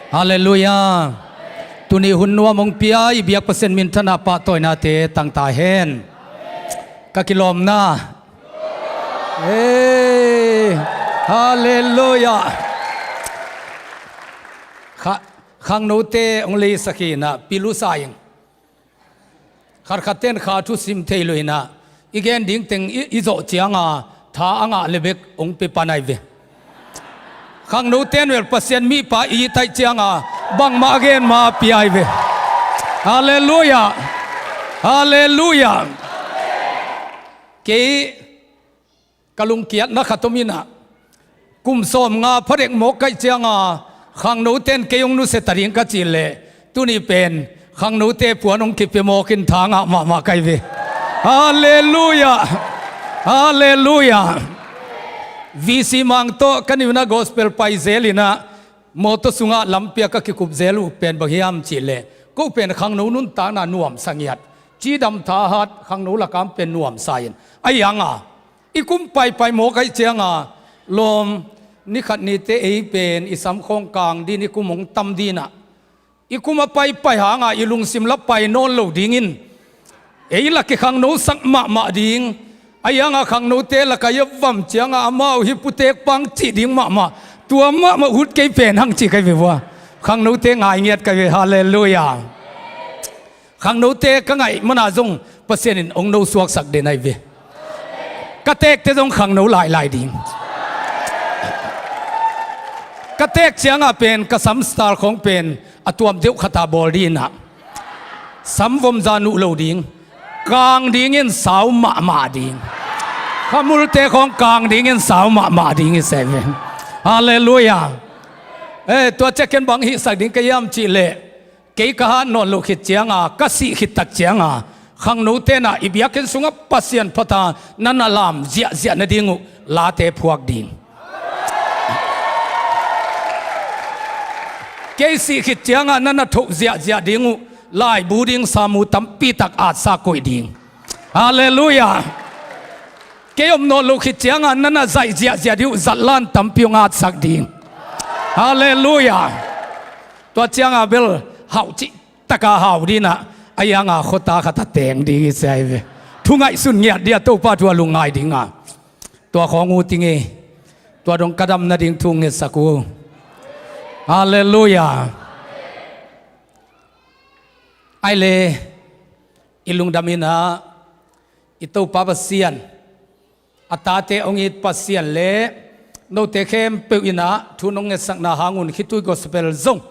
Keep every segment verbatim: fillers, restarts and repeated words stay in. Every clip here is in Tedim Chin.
Halleluiah. Tuni hun nuam hong pia i biak Pasian minthanna pahtawinate tangta hen. Ka kilawmna. Hey, halleluiah. Kha, khangnote hong leisak hi inah pilusa in. Khatkhatte in kha thusim thei lo inah i gen ding teng i, i zawh cianga tha a ngah le bek hong pia pan ahi ve. Khangnote in vel Pasian mipa i taih cianga bangmah a gen ma a pia ahi ve. Halleluiah. Halleluiah. Kei ka lungkiatna khat om inah kum sawmnga phadek mawk kaih cianga khangnote in kei hong nusia ta ding ka cih leh tuni pen khangnote puan hong kipia mawk in tha ngah mahmah ka hi ve. Halleluiah. Halleluiah. VC Mang tawh ka niuna gospel pai zel inah mawtaw sungah lampi ah ka kikup zel uh pen bang hiam cih leh ko pen khangno nuntakna nuamsa ngiat, cidam thahat khangno lakam pen nuamsa in ahi hanga i kum paipai mawk aih cianga lawm, ni khat nite ei pen i sam khawng kang din i kum hong tam dinah i kum a paipai hanga i lungsim la pai nawn lo dingin ei la kikhangnosak mahmah ding. Ahi hanga khangnote lakah i a vam cianga amau hi putek pang cih ding mahmah, tua mahmah ut kei pen hang cih ka hi ve vua. Khangnote ngai ngiat ka hi ve. Halleluiah. Khangnote ka ngaih mana zong Pasian in hong no suaksak den ahi ve. Ka teekte zong khangno lailai ding. Ka teek cianga pen ka sam stal khawng pen a tuam deuh khata bawl dinah sam vom za nuh lo ding. Kang dingin sau mahmah ding. Khamulte khawng kang dingin sau mahmah ding i se ve. Halleluiah. Eh, tua ciakin bang hihsak ding ka hiam cih leh kei ka hat nawn loh khit cianga ka sih khit tak cianga khangnote inah i biakinn sungah Pasian phata na na lam ziahziah nading uh late phuak ding. Kei sih khit cianga na na thoh ziahziah ding uh laibu ding samu tampi tak atsa koih ding. Halleluiah. Kei om nawn loh khit cianga na na zaih ziahziah ding uh zatlan tampi hong atsak ding. Halleluiah. Tua cianga bel hauh cih taka hau dinah ahi hanga khuata khata teng ding i se ahi ve. Thu ngaihsun ngiat dia Topa tua lungngai dinga tua khawng ut i ngei. Tua dong ka dam nading thu ngetsak uh. Halleluiah. Ahi le i lungdam inah i Topa Pasian, a tate hong it Pasian le note khempeuh inah thu nong ngetsakna hangun khitui gospel zong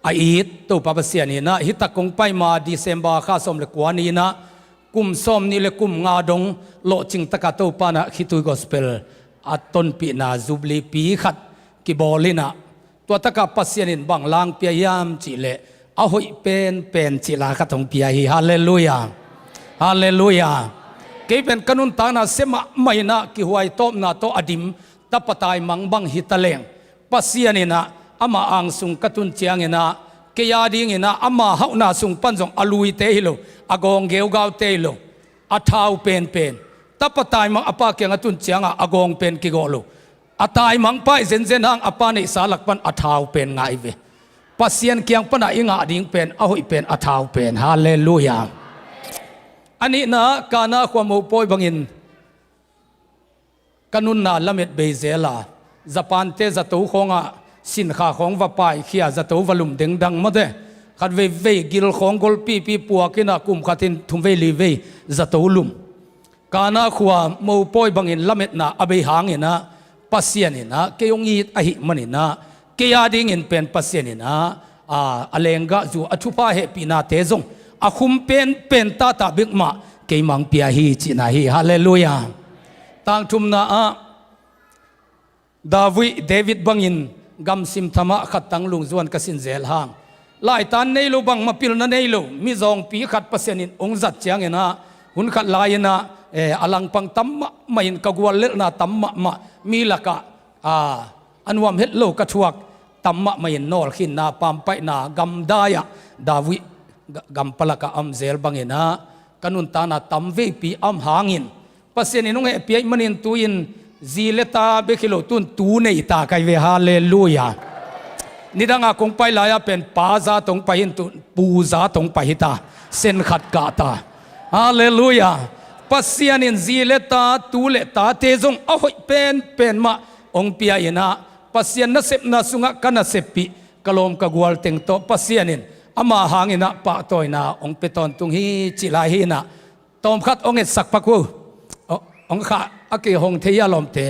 a it Topa Pasian inah hi tak kong pai ma December kha sawm le kua ni inah kum sawm nih le kum nga dong lawhcing taka Topa inah khitui gospel a tonpihna Jubilee pi khat kibawl inah tua takah Pasian in bang lang pia hiam cih leh a hoih penpen cih la khat hong pia hi. Halleluiah. Halleluiah. Kei pen ka nuntakna sia mahmah inah kihuai tawpna tawh a dim tapa taimang bang hi taleng Pasian inah ama angsung ka tun cianginah kei a dinginah ama hauhna sung pan zong a luite hi lo, a gawng geugaute hi lo, a thau penpen tapa taimang a pa kiang a tun cianga a gawng pen kigawh lo. A taimang pa i zenzen hang a pa neihsa lak pan a thau pen ngah i ve. Pasian kiang pana i ngah ding pen a hoih pen a thau pen. Halleluiah. A nihna Kana khua mopawi bangin ka nunna lamet bei zela Japan-te zato khawngah sinkha khawng va paikhia zato va lum dengdang mawte. Khat veivei gil khawng golpipi puak inah kum khatin thum vei li vei zato lum. Kana khua mopawi bangin lametna a bei hanginah Pasian inah kei hong it ahih maninah kei a dingin pen Pasian inah a lenggahzu a thupha hehpihnate zong a khum penpen tata bek mah keimah hong pia hi cihna hi. Halleluiah. Tangthumna ah David, David bangin gamsim thamah khattang lungzuan ka sin zel hang. Laitan nei lo, bangmah pilna nei lo mizawngpi khat Pasian in hong zat cianginah hun khat lai-inah eh, a langpang tam mahmah in ka guallelhna tam mahmah mi lakah ah, a nuam het lo ka thuak tam mahmah in nawlkhinna pampaihna gamdai-ah David ga-, gampalakah a om zel banginah ka nuntakna tam veipi a om hangin Pasian in hong hehpih ahih manin tu-in zi le ta bek hi lo tun tu nei ta ka hi ve. Halleluiah. Nidanga kong pai lai-a pen pa za tong pai in, tu pu za tong pai hita. Sen khat kah ta. Halleluiah. Pasian in zi le ta, tu le tate zong a hoih penpen mah hong pia in ah, Pasian nasepna sungah ka naseppih ka lawm ka gual teng tawh Pasian in ama hangin ah pahtawina hong pia tawntung hi cih lai hi in ah, tawmkhat hong etsak pak uh. Hong, hong kha a kihong thei a lawmte.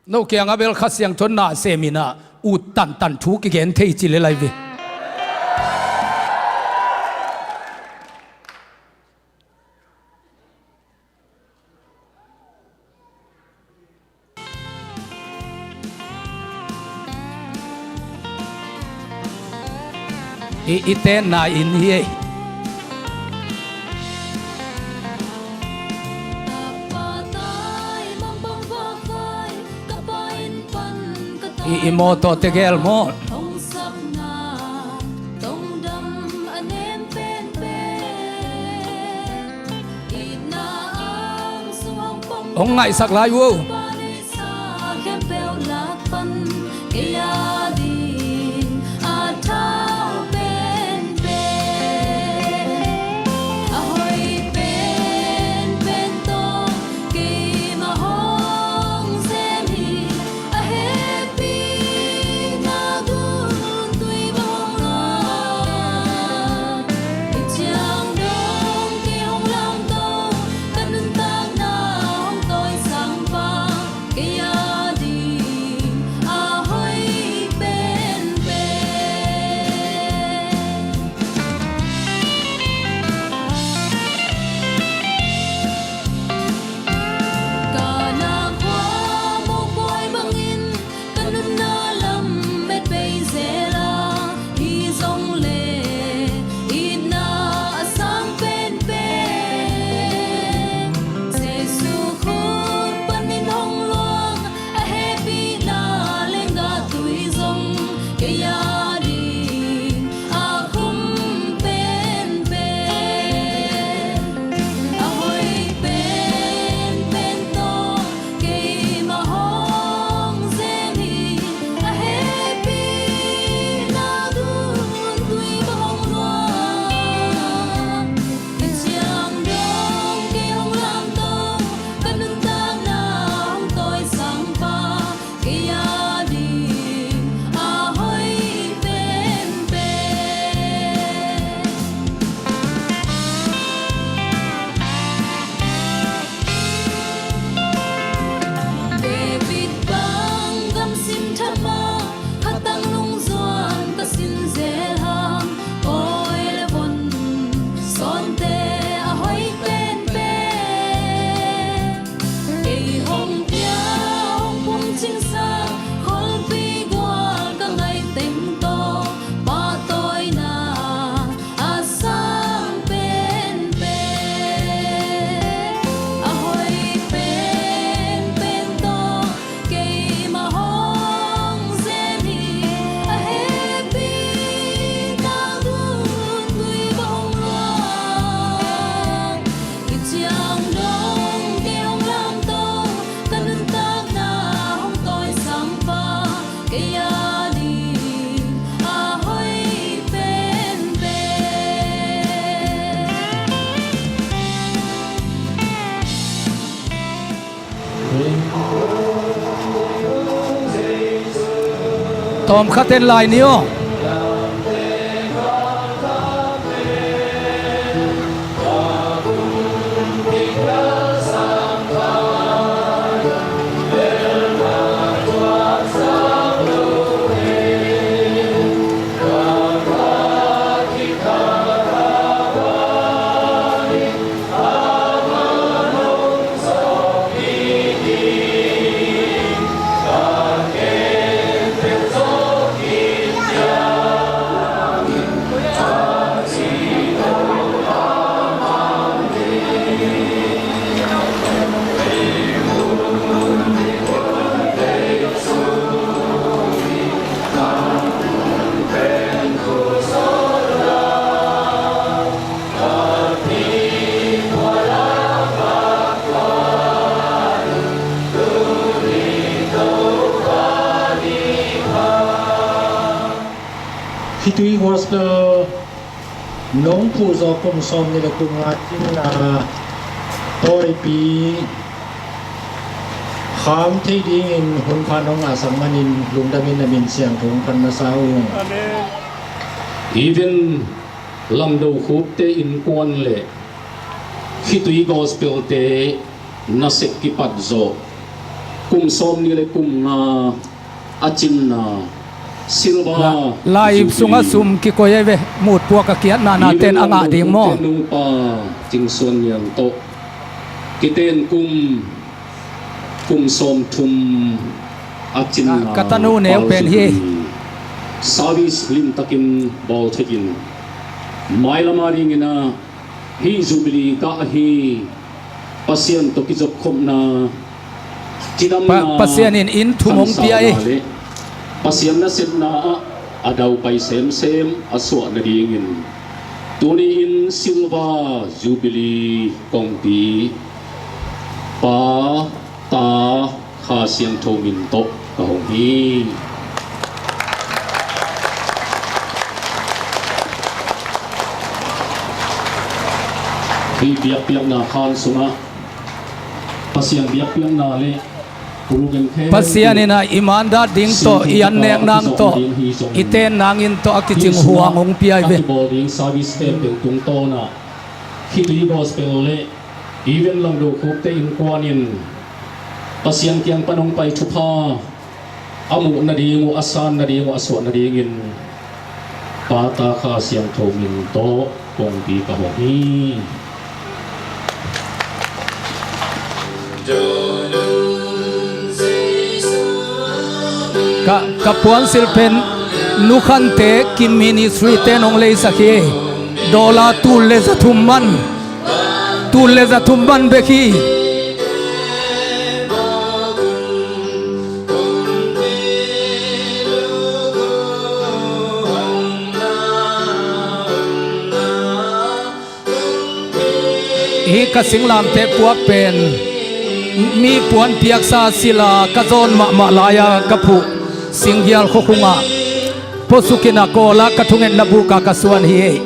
No kiangah bel Kha Siangtho na sem in ah, ut tantan thu kigen thei ci le lai ve. I, i tenna inn hi ei. I, i mawtaw tegel maw? Hong ngaihsak lai uh. Kei a ding a hoih penpen. Kana khua mopawi bangin ka nunna lam met bei zel a, hi zong le itna a sang penpen. Jesu khut panin hong luang a hehpihna lenggah tui zong kei a ding a khum penpen. A hoih penpen tawh keimah hong zem hi. A hehpihna gun tui bang hong luang. Hih ciang dong kei hong lamto, ka nuntakna hong tawisang pa, kei a ding a hoih penpen. David bang gam sin thama, khatang lungzuan ka sin zel hang, awi le von sawnte a hoih penpen. Kei hong pia hong pung cingsa, kholpi gual ka ngaih teng tawh pahtawina a sang penpen. A hoih penpen tawh keimah hong zem hi. A hehpihna gun tui bang hong luang. Hih ciang dong kei hong lamto, ka nuntakna hong tawisang pa, kei a ding a hoih penpen. Tawmkhat en lai ni aw. Khitui Gospel nong phuh zawh kum sawmnih le kum nga cinna tawipi kham thei dingin hun pha nong ngahsak manin lungdamin na min siangtho hong phat masa ung. Amen. Even Langdo Khupte innkuan le Khitui Gospel-te nasep kipat zawh kum sawmnih le kum nga a cinna silver la, lai ip sungah jubilee sum kikoi ei ve. Mutpuak a kiatna na ten a ngah ding maw? Nungpa Cing Suan Niang tawh kiten kum, kum sawmthum a cinna ka, ka tanu neu pen hi. Service limtakin bawl thei in, mailam a dingin ah hih jubilee gah hi. Pasian tawh kizopkhopna, cidamna, Pa-, Pasian in inn thum hong pia hi. Pasian nasepna ah a daupai semsem a suah nadingin tuni-in silver jubilee kongpi Pa, Ta, Kha Siangtho min tawh ka hong hi. Hih biakpiakna khan sungah Pasian biakpiakna le Pasian in ah i mandat ding tawh, i annek nang tawh, i ten nang in tawh a kicing huang hong pia hi ve. Kibawl ding service te peuh tungtawn ah Khitui Gospel le Even Langdo Khupte innkuan in Pasian kiang pan hong pai thupha a muh nading uh, a san nading uh, a suah nadingin Pa, Ta, Kha Siangtho min tawh kongpi ka hong hi. Ka, ka puansilh pen Nu Khante Kim Ministry ten hong leisak hi. Dollar tul le za thum man, tul le za thum man bek hi. Hih ka singlamteh puak pen mi puan piaksa sila ka zawn mahmah lai-a ka phuh Singhial khuakhungah puasuk in a kawl a ka thungetna bukah ka suan hi.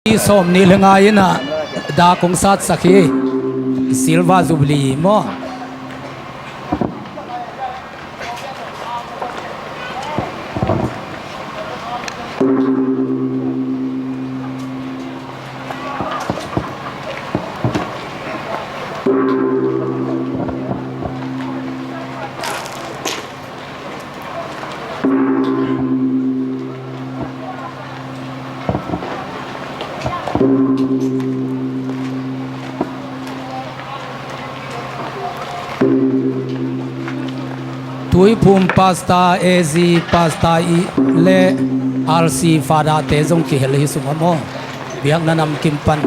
I sawmnih le nga in ah dak hong satsak hi. Silver Jubilee maw? Tuiphum Pastor, A Z Pastor i le R C Father-te zong kihel hi sungah maw, biakna namkim pan.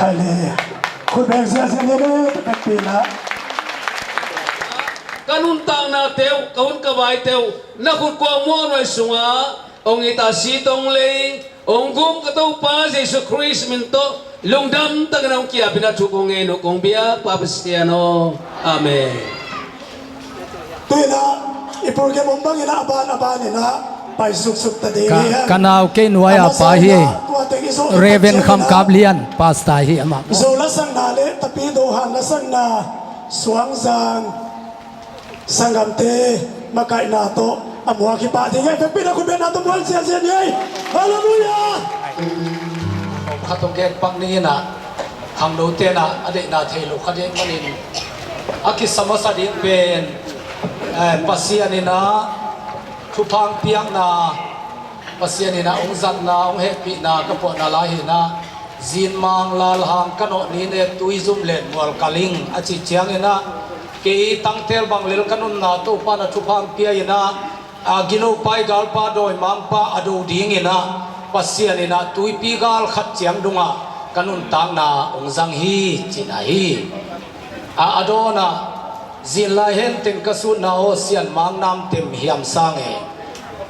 Hallelujah. Khut beng ziahziah ni le taktak pi la. Ka nuntaknate uh, ka hun ka vaite uh, na khut kuang muangnuai sungah hong it a, si tawh hong lei, hong gum ka Topa Jesu Khrist min tawh lungdam takin hong ki-apin a thu kong ngen uh, kong biak Pa Pasian aw. Amen. Tuinah i program om bangin a ban a banin ah pai suksuk ta ding hi. Ka nau kei nuai a pa hi. Reverend Kham Kap Lian, pastor hi amah. Zo lasakna le Tapidaw han lasakna, Suangzang sanggamte makaihna tawh a muak hi pah ding hi. Vekpi na khut bengna tawh muak ziahziah ni ei. Hallelujah. Khat hong gen pak ni inah, khangno tenah a deihna thei lo kha ding manin a kisa masa ding pen, eh, Pasian inah thupha hong piakna, Pasian inah hong zatna, hong hehpihna ka puahna lai hinah, Zinmang Lalhang ka nawh ni ne, Tuizum Len Mual Kaling a cih cianginah, kei tangtel bang lel ka nunna Topa na thupha hong pia inah, a gilo pai galpa dawimangpa a do dinginah Pasian inah tuipi gal khat ciang dungah ka nuntakna hong zang hi, cihna hi. A, a dawnah, zinlai henteng ka sutna aw, sianmang namtem hiam sang e.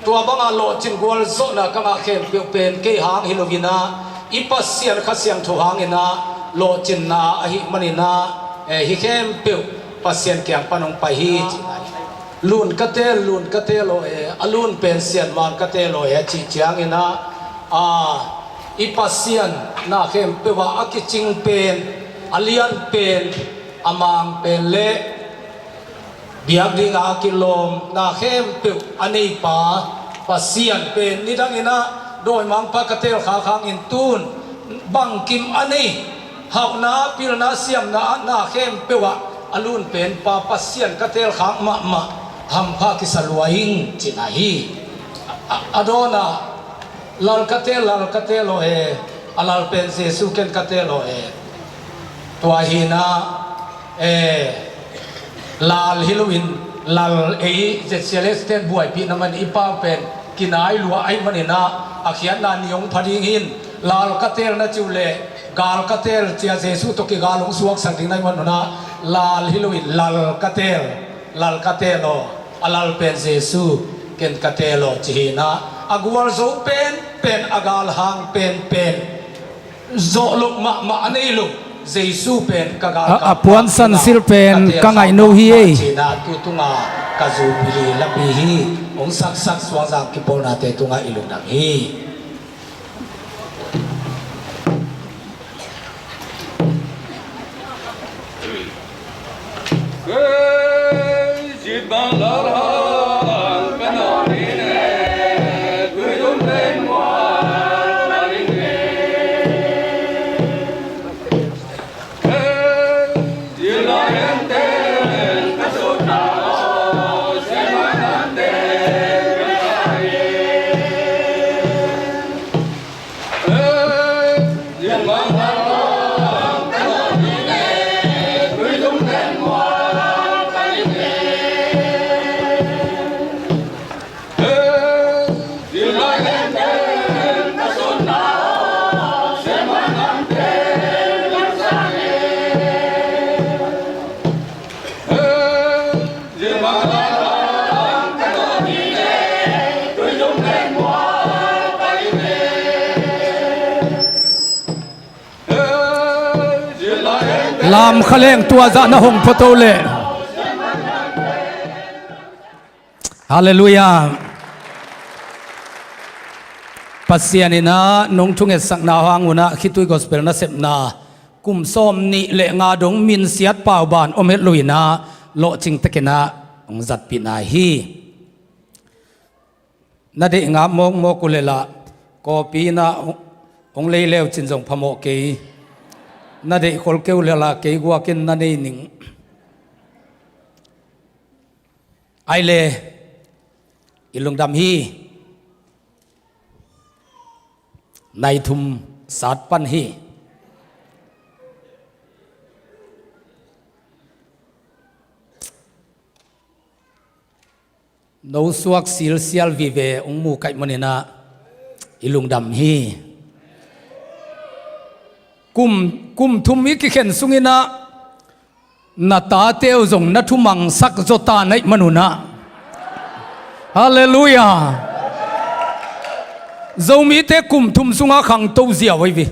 Tua bangah lawhcin gualzawhna ka ngah khempeuh pen kei hang hi loinah, i Pasian Kha Siangtho hanginah lawhcinna ahih maninah, eh, hih khempeuh Pasian kiang pan hong pai hi, cihna hi. Lun ka teel, lun ka teel aw e, a lun pen sianmang ka teel aw e, a cih cianginah, a, i Pasian na khempeuh ah a kicing pen, a lian pen, a mang pen le biak dingah a kilawm na khempeuh a neipa Pasian pen nidanginah dawimangpa ka teel khak hangin tun bangkim a nei, hauhna, pilna, siamna ah na khempeuh ah a lun penpa Pasian ka teel khak mahmah, hampha kisa lua ing, cihna hi. A, a dawnah, Lal ka teel, Lal ka teel aw e, a Lal pen Jesu ken ka teel aw e. Tua hinah, eh, Lal hi loin, Lal ei Z C L S ten buaipihna man i pau pen kinai lua ahih maninah, a khiatna ni hong pha ding hin, Lal ka teel na ci uh leh, gal ka teel cia Jesu tawh kigal hong suaksak ding na hih man unah, Lal hi loin, Lal ka teel, Lal ka teel aw, a Lal pen Jesu ken ka teel aw, ci hinah, a gualzo penpen, a galhang penpen, zawh loh mahmah a nei lo Jesu pen ka gal, a, a puansan sil pen ka ngaihno hi ei. Cinah tu tunga ka zupili lapi hi. Hong saksak Suangzang kipawlnate tungah i lungdam hi. Lamkha leng tua zah na hong photo leh. Halleluiah. Pasian in ah nong thungetsakna hang un ah khitui gospel nasepna kum sawm nih le nga dong minsiat pauban om het lo in ah lawhcing takin ah hong zatpihna hi. Na deih ngap mawkmawk uh leh lah kawpi in ah hong lei leu cin zong phamawh kei. Na deih khol kei uh leh lah kei guak in na nei ning. Ai le, i lungdam hi. Nai thum sat pan hi. No suak silsial vive hong mu kaih manin ah i lungdam hi. Kum, kum thum i kikhen sungin ah na tate uh zong na thumangsak zaw ta na hih man un ah. Halleluiah. Zomite kum thum sungah khangto ziau ahi ve.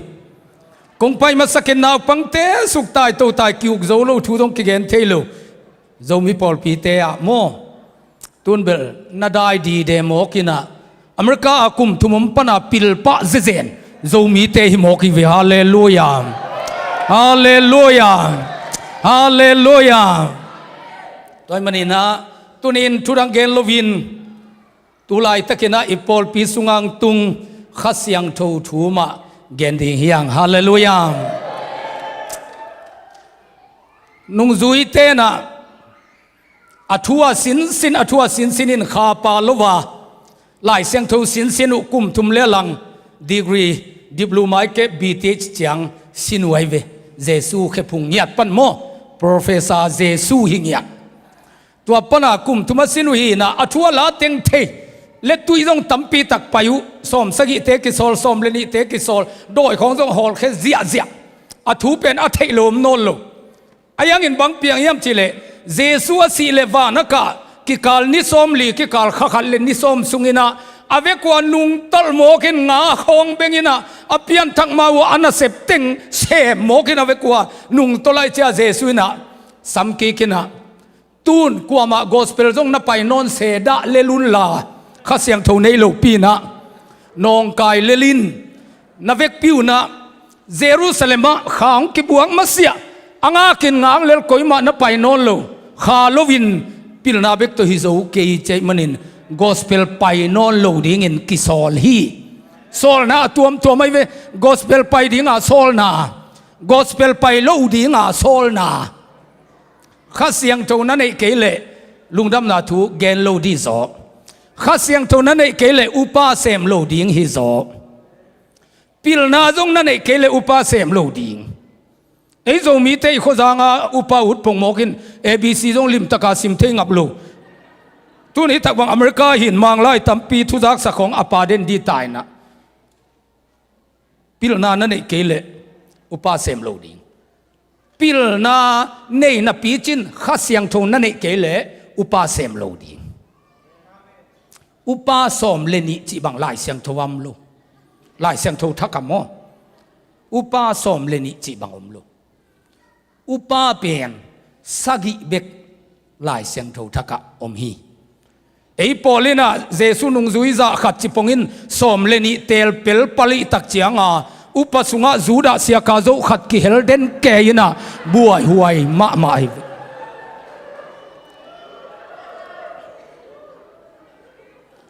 Kong pai masakin naupangte suk tai to tai ki-uk zo lo, thu zong kigen thei lo. Zomi pawlpite ah maw, tun bel na dai dide mawk in ah America ah kum thum om pan a pilpah zezen Zomite hi mawk hi ve. Halleluiah. Halleluiah. Halleluiah. Tua ahih manin ah tuni in thudang gen loin tu laitakin ah i pawlpi sungah hong tung Kha Siangtho thu mah gen ding hi hang. Halleluiah. Nungzuite in ah a thu a sinsin, a thu a sinsin in kha pha lo a, Lai Siangtho sinsin uh kum thum le lang degree, diploma ahih kei leh B Th ciang sin uh ahi ve. Jesu khephung ngiat pan maw, Professor Jesu hi ngiat. Tua pan a kum thum a sin uh hi in ah a thu a la teng thei le tui zong tampi tak pai uh. Sawm sagihte kisawl, sawm le nihte kisawl, dawi khawng zong hawlkhia ziahziah. A thu pen a theih lo om nawn lo. Ahi hangin bang piang hiam cih leh Jesu a sih le van a kah kikal ni sawmli, kikal kha khat le ni sawm sungin ah a vek uh a nungtolh mawk in, nga khawng beng in ah a pianthak ma uh a nasep teng sem mawk in a vek uh a nungtolh ahih ciang Jesu in ah samkik in ah, tun kuamah gospel zong na pai nawn se dah lel un la, Kha Siangtho nei lopi in ah nawngkai lel in, na vekpi un ah Jerusalem ah kha hong kibuak masiah a ngak in ngak lel, koimah na pai nawn lo. Kha loin pilna bek tawh hi zo kei, ci ahih manin gospel pai nawn lo dingin kisawl hi. Sawlna a tuamtuam ahi ve. Gospel pai dinga sawlna, gospel pai lo dinga sawlna. Kha Siangtho na neih kei leh lungdamna thu gen lo ding zaw. Kha Siangtho na neih kei leh upa sem lo ding hi zaw. Pilna zong na neih kei leh upa sem lo ding. Ei Zomite i khuazanga upa ut pongmawk in A B C zong limtaka sim thei ngap lo. Tun hi tak bang America hin Manglai tampi thuzaksa khawng a pa den ding ta in ah. Pilna na neih kei leh upa sem lo ding. Pilna nei napi cin Kha Siangtho na neih kei leh upa sem lo ding. Upa sawm le nih cih bang Lai Siangtho ah om lo. Lai Siangtho thak ah maw, upa sawm le nih cih bang om lo. Upa pen sagih bek Lai Siangtho thak ah om hi. Ei pawl in ah Jesu nungzui zah khat ci pongin sawm le nih teel pel palih tak cianga upa sungah Judah siaka zoh khat kihel den kei in ah buaihuai mahmah hi.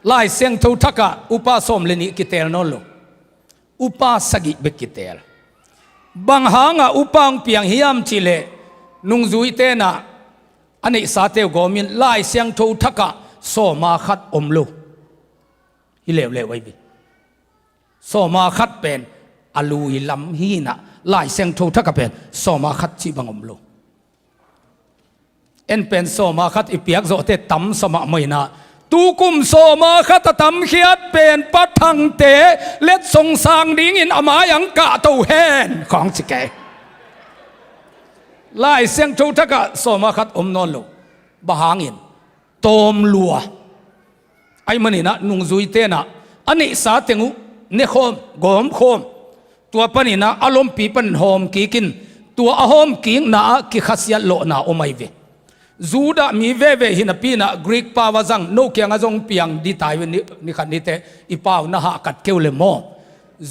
Lai Siangtho thak ah upa sawm le nih kiteel nawn lo. Upa sagih bek kiteel. Bang hangah upa hong piang hiam cih leh nungzuite in ah a neihsate uh gawmin Lai Siangtho thak ah sawma khat om lo. Hi leuleu ahi ve. Sawma khat pen a lui lam hi in ah Lai Siangtho thak ah pen sawma khat cih bang om lo. En pen sawma khat i piak zawhte tam sa mahmah in ah, tukum sawma khat a tamkhiat pen Pa Thangte letsong sang dingin a mai-ah hong kahto hen khawng ci kei. Lai Siangtho thak ah sawma khat om nawn lo. Bang hangin? Tawm lua. Ahih manin ah nungzuite in ah a neihsa teng uh nekhawm, gawmkhawm. Tua panin ah a lompi panin hawm kik in, Tua a hawmkikna ah kikhasiat lawhna om ahi ve. Judah mi veve hi napi-in ah Greek pau a zang, no kiangah zong piang ding ta hi ve, ni, ni khat ni teh i pau na hahkat kei uh leh maw.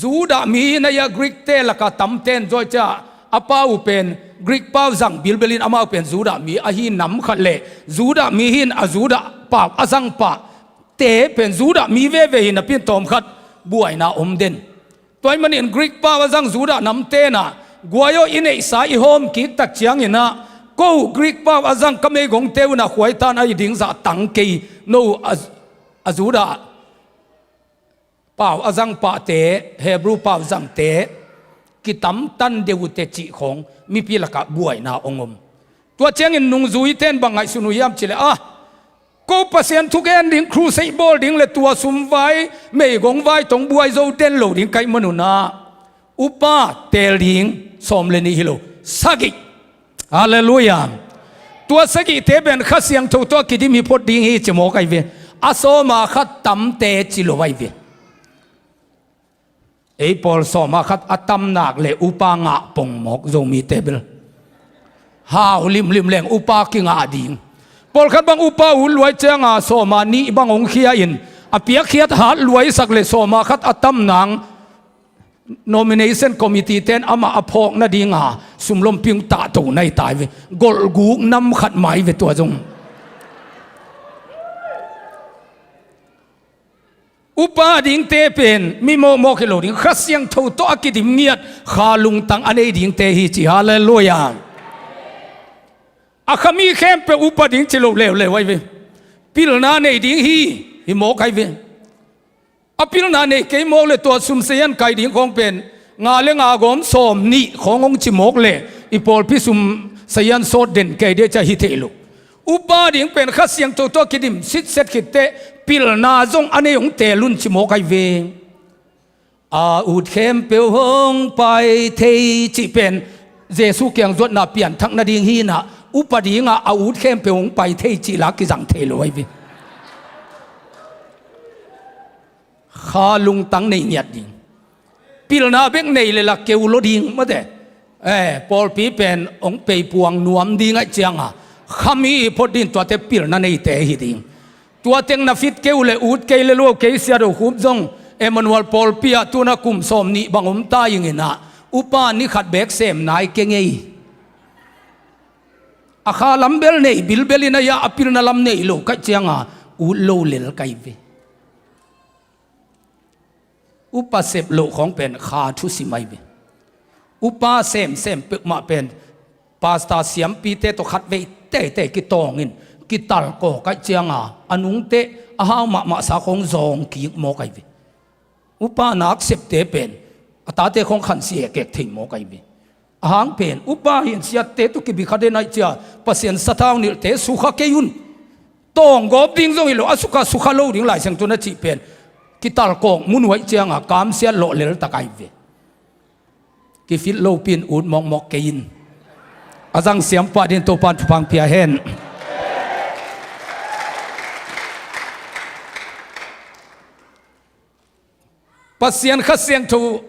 Judah mi hi-in ah Greek-te lakah tamten zaw-in ciah a pau uh pen Greek pau zang bilbel in amau pen Judah mi ahi nam khat leh Judah mi hi-in a Judah pau a zang pahte pen Judah mi veve hi napi-in tawmkhat buaina om den. Tua ahih manin Greek pau a zang Judah namte in ah, "Guai aw, i neihsa i hawmkik tak ciangin ah, ko Greek pau a zang ka meigongte un ah khuaitan ahi ding zah tang kei, no a, a Judah pau a zang pahte, Hebrew pau zangte kitamtan deuh uh teh," cih khawng mipi lakah buaina hong om. Tua ciangin nungzuite in bang ngaihsun uh hiam cih leh, ah, ko Pasian thugen ding, crusade bawl ding leh tua sum vai, meigong vai tawh buai zo den lo ding ka hih manun ah, upa teel ding sawm leh nih hi lo, sagih. Halleluiah. Tua sagihte pen Kha Siangtho tawh a kidim hi phot ding hi ci mawk ahi ve. A sawm a khat tamte ci lo ahi ve. Ei pawl sawm a khat a tam nak leh upa ngah pong mawk, Zomite bel. Hau limlim leng upa kingah ding. Pawlkhat bang upa ut luai ciang a sawm a nih bang hong khia in, a piakkhiat hat luai sak leh sawm a khat a tam nang nomination committee-te in amah a phawk nading a sum lompi hong tahto na hi ta hi ve. Golhguk nam khat mah hi ve tua zong. Upa dingte pen mi mawkmawk hi lo ding, Kha Siangtho tawh a kidim ngiat, kha lungtang a nei dingte hi ci, halleluiah. A kha mi khempeuh upa ding ci lo leuleu ahi ve. Pilna nei ding hi, hi mawk ahi ve. A pilna nei kei mawk leh tua sum sayan kai ding khawng pen nga leh nga gawm sawm nih khawng hong ci mawk leh i pawlpi sum sayan sawt den kei ding ciah hi thei lo. Upa ding pen Kha Siangtho tawh a kidim sitset khit teh pilna zong a nei hong teel un ci mawk ahi ve. A ut khempeuh hong pai thei cih pen Jesu kiang zuatna pianthak nading hi-in ah, upa ding a a ut khempeuh hong pai thei cih la kizang thei lo ahi ve. Kha lungtang nei ngiat ding. Pilna bek nei leh la keu lo ding mate. Eh, pawlpi pen hong peipuang nuam ding ahih ciang a, kha mi hi phot ding, tuate pilna neite hi ding. Tua teng na fit kei uh leh ut kei leh lua kei, Sia Do Khup zong Emmanuel pawlpi ah tu-in ah kum sawm nih bang om ta ing in ah, upa ni khat beek sem nai keng ei. A kha lam bel nei bilbel in ah, a pilna lam nei lo ka hih ciang a, ut lo lel ka hi ve. Upa sep loh khawng pen kha thusim ahi ve. Upa semsem peuhmah pen pastor siampite tawh khatvei teitei kitawng in kitalkawk ka hih ciang a, a nungte a hau mahmahsa khawng zawng kik mawk ahi ve. Upa nak septe pen a tate khawng khansi ekek thei mawk ahi ve. A hang pen upa hi-in siatte tawh kibi kha den ahih ciang Pasian sathau nilhte sukha kei un. Tawnggawp ding zong hi lo, a sukha sukha lo ding, Lai Siangtho in a cih pen kitalkawk mun uh ahih ciang a kamsiat lawh leltak ahi ve. Kifit lopi-in ut mawkmawk kei in. A zang siampa dingin Topa'n thupha hong pia hen. Pasian Kha Siangtho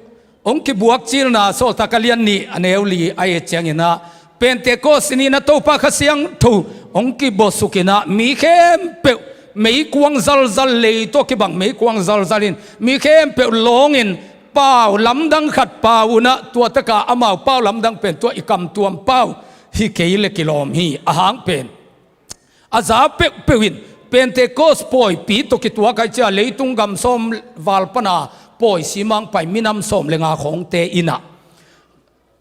hong kibuak cilna, Sawltak a lian nih a neu li a et ciangin ah, Pentecost ni-in ah Topa Kha Siangtho hong kibawsuk in ah, mi khempeuh meikuang zalzal, lei tawh kibang meikuang zalzal in mi khempeuh lawng in pau lamdang khat pau un ah, tua tak a amau pau lamdang pen tua i kamtuam pau hi kei leh kilawm hi. A hang pen a za peuhpeuh in Pentecost pawipi tawh kituak ahih ciang leitung gam sawm val pan a pawi simang pai minam sawm leh nga khawngte in ah,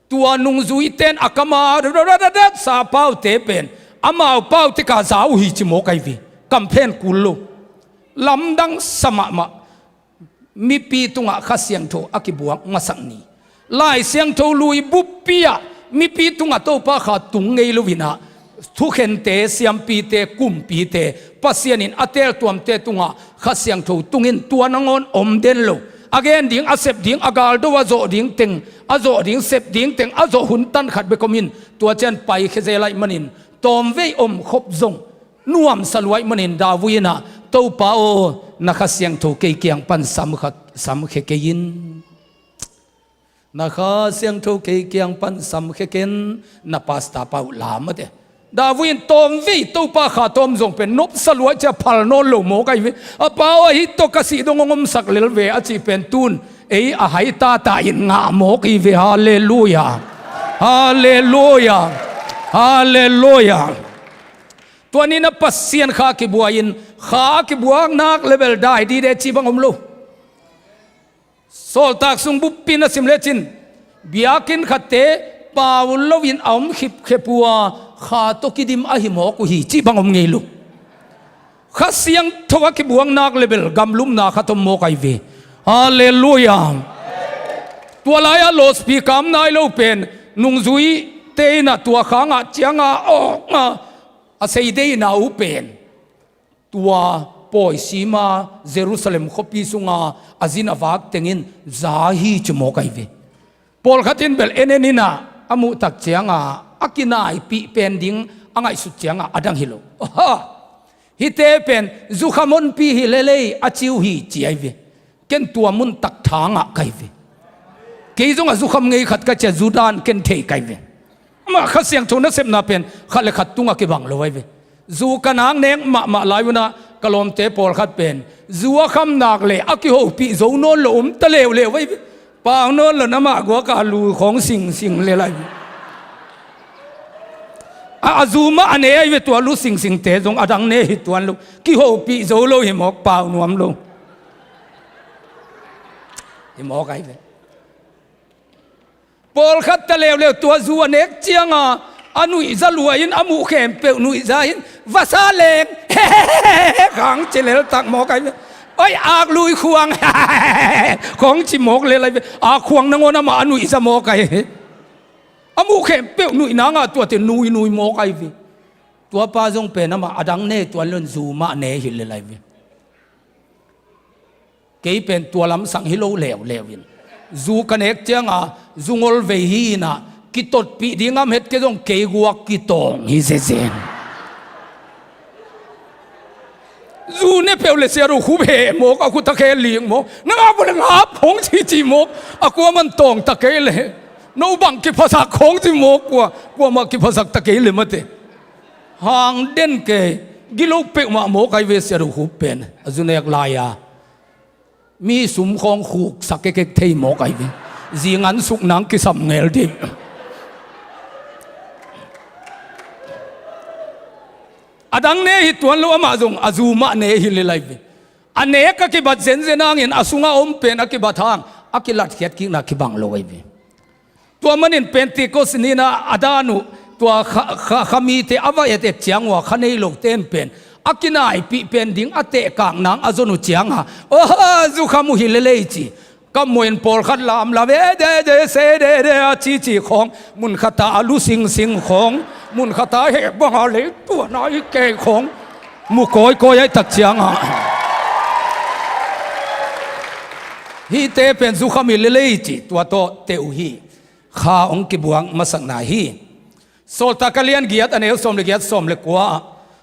tua nungzuite in a kam a dat sa paute pen amau pau tek a za uh hi ci mawk ahi ve. Kam phen kul lo. Lamdang sa mahmah. Mipi tungah Kha Siangtho a kibuak masak ni. Lai Siangtho lui buppi ah mipi tungah Topa Kha tung ngei lo in ah, thukhente, siampite, kumpite, Pasian in a teeltuamte tungah Kha Siangtho tung in, tua nangawn om den lo. A gen ding, a sep ding, a galdo a zawh ding teng, a zawh ding, sep ding teng a zawh hun tan khat bek om in, tua ciang paikhia zel ahih manin tawmvei omkhop zong nuamsa lua ahih manin David in ah, Topa aw, na Kha Siangtho kei kiang pan samkha, samkhia kei in. Na Kha Siangtho kei kiang pan samkhia ken, na pastor pa uh lam a te. David in tawmvei Topa Kha tawm zong pen nopsa luai cia phal nawn lo mawk ahi ve. A pau ahi tawh ka sih dong hong omsak lel ve a cih pen tun ei a hai tata in ngah mawk hi ve. Halleluia. Halleluia. Halleluia. Tua ni-in a Pasian Kha kibuai-in, Kha a kibuak nak le bel dai dide cih bang om lo. Sawltak Sung buppi na sim lecin, biakinn khatte pau loin a om khipkhep uh a, Kha tawh kidim ahi mawk uh hi cih bang om ngei lo. Kha Siangtho a kibuak nak le bel gamlumna khat om mawk ahi ve. Halleluia. Tua lai-ah lawspi kam nai lo pen nungzuite in ah tua khangah ciangah awkmah a sei deihna uh pen tua pawisima Jerusalem khuapi sunga a zin a vak tengin za hi ci mawk ahi ve. Pawlkhat in bel en en in ah a muh tak ciangah a kinaipih pen ding a ngaihsut ciangah a dang hi lo. Aha! Hihte pen zukham honpi hi lel ei a ci uh hi ci ahi ve. Ken tua mun tak thangah ka hi ve. Kei zong a zukham ngei khat ka ci a, zu dan ken thei ka hi ve. Amah Kha Siangtho nasepna pen khat le khat tungah kibang lo ahi ve. Zu ka nak nek mahmah lai un ah ka lawmte pawlkhat pen zu a kham nak le a kihopih zo nawn lo om ta leuleu ahi ve. Pau nawn lo, na mah guak a lu khawng singsing le lai ve. A, a zu mah a ne ahi ve, tua lu singsingte zong a dang ne hi tuan lo. Kihopih zo lo hi mawk, pau nuam lo hi mawk ahi ve. Pawlkhat ta leuleu tua zu a nek cianga a nuihza luai in a muh khempeuh nuihza in vasa leng khang ci lel tak mawk ahi ve. Oi, ak lui khuang khawng ci mawk lel ahi ve. Ak khuang nangawn amah a nuihza mawk ahi ve. A muh khempeuh nuih nangah tuate nuinui mawk ahi ve. Tuapa zong pen amah a dang ne tuan lo in zu mah ne hi lel ahi ve. Kei pen tua lamsang hi lo leuleu in zu ka nek cianga zu ngol vei hi in ah kitotpih ding am het kei zong kei guak kitawng hi zezen. Zu ne peuh le siat uh khup heh mawk, a khut a khe lik mawk, nang a pua le ngap hong ci ci mawk, a kuaman tawng ta kei le no bang kiphasak hong ci mawk, kua kuamah kiphasak ta kei le mate. Hang den kei, gilo peuhmah mawk ahi ve siat uh khup pen a zu nek lai-a. Mi sum khawng khuksak kekek thei mawk ahi ve. Zingan suk nang kisam ngel dih. A dang ne hi tuan lo, amah zong a zu mah ne hi lel ahi ve. A nek a kibat zenzen hangin a sungah om pen a kibat hang a kilatkhiat kikna kibang lo ahi ve. Tua manin Pentecost ni-in ah a dan uh tua kha, kha, kha mite a va etet ciang uh a kha nei lote in pen a kinaipih pen ding a tehkak nang a zon uh cianga, oh, zukham uh hi lel ei ci. Ka muin pawlkhat lamlam e de de se de de a cici khawng, mun khata a lu singsing khawng, mun khata heh banga lei tuana i kei khawng mu kawikawi ahi tak cianga hihte pen zukham hi lel ei ci, tua tawh teh uh hi. Kha hong kibuak masakna hi. Sawltak a lian giat a neu sawm le giat, sawm le kua ah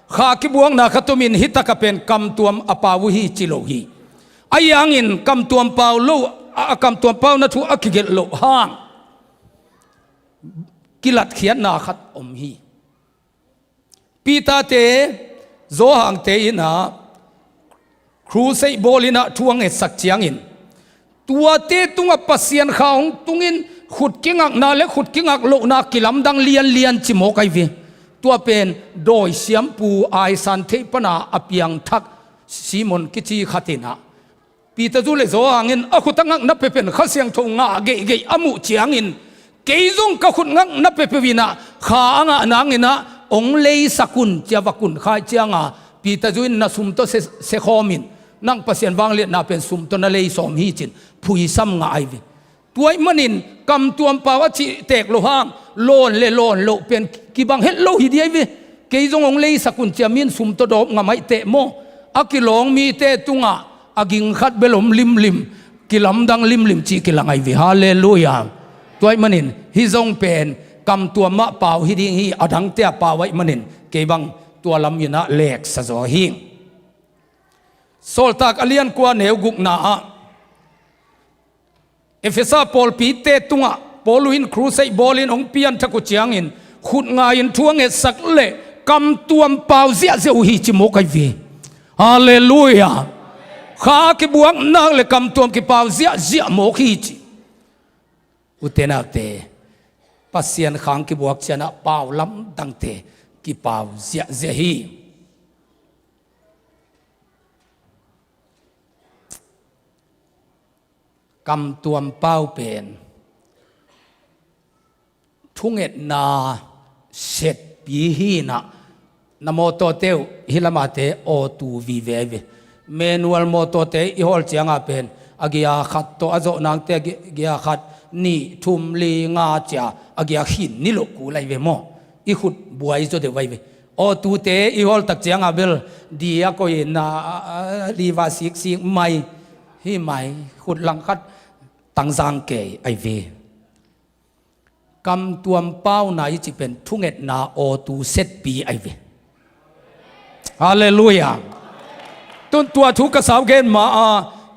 Kha kibuakna khat omin hih taka pen kamtuam a pau uh hi ci lo hi. Ahi hangin kamtuam pau lo, a, a kamtuam pauna thu a kigelh loh hang kilatkhiatna khat om hi. Peter-te, Johan-te in ah crusade bawl in ah thu a ngetsak ciangin tuate tungah Pasian Kha hong tungin khut kingakna le khut kingak lohna kilamdang lianlian ci mawk ahi ve. Tua pen dawi siampu aisan theih pana a piangthak Simon kici khat in ah Peter zu le Johan in a khut a ngakna peuh pen Kha Siangtho ngah geihgeih a muh ciangin, kei zong ka khut ngakna peuhpeuh in ah Kha a ngah nangin ah hong leisak un ci a va kunkhai cianga Peter zu in na sum tawh se, se khawm in, nang Pasian vangliatna pen sum tawh na lei sawm hi ci-in phuisam ngah ahi ve. Tua ahih manin kamtuam pau a cih tek loh hang lawn le lawn loh pen kibang het lo hi ding ahi ve. Kei zong hong leisak un ci a mi in sum tawh dawp ngam ahih teh maw, a kilawng mite tungah a ging khat bel om limlim, kilamdang limlim cih kilang ahi ve. Halleluia. Tua ahih manin hih zong pen kamtuam mah pau hi ding hi, a dangte a pau ahih manin kei bang tua lam in ah leksa zaw hi. Sawltak a lian kua neu gukna ah Efesa pawlpite tungah Paul in crusade bawlin hong pianthak uh ciangin khut ngai-in thu a ngetsak le kamtuam pau ziahziah uh hi ci mawk ahi ve. Halleluiah. Kha kibuak nak le kamtuam kipau ziahziah mawk hi ci. Ute naute, Pasian khang kibuak ciangah pau lamdangte kipau ziahziah hi. Kamtuam pau pen thungetna setpi hi inah, na mawtawte uh hih lamate awtu vive ahi ve. Manual mawtawte i hawl ciangah pen a gia khat tawh a zawh nangte a gi-, gia khat, nih, thum, li, nga cia a gia khin ni loh kul ahi ve maw? I khut buai zaw deuh ahi ve. Awtute i hawl tak ciangah bel di a koih inah, a, a, liva siksik mai, hi mai, khut langkhat tangzang kei ahi ve. Kamtuam pauna i cih pen thungetna awtu setpi ahi ve. Halleluiah. Tun tua thu ka sau gen ma a,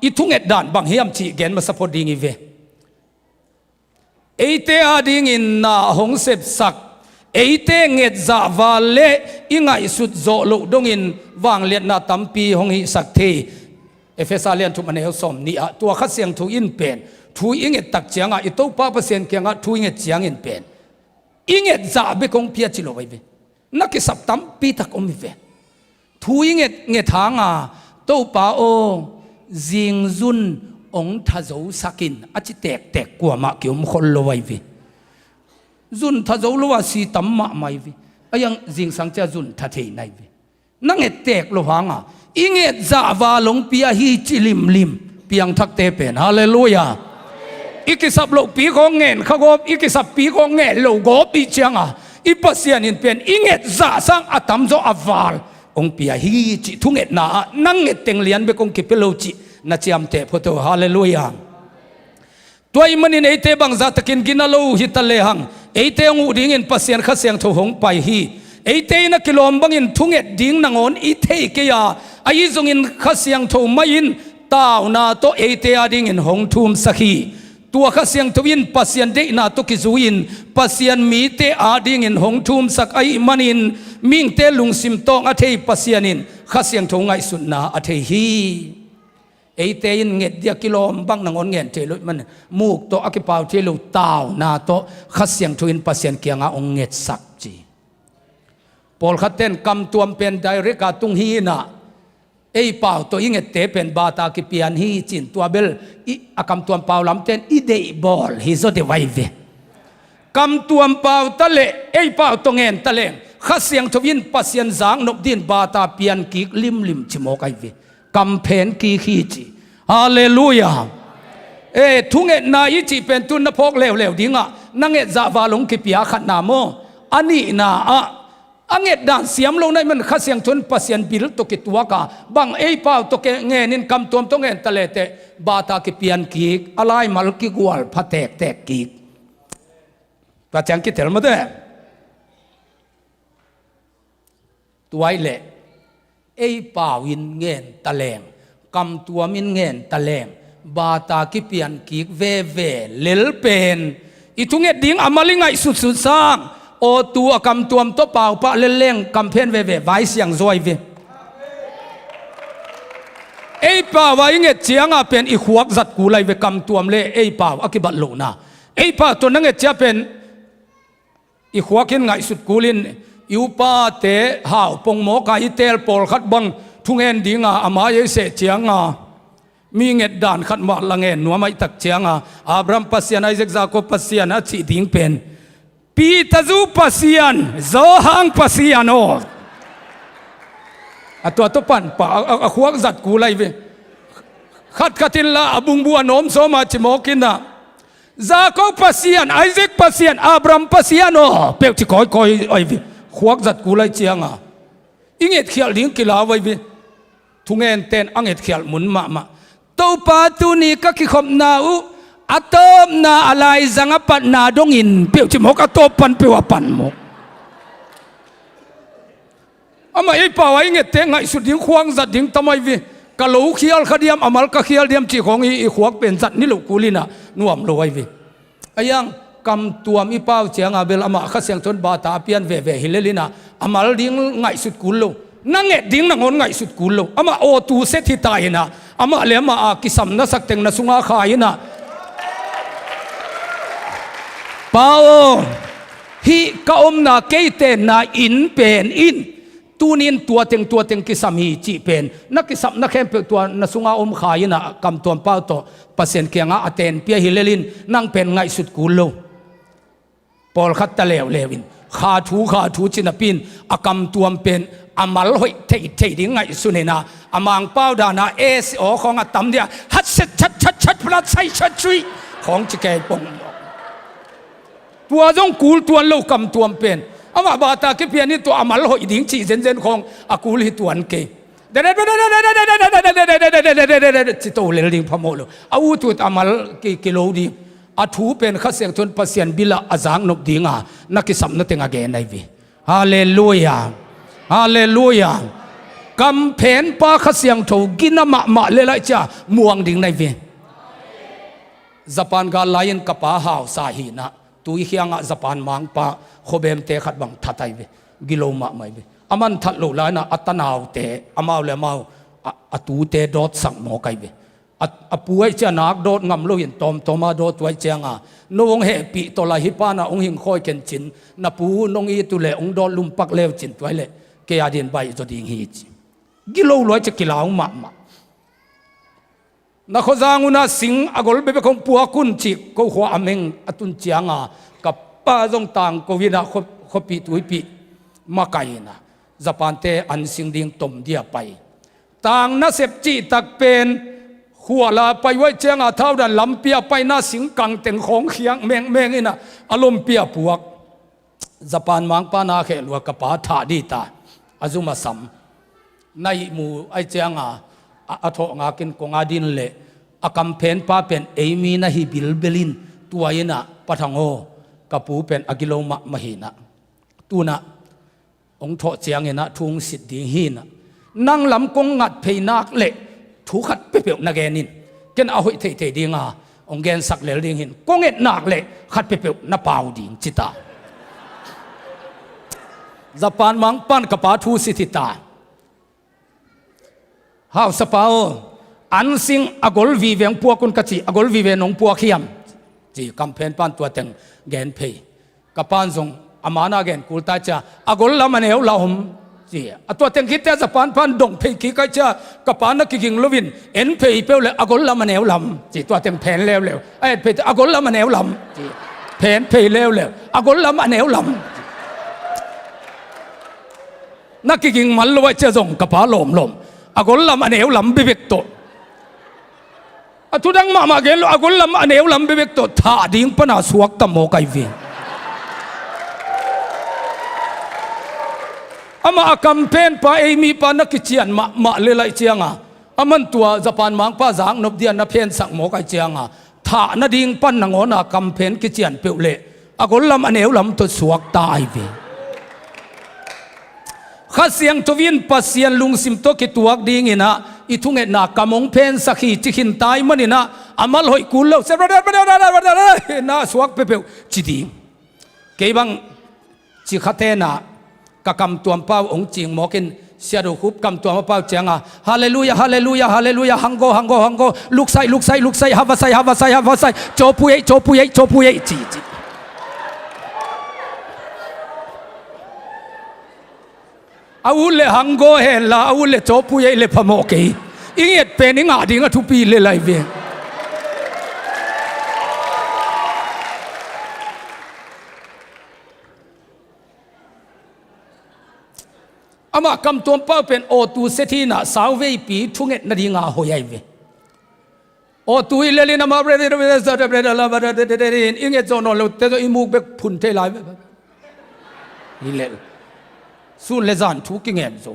i thunget dan bang hiam cih gen masa phot ding hi ve. Eite adingin na a hong sepsak, eite ngetzah val le i ngaihsut zawh loh dongin vangliatna tampi hong hihsak thei. Efesa lian thum a neu sawm nih ah tua Kha Siangtho in pen thu i nget tak ciangah, i Topa Pasian kiangah thu i nget ciangin pen i ngetzah bek hong pia ci lo ahi ve. Na kisap tampi tak om hi ve. Thu i nget, nget hanga, Topa aw, zingzun hong thazosak in a ci tektek kuamah kiom khol lo ahi ve. Zun thazo lo a si tam mahmah ahi ve. A iang zingsang cia zun tha thei na hi ve. Na ngettek lo hanga i ngetzah val hong pia hi ci limlim piangthakte pen. Halleluiah. I kisap lohpi khawng ngen kha gawp, i kisappi khawng ngen lo gawp i cianga i Pasian in pen i ngetzah sang a tamzaw a val hong pia hi cih thungetna ah nang nget teng lian bek hong kipia lo cih na ciamteh phot uh. Halleluiah. Tua ahih manin eite bangzah takin gina lo uh hi ta lehang, eite hong uh dingin Pasian Kha Siangtho hong pai hi. Eite in a kilawm bangin thunget ding nangawn i thei kei a, ahi zongin Kha Siangtho mah in tauna tawh eite adingin hong thumsak hi. Tua Kha Siangtho in Pasian deihna tawh kizui-in Pasian mite adingin hong thumsak ahih manin mihingte lungsim tawng a thei Pasian in Kha Siangtho ngaihsutna a thei hi. Eite in nget dia kilawm bang nangawn ngen thei lo ahih manin muk tawh a kipau thei lo tauna tawh Kha Siangtho in Pasian kiangah hong ngetsak ci. Pawlkhatte in kamtuam pen direct a tung hi inah, ei pau tawh i ngette pen bata kipian hi ci-in tua bel i, a kamtuam pau lamte in i deihbawl hi zaw deuh ahi ve. Kamtuam pau ta leh ei pau tawh ngen ta leng Kha Siangtho in Pasian zaknop dingin bata pian kik limlim ci mawk ahi ve. Kamphen kik hi ci. Halleluiah. E, thungetna i cih pen tun na phawk leuleu dingah na ngetzah val hong kipia khatna maw? A nihna ah a nget dan siam lo na hih man Kha Siangtho in Pasian bil tawh kituak a, bang ei pau tawh ke ngenin kamtuam tawh ngen ta lehteh bata kipian kik, a laimal kigual pha tektek kik. Tua ciang kitel mawte. Tua ahih leh ei pau in ngen ta leng, kamtuam in ngen ta leng, bata kipian kik veve lel pen i thunget ding a mal i ngaihsutsut sang, awtu a kamtuam tawh paupah lel leng kamphen veve vai siang zaw ahi ve. Ei pau a i nget cianga pen i khuak zat kul ahi ve, kamtuam le ei pau a kibat lohna. Ei pau tawh na nget cia pen i khuak in ngaihsut kulin i upate hau pongmawka i teel pawlkhat bang thungen dinga a mai ei seh cianga mi nget dan khat mah la ngen nuam ahih tak cianga Abraham Pasian, Isaac, Jacob Pasian a cih ding pen Peter zu Pasian, Johan Pasian aw. A tua tawh pan pah a, a, a khuak zat kul ahi ve. Khatkhat in la a bungbu a nawm sawma ci mawk inah Jacob Pasian, Isaac Pasian, Abraham Pasian aw peuh ci kawikawi ahi ve. Khuak zat kul ahi cianga i ngetkhialh ding kilau ahi ve. Thungenten a ngetkhialh mun mahmah. Topa tuni ka kikhopna uh a tawpna a laizang a patna dongin peuh ci mawk, a tawp pan peuh a pan mawk. Amah ei pau a i ngette ngaihsut ding khuak zat ding tam ahi ve. Ka lo khial kha diam, a mal ka khial diam cih khawng i, i khuak pen zat ni loh kul inah nuam lo ahi ve. A iang kamtuam i pau cianga bel amah Kha Siangtho in bata a pian veve hi lel inah a mal ding ngaihsut kul lo, na nget ding nangawn ngaihsut kul lo. Amah aw tu set hi ta inah amah le amah a kisam na sak teng na sunga kha inah, Pa aw, hih ka omna kei tenna inn pen in tunin tua teng tua teng kisam hi cih pen na kisapna khempeuh tua na sunga om kha inah kamtuam pau tawh Pasian kiangah a tenpia hi lel in nang pen ngaihsut kul lo. Pawlkhat ta leuleu in kha thu kha thu ci napi in a kamtuam pen a mal hoih theithei ding ngaihsun inah a mangpau dana S O khawng a tam dia hat set chat chat chat plat sai chat cui khawng ci kei pong. Tua zong kul tuan lo kamtuam pen. Amah bata kipian in tua a mal hoih ding cih zenzen khawng a kul hi tuan kei. Ci to lel ding phamawh lo. A utut a mal ki, kilo ding. A thu pen Kha Siangtho in Pasian bilah a zaknop dinga na kisapna teng a gen ahi ve. Halleluia. Halleluia. Kamphenpa Kha Siangtho gina mahmah le laih cia muang ding na hi ve. Japan gal lai-in ka pa hausa hinah tui khiangah Japan mangpa khuabemte khat bang that ahi ve. Gilo mahmah ahi ve. A man that loh lai-inah a tanaute amau le amau a, a tute dawtsak mawk ahi ve. A, a pu aih cia nak dawt ngam loin tawmtawma dawt uh aih cianga no hong hehpih tawh lai hi pana hong hingkhawi kencin na pu nong it uh le hong dawt lumpak leucin tuai le kei a din baih zaw ding hi ci. Gilo luai cia kilau mahmah. Na khuazang unah sing a gol bebek hong puak un cih ko khua a meng a tun cianga ka pa zong tangko inah khua, khuapih tuipih makai inah Japan-te an sing ding tom dia pai. Tang nasep cihtak pen khuala pai uaih cianga thaudan lampi a paina singkang teng khawng khiak mengmeng inah a lompi a puak. Japan mangpa na kheh lua ka pa thah dih ta a zum a sam. Na ihmu aih cianga a, a thawh ngakin kong a din leh a kamphenpa pen eimi na hi bilbel in tua inah Pa Thang aw ka pu pen a gilo mahmah hinah tunah hong thawh cianginah thu hong sit ding hinah nang lam kong ngat phei nak leh thu khat peuhpeuh na gen in ken a hoih theithei dinga hong gensak lel ding hin kong et nak leh khat peuhpeuh na pau ding ci ta. Japan mangpan ka pa thu sit hi ta. Hausapa aw, an sing a gol vive hong puak un ka ci, a gol vive nong puak hiam? Ci kamphenpan tua teng gen phei. Ka pan zong a mana gen kul ta cia a gol lam a neu lam ci. A tua teng khitte a Japan pan dong phei kik ai cia ka pa na kiging loin en phei peuh le a gol lam a neu lam ci tua teng phen leuleu. A et phei a gol lam a neu lam ci. Phen phei leuleu a gol lam a neu lam ci. Na kiging man lo ai cia zong ka pa lawmlawm a gol lam a neu lam bebek tawh. A thudang mahmah gen lo a gol lam a neu lam bebek tawh thah ding pana suak tam maw kai ve. Amah a kamphenpa eimipa na kician mahmah le laih cianga a man tua Japan mangpa zaknop dia na phensak maw kai cianga thah nading pan nangawna kamphen kician peuh leh a gol lam a neu lam tawh suak ta ai ve. Kha Siangtho in Pasian lungsim tawh kituak dinginah i thungetna kam hong phensak hi ci khin tai maninah a mal hoih kul lo se na suak peuhpeuh ci ding. Kei bang ci kha tenah ka kamtuam pau hong cing mawkin Sia Do Khup kamtuam a pau cianga halleluia halleluia halleluia hanggo hanggo hanggo luksai luksai luksai havasai havasai havasai cawpui ei cawpui ei cawpui ei ci ci. A ut le hanggo henla a ut le cawpui ei le phamawh kei. I nget pen i ngah ding a thupi le lai ve. Amah kamtuam pau pen awtu set hinah sauveipi thunget nadinga hoi ai ve. Awtu i lelin amah i nget zawh nawn lote zawh i muk bek phun thei lai ve. I lel sun le zan thu kingem zo.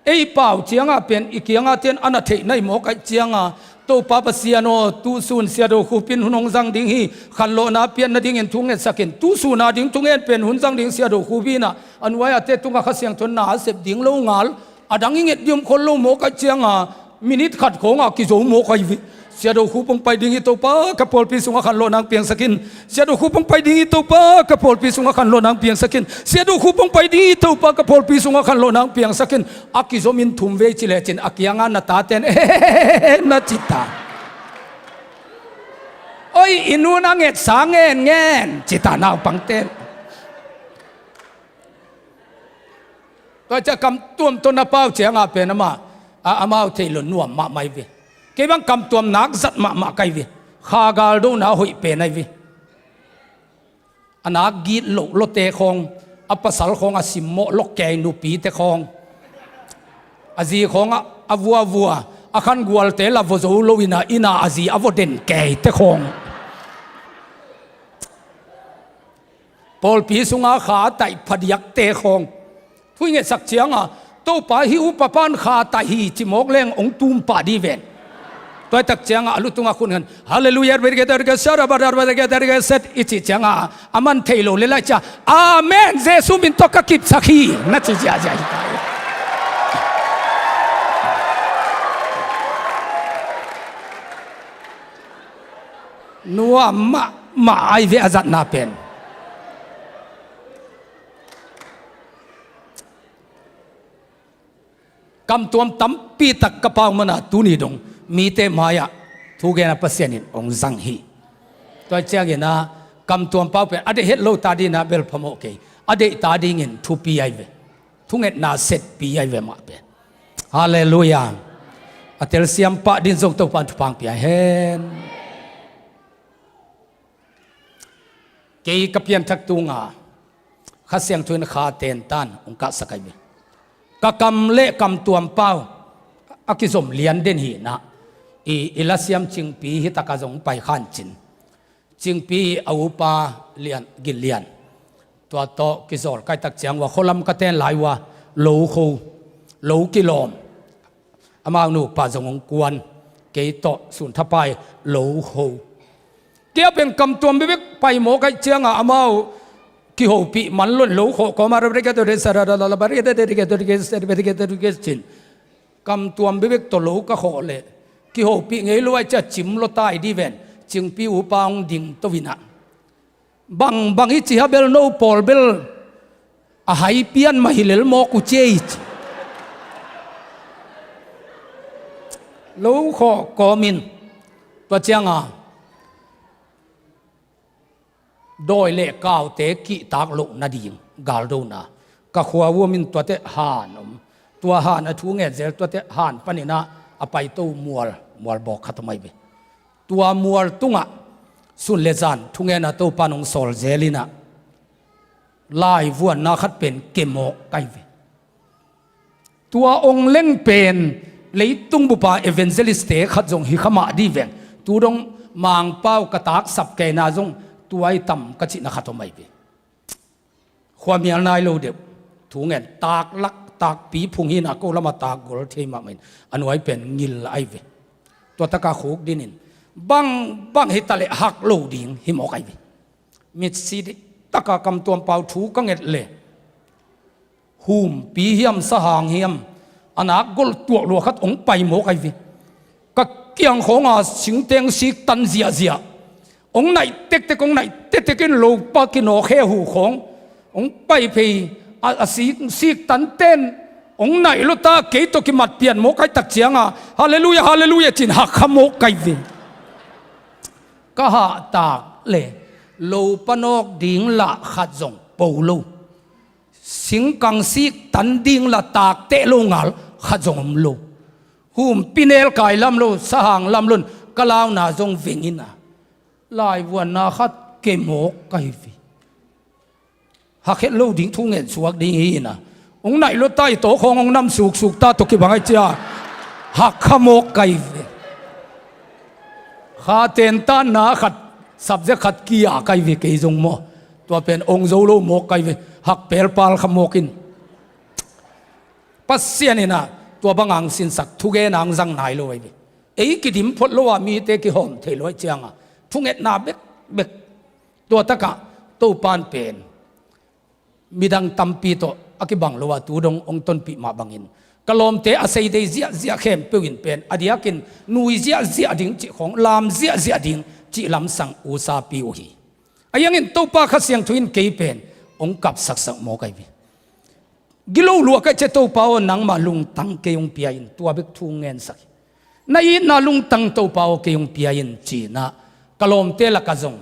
Ei pau cianga pen i kianga ten a na theih nai mawk aih cianga Topa Pasian aw, tusun Sia Do Khupin hun hong zang ding hi, khanlawhna pian nadingin thu ngetsakin, tusuna ding thungen pen hun zang ding Sia Do Khup hinah a nuai-ate tunga Kha Siangtho na a sep ding lo ngal a dang i nget diom khol lo mawk aih cianga Minit khat khawngah kizo mawk ahi ve. Siadoh Khupong pai ding hi Topa, ka pawlpi sungah khanlawhna hong piangsak in. Siadoh Khupong pai ding hi Topa, ka pawlpi sungah khanlawhna hong piangsak in. Siadoh Khupong pai ding hi Topa, ka pawlpi sungah khanlawhna hong piangsak in. A kizomin thum vei ci lecin a kiangah na taten na ci ta. Oi, i nu na ngetsa ngenngen ci ta naupangten. Tua ciah kamtuam tawh na pau ciangah pen amah a amau theih lo nuam mahmah hi ve. Kei bang kamtuam nak zat mahmah ka hi ve. Kha galdona hoih pen ahi ve. A nak git loh lote khawng, a pasal khawng a simmawh loh kei nupite khawng, a zi khawngah a vuavua, a khangualte la vua zo lo ina ina a zi a vua den keite khawng. Pawlpi sunga kha taih phadiakte khawng. Thu i ngetsak cianga Topa hih upa pan kha taih hi ci mawk leng hong tum pah dih ven. Tuaitak cianga a lutunga khun khan Halleluiah, set i cih cianga a man thei lo le lai cia Amen, Jesu min tawh ka kipsak hi na ci ziahziah hi ta hi. Nuam mahmah ai ve a zatna pen. Kamtuam tampi tak ka pau mana tuni dong mite mai-ah thugen a Pasian in hong zang hi. Tua ciangin a kamtuam pau pen a deih het lo ta dingin a bel phamawh kei, a deih ta dingin thupi ai ve. Thungetna setpi ai ve mah pen. Halleluiah. A telsiam pah din zong Topan thupha hong pia hen. Kei ka pianthak tunga Kha Siangtho in kha tentan hong kahsak ai ve. Ka kam le kamtuam pau a kizom lian den hi na. I, i lasiam Cingpi hi taka zong pai khan cin. Cingpi a upa lian, gil lian. Tua tawh kizawl kaitak ciang ua khualam ka ten lai ua lo kho, lo kilawm. Amau nupa zong hong kuan, kei tawh sun thapai lo ho. Kei a pen kamtuam bebek pai mawk aih cianga amau kihopih man lon lo khawh kawma cin. Kamtuam bebek tawh lo ka khawh leh kihopih ngei lo aih cia cim lo tai di ven. Cingpi upa hong ding to vinah. Bangbang i ci ha bel no pawl bel a hai pian mah hi lel mawk uh cia i ci. Lo khawh kawmin tua cianga dawi le kaute kihtak loh nading galdona ka khua uamin tuate han om. Tua han a thu nget zel tuate han paninah a paito mual, mual bawk khat om ai ve. Tua mual tungah sun le zan thungena Topa nong sawl zel inah laivuanna khat pen kemawk kai ve. Tua ong leng pen leitung bupa evangelist te khat zong hi kha mah di veng. Tu dong Mangpau ka taksap keina zong tuai tam ka cihna khat om ai ve. Khuamial nai lo deuh. Thu ngen taklak takpi phung hinah ko lama takgol thei mahmah in a nuai pen ngil ai ve. Tua taka khuk dinin bang bang hi taleh hak lo ding hi mawk ai ve. Mitsi dik taka kamtuam pau thu ka nget le humpi hiam sahang hiam a nak gol tuak lua khat ong pai mawk ai ve. Ka kiang khawnga singteng sik tan ziahziah ong naih tektek, ong naih tektek in lopa kinawk he hu khawng ong pai phei a, a sik, sik tan ten ong naih lo ta kei tawh kimat pian mawk ai tak cianga halleluiah, halleluiah cin hak kha mawk kai ve. Ka hahtak le lopa nawk ding lah khat zong po lo. Singkang sik tan ding la takteh lo ngal khat zong om lo. Humpi nelkai lam lo, sahang lam lon ka launa zong vengina laivuanna khat kemawk ka hi ve. Hakhet lo ding thu ngen suak ding hi ina. Ong naih lo ta i tawkhawng ong nam suksuk ta tawh kibang ai cia hak kha mawk ka hi ve. Kha tentanna khat subject khat kia ka hi ve kei zong maw. Tua pen ong zo lo mawk ka hi ve. Hak pelpal kha mawk in. Pasian inah tua banga ang sinsak thugen ang zang nai lo ai ve. Ei kidim phot lo a mite kihawm thei lo ai cianga thungetna bekbek. Tua takah Topan pen midang tampi tawh a kibang lo a tu dong ong tonpih mah bangin Ka lawmte a seidei ziahziah khempeuh in pen a diakin nui ziahziah ding cih khawng, lam ziahziah ding cih lamsang usapi uh hi. Ahi hangin Topa Kha Siangtho in kei pen hong kapsaksak mawk ahi ve. Gilo lua ka hih ciang Topa aw, nangmah lungtang kei hong pia in, tua bek thu ngensak hi. Na itna lungtang Topa aw kei hong pia in ci-in ah ka lawmte lakah zong,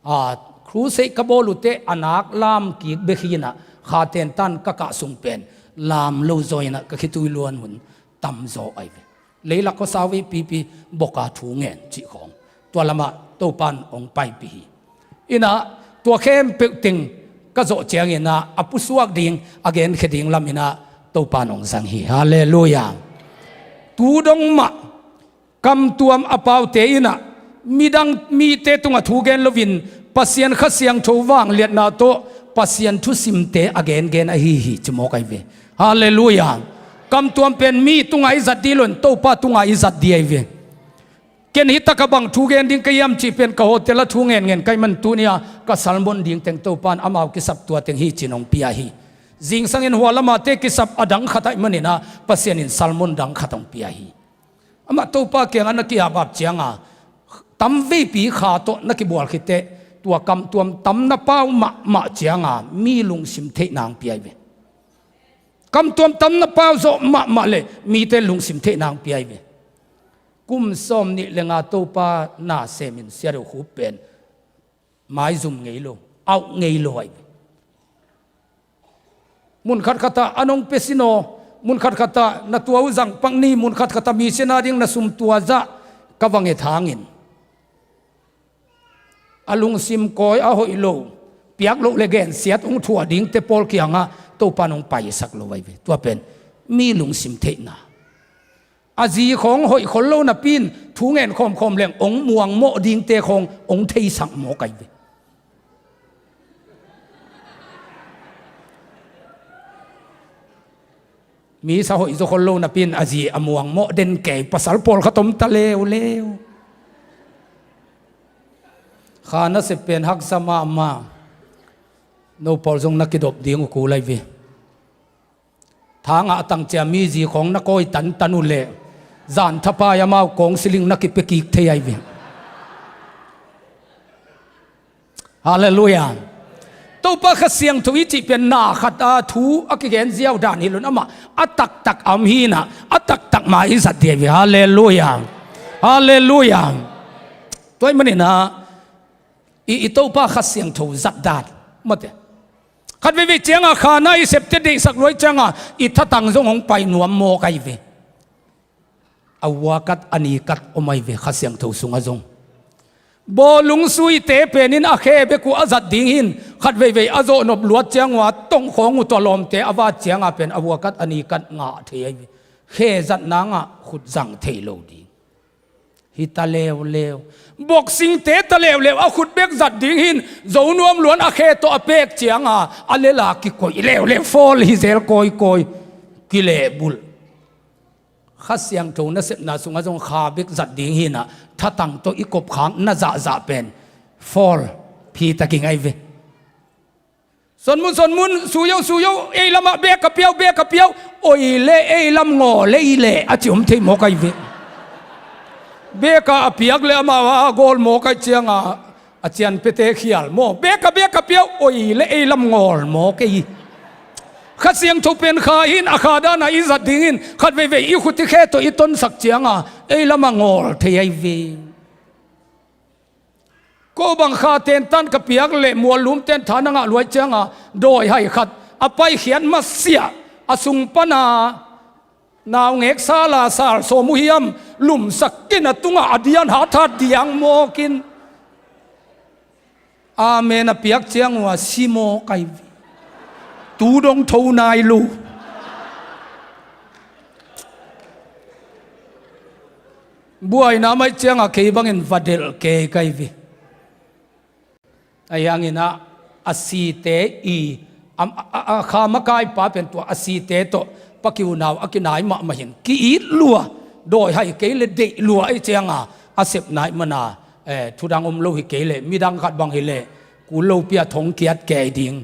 a, crusade ka bawl uh teh a nak lam kik bek hi-in ah, kha tentan ka kah sung pen lam lo zaw-in ah ka khitui luan hun tamzaw ahi ve. Leilak khuasau veipipi bawka thu ngen cih khawng, tua lamah Topa in hong paipih hi. In ah tua khempeuh teng ka zawh ciangin ah a pusuak ding, a genkhia ding lam in ah Topa in hong zang hi. Halleluiah. Tu dong mah kamtuam a paute in ah midang mite tungah thu gen loin Pasian Kha Siangtho vangliatna tawh Pasian thusimte a gengen ahi hi ci mawk ahi ve. Halleluiah. Kamtuam pen mi tungah i zat ding lo-in Topa tungah i zat ding ahi ve. Ken hi takah bang thu gen ding ka hiam cih pen ka hotel ah thu ngenngen ka hih man tuni-a ka sermon ding teng Topa in amau kisap tua teng hi ci-in hong pia hi. Zingsangin hua lamate kisap a dang khat ahih manin ah Pasian in sermon dang khat hong pia hi. Amah Topa kiangah na kiapap cianga tam veipi kha tawh na kibual khit teh, tua kamtuam tam na pau mahmah cianga mi lungsim theihna hong pia hi ve. Kamtuam tam na pau zawh mahmah le mite lungsim theihna hong pia hi ve. Kum sawm nih le nga Topa na semin Sia Deu Khup pen maizum ngei lo, auh ngei lo ahi ve. Mun khatkhatah a nong pia sin aw, mun khatkhatah na tua uh zang pak ni, mun khatkhatah mission a ding na sum tua zah ka va nget hangin a lungsim kawi a hoih lo, piak loh le gensiat hong thuah dingte pawl kiangah Topa in hong paisak lo ahi ve. Tua pen mi lungsim theihna. A zi khawng hoih khol lo napi-in thu ngen khawmkhawm leng hong muangmawh dingte khawng hong theisak mawk ahi ve. Misa hoih zaw khol lo napi-in a zi a muangmawh den kei pasal pawlkhat om ta leuleu. Kha na sep pen haksa mahmah. No pawl zong na kidop ding uh kul ahi ve. Thangah a tang cia mi zi khawng na kawi tantan uh leh zan thapai amau kawng siling na kipia kik thei ahi ve. Halleluiah. Topa Kha Siangtho i cih pen na khat a thu a kigen ziau dan hi lo-in amah a taktak a om hi-in ah a taktak mah i zat ding ahi ve. Halleluiah. Halleluiah. Tua ahih manin ah i, i Topa Kha Siangtho zat dan mate. Khat veivei cianga kha na i septe deihsak lua ahih cianga i thatang zong hong pai nuam mawk ahi ve. A vua kat a ni kat om ahi ve Kha Siangtho sungah zong. Bawlung suite penin a khe bek uh a zat ding hi-in khat veivei a zawh nop luat ciang uh a tongkhawng uh tawh lawmte a vat cianga pen a vua kat a ni kat ngah thei ahi ve. Khe zat nangah khut zang thei lo ding. Hi ta leuleu. Boxingte ta leuleu a khut bek zat ding hi-in zo nuam luan a khe tawh a pek cianga a lela kikoih leuleu, fawl hi zel kawikawi. Kilehbulh. Kha Siangtho nasepna sungah zong kha bek zat ding hi-in ah thatang tawh i kopkhak na zahzah pen fawl phi takin ahi ve. Sonmun, Sonmun, suyo, suyo, ei lamah bek a piau, bek a piau, oi le ei lam ngaw lei le a ci om thei mawk ahi ve. Bek a piak le amau a gawl mawk ahih cianga a cianpiate khial maw, bek a bek a piau, oi le ei lam ngawl mawk ei. Kha Siangtho pen kha hi-in a kha dana i zat dingin khat veivei i khut i khe tawh i tonsak cianga ei lamah ngawl thei ahi ve. Ko bang kha tentan ka piak le muallum ten tha na ngah luai cianga dawihai khat a paikhiat masiah a sung pana naungek sala sal sawm uh hiam lumsak in a tungah a dian hathat diang mawkin. Amen a piak ciang uh a si mawk ahi ve. Tu dong tho nai lo. Buaina maih cianga kei bangin va delh kei ka hi ve. Ahi hangin ah a site i a, a, a, a kha makaipa pen tua a site tawh pakiunau a kinai mahmah hin ki-it lua, dawihai kei le deih lua ahih cianga a sepna ahih mana, eh, thudang om lo hi kei leh midang khat bang hi leh kul lopi a thong kiat kei ding.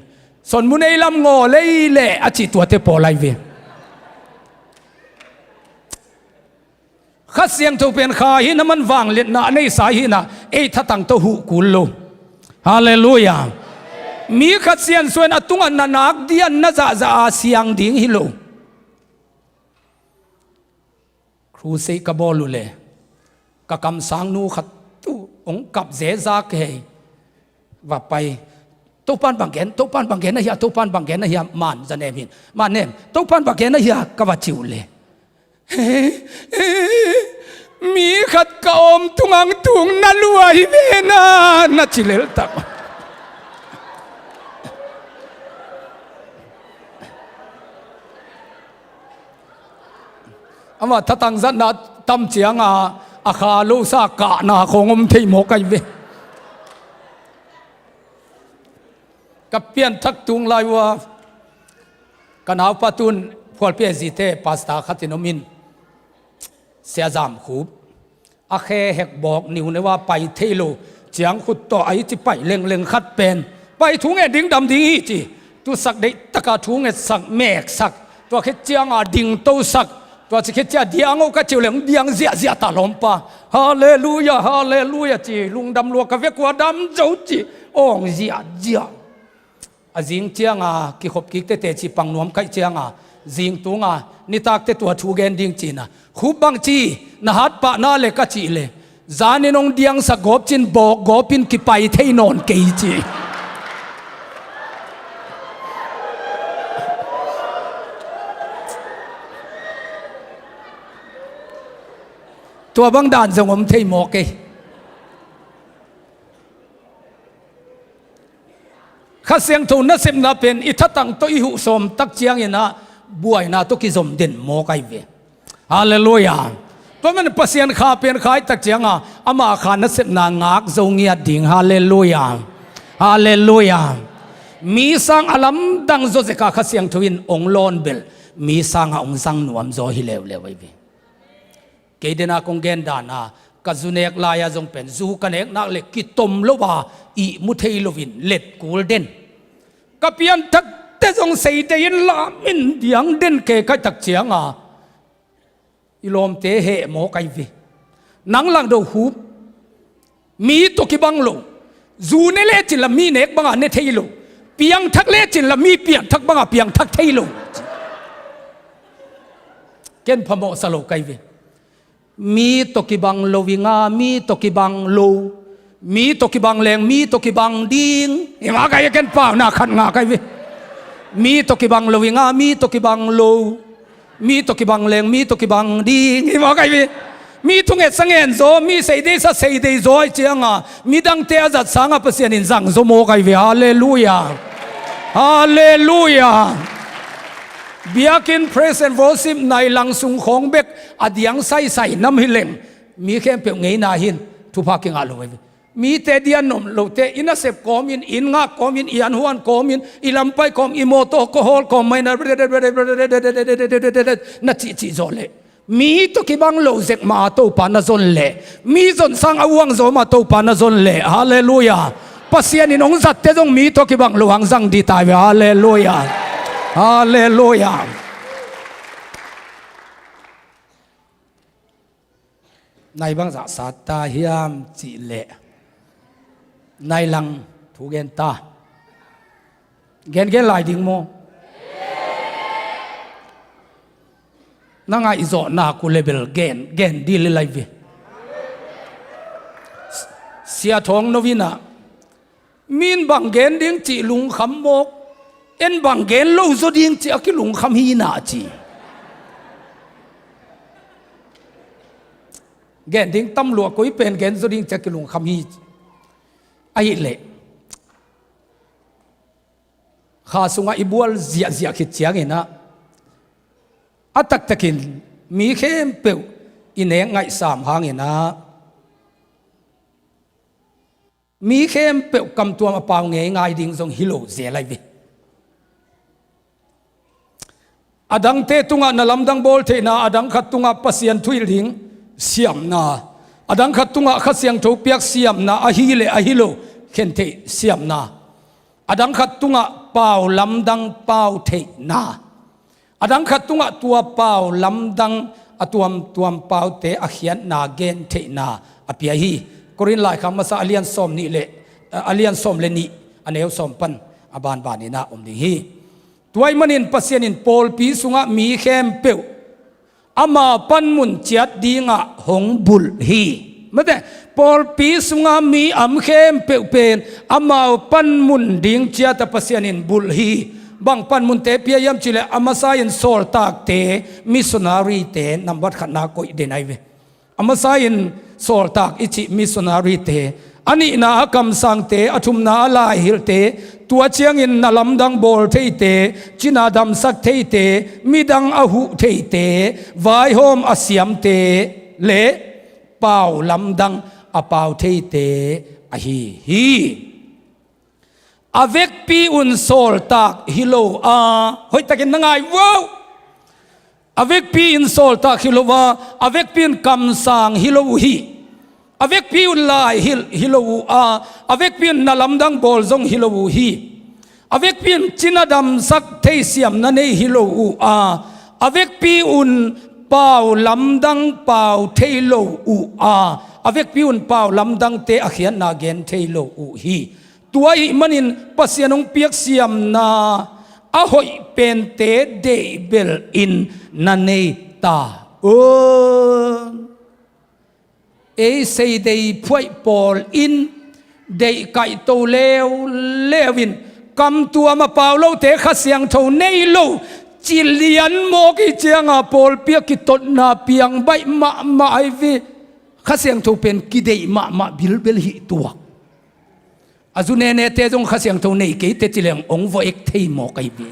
Sonmun ei lam ngaw lei leh a cih tuate pawl ahi ve. Kha Siangtho pen Kha hi-in a, aman vangliatna a neisa hi-in a, ei thatang tawh huh kul lo. Halleluiah. Mi khat siansuah in a tungah na nak dian na zahzah a siang ding hi lo. Crusade ka bawl uh leh ka kamsangnu khat tu hong kap zeza kei, va pai. Topa'n bang gen, Topa'n bang gen na hia, Topa'n bang gen na hia, man za nem hi-in. Man nem, Topa'n bang gen na hia, ka va ci uh leh, mi khat ka om tungah tung na lua hi ven a, na ci lel tak. Amah thatang zatna tam ciang a, a kha losa kahna khawng om thei mawk ahi ve. Ka pianthak tung lai uh a, ka naupa tun Phualpi A Z te pastor khat in om in, Sia Zam Khup. A khe hek bawk niuneu a, pai thei lo, ciangkhut tawh a i ci pai lengleng khat pen, pai thu ngen ding dam ding hi ci. Tusak deih taka thu ngetsak, meksak, tua khit ciang a dingtosak, tua ci khit ciang a diang o ka ci uh leh hong diang ziahziah ta lawmpa. Halleluiah, halleluiah ci, lungdam lua ka vek uh a, dam zo ci, awng ziahziah. A zing ciang a kikhop kik tete ci pang nuam kaih ciang a, zing tung a nitak teh tua thu gen ding ci-in a, Khup bang ci, na hat pah na leh ka cih leh, zan in hong diangsak gawp cin bawk gawp in kipai thei nawn kei ci. Tua bang dan zong om thei mawk ei. Kha Siangtho nasepna pen i thatang tawh i huh sawm tak ciangin a, buaina tawh kizom den mawk ahi ve. Halleluiah. Tua man Pasian Kha pen Kha i tak ciang a, ama Kha nasepna ngak zo ngiat ding. Halleluiah. Halleluiah. Mi sang a lamdang zawzek a Kha Siangtho in hong lawn bel, mi sang a hong zang nuam zaw hi leuleu ahi ve. Kei dena kong gen dan a, ka zu nek lai-a zong pen, zu ka nek nak leh kitom lo a, ihmu thei loin let kul den. Ka pianthakte zong seidei in lam in diang den kei ka i tak ciang a, i lawmte heh mawk ahi ve. Nang Langdo Khup, mi tawh kibang lo. Zu ne lecin la mi nek banga ne thei lo. Piangthak lecin la mi piangthak banga piangthak thei lo. Ken phamawh sa lo ka hi ve. Mi tawh kibang lo ing a, mi tawh kibang lo. Mi tawh kibang leng, mi tawh kibang ding. Hi mah ka hi, ken pauna khat ngah ka hi ve. Mi tawh kibang lo ing a, mi tawh kibang lo. Mi tawh kibang leng, mi tawh kibang ding. Hi mah ka hi ve. Mi thungetsa ngen zaw, mi seideisa seidei zaw ahih ciangin, midangte a zat sangin Pasian in zang zaw mawk ahi ve. Halleluiah. Halleluiah. Biakinn praise and worship nai lang sung khawng bek a diang saisai nam hi leng, mi khempeuh ngeina hi-in thupha kingah lo ahi ve. Mite dian nuam lote, i nasep kawmin, i inn ngak kawmin, i anhuan kawmin, i lampai kawm, i mawtaw kawhawl kawm mah in a, na cihcih zawh leh, mi tawh kibang lo zek mah a Topa na zon leh, mi zon sang a uang zaw mah a Topa na zon leh, halleluiah. Pasian in hong zatte zong mi tawh kibang lo hang zang ding ta hi ve, halleluiah. Halleluiah. Nai bangzah sat ta hiam cih leh, nai lang thu gen ta. Gengen lai ding maw? Na ngaihzawh nak uh leh bel gen, gen ding lai ve. Sia Thawng No in a, mi in bang gen ding cih lungkham mawk, en bang gen lo zaw ding cih a kilungkham hi na ci. Gen ding tam lua, koi pen gen zaw ding cih a kilungkham hi. Ahih leh, kha sungah i bual ziahziah khit ciangin a, a taktakin mi khempeuh i nek ngaihsam hangin a, mi khempeuh kamtuam a pau ngeingai ding zong hi lo zel ahi ve. A dangte tungah na lamdang bawl theihna, a dang khat tungah Pasian thuhilh ding siamna, a dang khat tungah Kha Siangtho piak siamna, ahi le ahi lo khen theih siamna, a dang khat tungah pau lamdang pau theihna, a dang khat tungah tua pau lamdang a tuamtuam paute a khiatna gentheihna a pia hi. Korin laikhak masa a lian sawm nih le, a lian sawm le nih, a neu sawm pan a banbanin ah om ding hi. Tua ahih manin Pasian in pawlpi sungah mi khempeuh amau panmun ciat dingah hong bulh hi. Mate, pawlpi sunga mi om khempeuh pen amau panmun ding ciatah Pasian in bulh hi. Bang panmunte pia hiam cihleh, a masa in sawltakte, missionary-te nambat khatna koih den ahi ve. A masa in sawltak i cih missionary-te, a nihna a kamsangte, a thumna a laihilhte, tua ciangin na lamdang bawl theite, cina damsak theite, midang a huh theite, vaihawm a siamte le pau lamdang a pau theite ahi hi. A vekpi un sawltak hi lo a, hoihtakin na ngai vo. A vekpi in sawltak hi lo a, a vekpi in kamsang hi lo uh hi. A vekpi un laihilh hi lo uh a, a vekpi in na lamdang bawl zong hi lo uh hi. A vekpi in cina damsak thei siamna nei hi lo uh a, a vekpi un pau lamdang pau thei lo uh a, a vekpi un pau lamdangte a khiatna gen thei lo uh hi. Tua ahih manin Pasian hong piak siamna a hoih pente deihbelh in na nei ta un. Ei seidei phuaih pawl in deih kaihto leuleu in, kamtuam a pau lote Kha Siangtho nei lo ci lian mawk hi cianga pawlpi a kitotna piang baih mahmah ahi ve. Kha Siangtho pen kideih mahmah bilbel hi tuak. A zu nenete zong Kha Siangtho nei kei teh ci leng hong vua ek thei mawk ahi ve.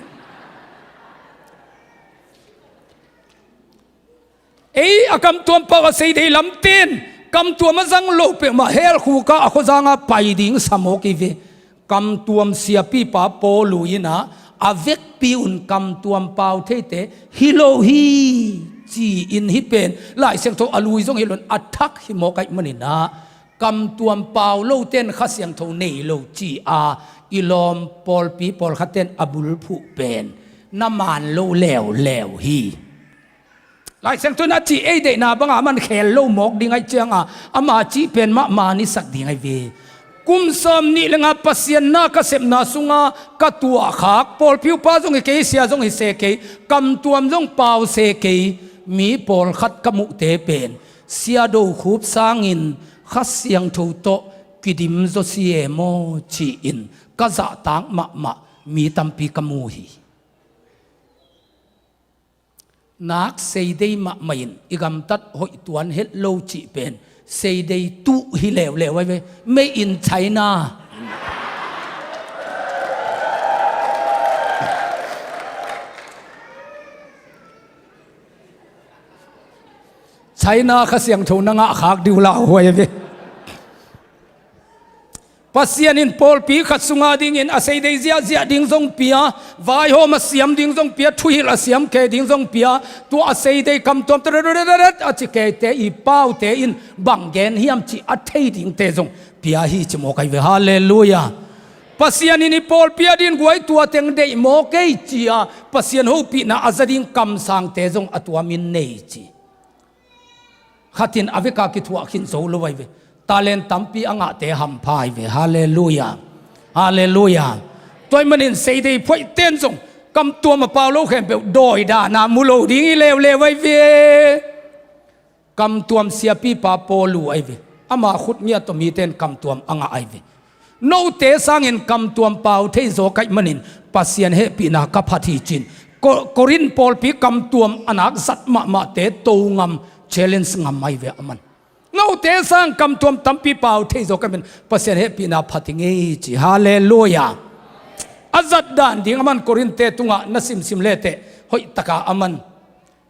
Ei a kamtuam pau a seidei lamten kamtuam a zang lo peuhmah hell khuk ah a khuazang ah pai ding sa mawk hi ve. Kamtuam siapipa Paulu in ah a vekpi un kamtuam pau theite hi lo hi ci-in hih pen Lai Siangtho a lui zong hi lo in a thak hi mawk ahih manin ah kamtuam pau loten Kha Siangtho nei lo ci-a i lawm pawlpi pawlkhatten a bulphuh pen na man lo leuleu hi. Lai Siangtho in a cih ei deihna banga a man khel lo mawk ding ahih cianga ama cih pen mah man i sak ding ahi ve. Kum sawm nih le nga Pasian na ka sepna sunga ka tuahkhak, pawlpi upa zong hi kei, sia zong hi se kei, kamtuam zong pau se kei, mi pawlkhat ka muhte pen sia Do Khup sangin Kha Siangtho tawh kidim zaw si e maw ci-in ka zahtak mahmah mi tampi ka mu hi. Nak seidei mahmah in i gamtat hoih tuan het lo cih pen seidei tuh hi leuleu ahi ve. Made in China. China Kha Siangtho na ngahkhak ding uh lauhuai ahi ve. Pasian in pawlpi khat sunga dingin a seidei ziahziah ding zong pia, vaihawm a siam ding zong pia, thuhilh a siam kei ding zong pia, tua a seidei kamtuam tararat a ci keite i paute in bang gen hiam cih a thei dingte zong pia hi ci mawk ahi ve. Halleluiah. Pasian in i pawlpi a dingin guai tua teng deih mawk ei ci-a Pasian hopihna a za ding kamsangte zong a tuamin nei ci. Khatin a veka kithuah khin zo lo ahi ve. Talent tampi a ngahte hampha ahi ve. Halleluiah. Halleluiah. Tua ahih manin seidei phuaihten zong kamtuam a pau lo khempeuh dawi dana mu lo ding hi leuleu ahi ve. Kamtuam siapipa Paulu ahi ve. Ama khut ngiat tawh mite in kamtuam a ngah ahi ve. Note sangin kamtuam pau thei zaw ka hih manin Pasian hehpihna ka phat hi ci-in Ko-, Korin pawlpi kamtuam a nak zat mahmahte to ngam, challenge ngam ahi ve a man. Note sang kamtuam tampi pau thei zaw ka hih manin Pasian hehpihna phat hi ngei ci. Halleluiah. A zat dan ding a man Korinte tungah na simsim leteh hoihtaka a man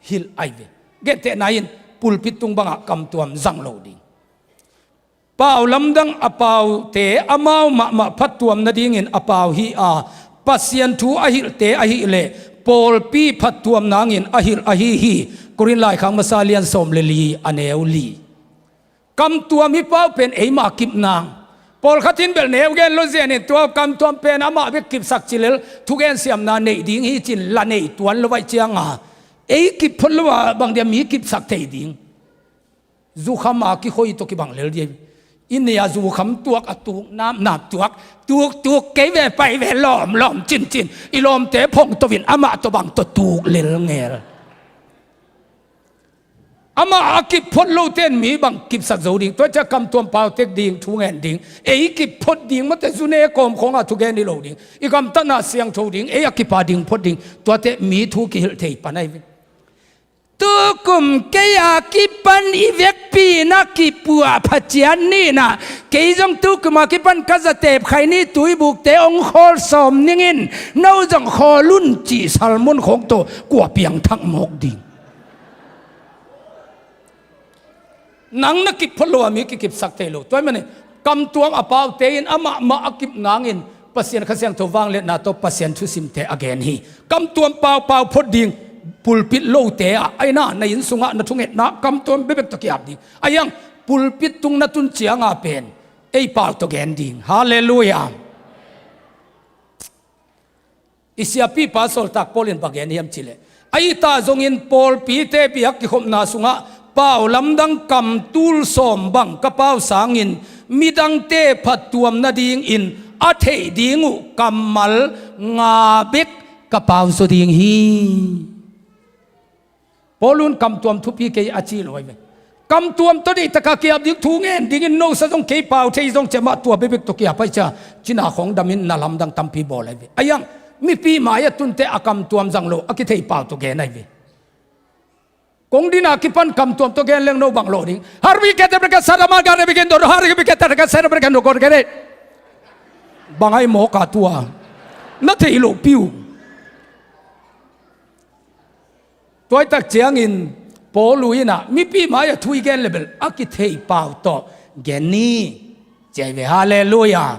hilh ahi ve. Gentehna in pulpit tung bangah kamtuam zang lo ding. Pau lamdang a paute amau mahmah phattuam nadingin a pau hi a, Pasian thu a hilhte ahileh pawlpi phattuam nangin a hilh ahi hi. Korin laikhak masa lian sawm le li a neu li. Kamtuam hi pau pen eima kip nang. Pawlkhat in bel neu gen lo zenin tua kamtuam pen amah bek kipsak cilel thugen siamna neih ding hi cin la nei tuan lo vaih cianga Ei kip phot lo a bang dia mi kipsak thei ding? Zukham a kikhoi tawh kibang lel dia. I nei a zukham tuak a tuk, napnap tuak, tuk, tuk kei ve, pai ve, lawm, lawm, cincin. I lawmte phongto in amah tawh bang tawh tuk lel ngel. Amah a kip phot lote in mi bang kipsak zo ding? Tua ciah kamtuam pau tek ding, thu ngen ding. Ei kip phot ding, mate zune kawm khawngah thugen hi lo ding. I gamtatna siangtho ding, ei a kipa ding phot ding. Tuate mi thu kihilh thei pan ahi ve. Tukum kei a kipan i vekpi na kipuah phacian ni na. Kei zong tukum a kipan ka zatep khai ni, tuibukte ong khawl sawm ningin, no zong khawl un cih salmun khawng tawh kua piangthak mawk ding? Nang na kip phot lo a mi kikipsak thei lo. Tua ahih manin kamtuam a paute in amah mah a kip nangin Pasian Kha Siangtho vangliatna tawh Pasian thusimte a gen hi. Kamtuam pau pau phot ding, pulpit lote ah, aina na inn sungah na thungetna kamtuam bekbek tawh ki-ap ding. Ahi hang pulpit tung na tun cianga pen ei pau tawh gen ding. Halleluiah. I siapipa sawltak Paul in bang gen hiam cihleh, ahi ta zongin pawlpite biak kikhopna sungah pau lamdang kam tul sawm bang ka pau sangin midangte phattuam nadingin a theih ding uh kammal nga bek ka pau zaw ding hi. Paul in kamtuam thupi kei a ci lo ahi ve. Kamtuam tawh deihtakah ki-ap ding, thu ngen dingin nosa zong kei pau thei zong ciah mah tua bekbek tawh ki-ap ahi ciah cina khawng damin na lamdang tampi bawl ahi ve. Ahi hang mipi mai-ah tunte a kamtuam zang lo a kithei pau tawh gen ahi ve. Kong dina kipan kamtuam tawh gen leng no bang lawh ding? Harbi kete breka sara mal gare bikin dor, harbi kete breka sara breka no gor gare. Bang ahi mawk a tua na thei lo piu. Tuaitak ciangin Paul in ah mipi mai-ah thu i gen lebel a kithei pau tawh gen ni, ci ahi ve. Halleluiah.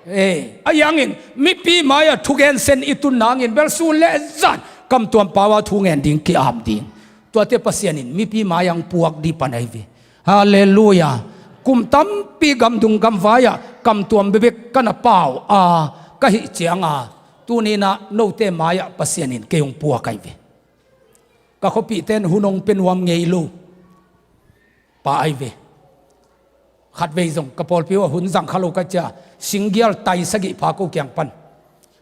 Eh, ahi hangin mipi mai-ah thugen sen i tun nangin bel sun le zan kamtuam pau a thu ngen ding ki-ap ding. Tuate Pasian in mipi mai-ah puak dih pan ahi ve. Halleluiah. Kum tampi gamdung gamvai-ah kamtuam bekbek ka na pau a ka hih cianga tuni-in ah note mai-ah Pasian in kei hong puak ahi ve. Ka khuapihte in hun hong pia nuam ngei lo pa ahi ve. Khatvei zong ka pawlpi uh ah hun zang kha lo ka ciah singgial tai sagih pha ko kiang pan.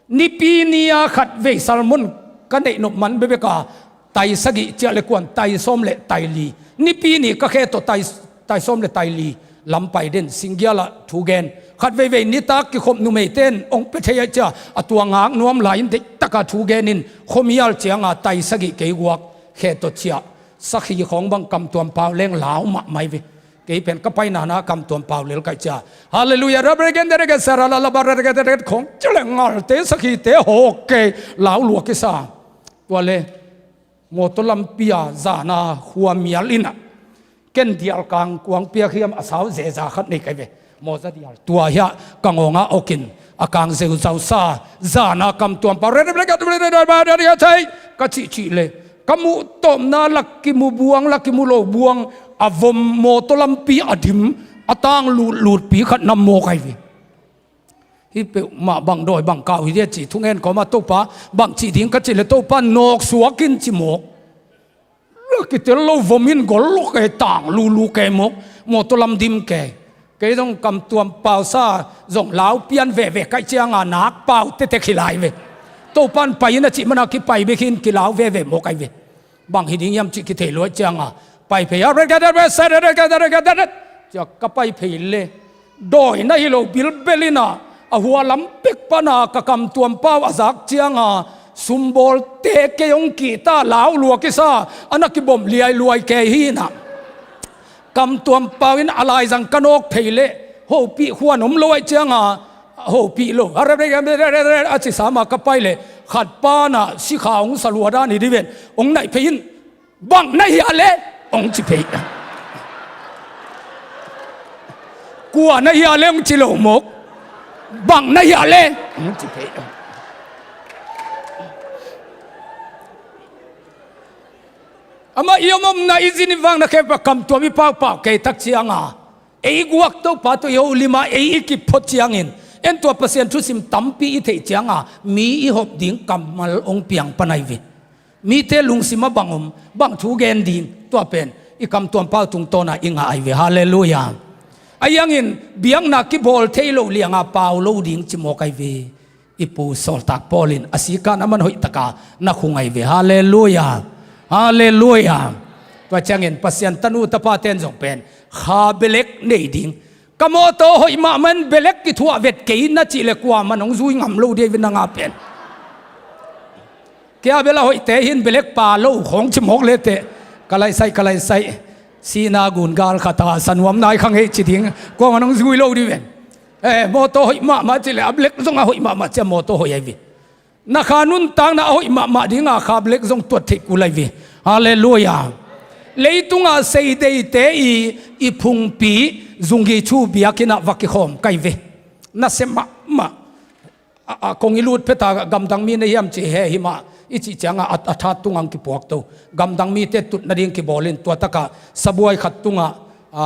Nipi ni-a khatvei salmon ka neih nop man bekbek a tai sagih ciah le kuan tai sawm le tai li. Nipi ni ka khe tawh tai, tai sawm le tai li lam pai den, singgial ah thu gen. Khat veivei nitak kikhop numeite in hong pia thei ahih ciah a tua ngak nuam lai-in deihtak a thu gen in khuamial cianga tai sagih kei guak khe tawh ciah sakhi khawng bang kamtuam pau leng lau mahmah hi ve. Kei pen ka paina na kamtuam pau lel ka hih ciah halleluiah, rabregen deregen sara la la baregen deregen khawng ciah le ngalte sakhite hawk kei lau lua kisa. Tua le mawtaw lampi-a zana khuamial in ah ken dial kang kuang piak hiam a sau zeza khat nei ka hi ve. Mawza dial tua hiah ka ngawngah okin a kang zeuzausa zana kamtuam pau re re re re re re re re thei ka cihcih le ka muh tawpna lak kimu buang lak kimu lo buang a vom mawtaw lampi a dim a tang lutlutpi khat na mawk ahi ve. Hih peuhmah bang dawi bang kau hi dia ci thungen kawmah Topa bang cih ding ka cih le Topa nawksuak in ci mawk. La kitel lo vom in gol lua kei tang lulu kei mawk. Mawtaw lam dim kei. Kei zong kamtuam pausa zong lau pian veve ka hih cianga nak pau tetek hi lai ve. Topa in pai in a cih mana kipai bek hi in kilau veve mawk ahi ve. Bang hi ding hiam cih kithei lua cianga pai phei a, cia ka pai phei le dawi na hi lo bilbel in ah a hua lam pek pana ka kamtuam pau a zak cianga sumbawlte kei hong kihta lau lua kisa a na kibom liailuai kei hi in ah kamtuam pau in a laizang ka nawk phei le hopih huan om lo ahih cianga hopih lo a cisa ma ka pai le khat pana sikha hong sa lua dan hi diven hong naih phei in. Bang na hia le hong ci phei. Kua na hia le hong ci lo mawk. Bang na hia le hong ci phei. Amah i om omna i zin i vang na khempeuh kamtuam i paupau kei tak cianga ei guak Topa tawh i holim a ei i kip phot ciangin en tua Pasian thusim tampi i theih cianga mi i hop ding kammal hong piang pan ahi ve. Mite lungsim ah bang om, bang thu gen ding, tua pen i kamtuam pau tungtawn ah i ngah ahi ve. Halleluiah. Ahi hangin biakna kibawl thei lo liang a pau lo ding ci mawk ahi ve. I pu sawltak Paul in a sikan a man hoih tak a na khung ahi ve. Halleluiah. Halleluiah. Tua ciangin Pasian tanu tapate'n zong pen kha belek nei ding. Ka mawtaw hoih mahmah in belek kithuah vet kei na cih leh kuaman hong zui ngam lo ding ahi ve nang a pen. Kei a bel a hoihte hi in belek pa lo khawng ci mawk le teh. Ka laisai, ka laisai. Sihna gun gal khat a sa nuam nai kha ngei ci ding. Kuaman hong zui lo ding ahi ve. Eh, mawtaw hoih mahmah cih leh a belek zong a hoih mahmah ci a mawtaw hoih ahi ve. Na kha nuntakna a hoih mahmah ding a kha belek zong tuat theih kul ahi ve. Halleluiah. Leitung a seideite i, i phungpi Zungi Chu biakinn ah va kikhawm ka hi ve. Nasem mahmah. A, a kong i lut phet a gamdang mi na hiam ci hi, hi mah i cih ciang a, a, a that tung ah hong kipuak to. Gamdang mite tut nading kibawl in tua tak a sabuai khat tung ah, a,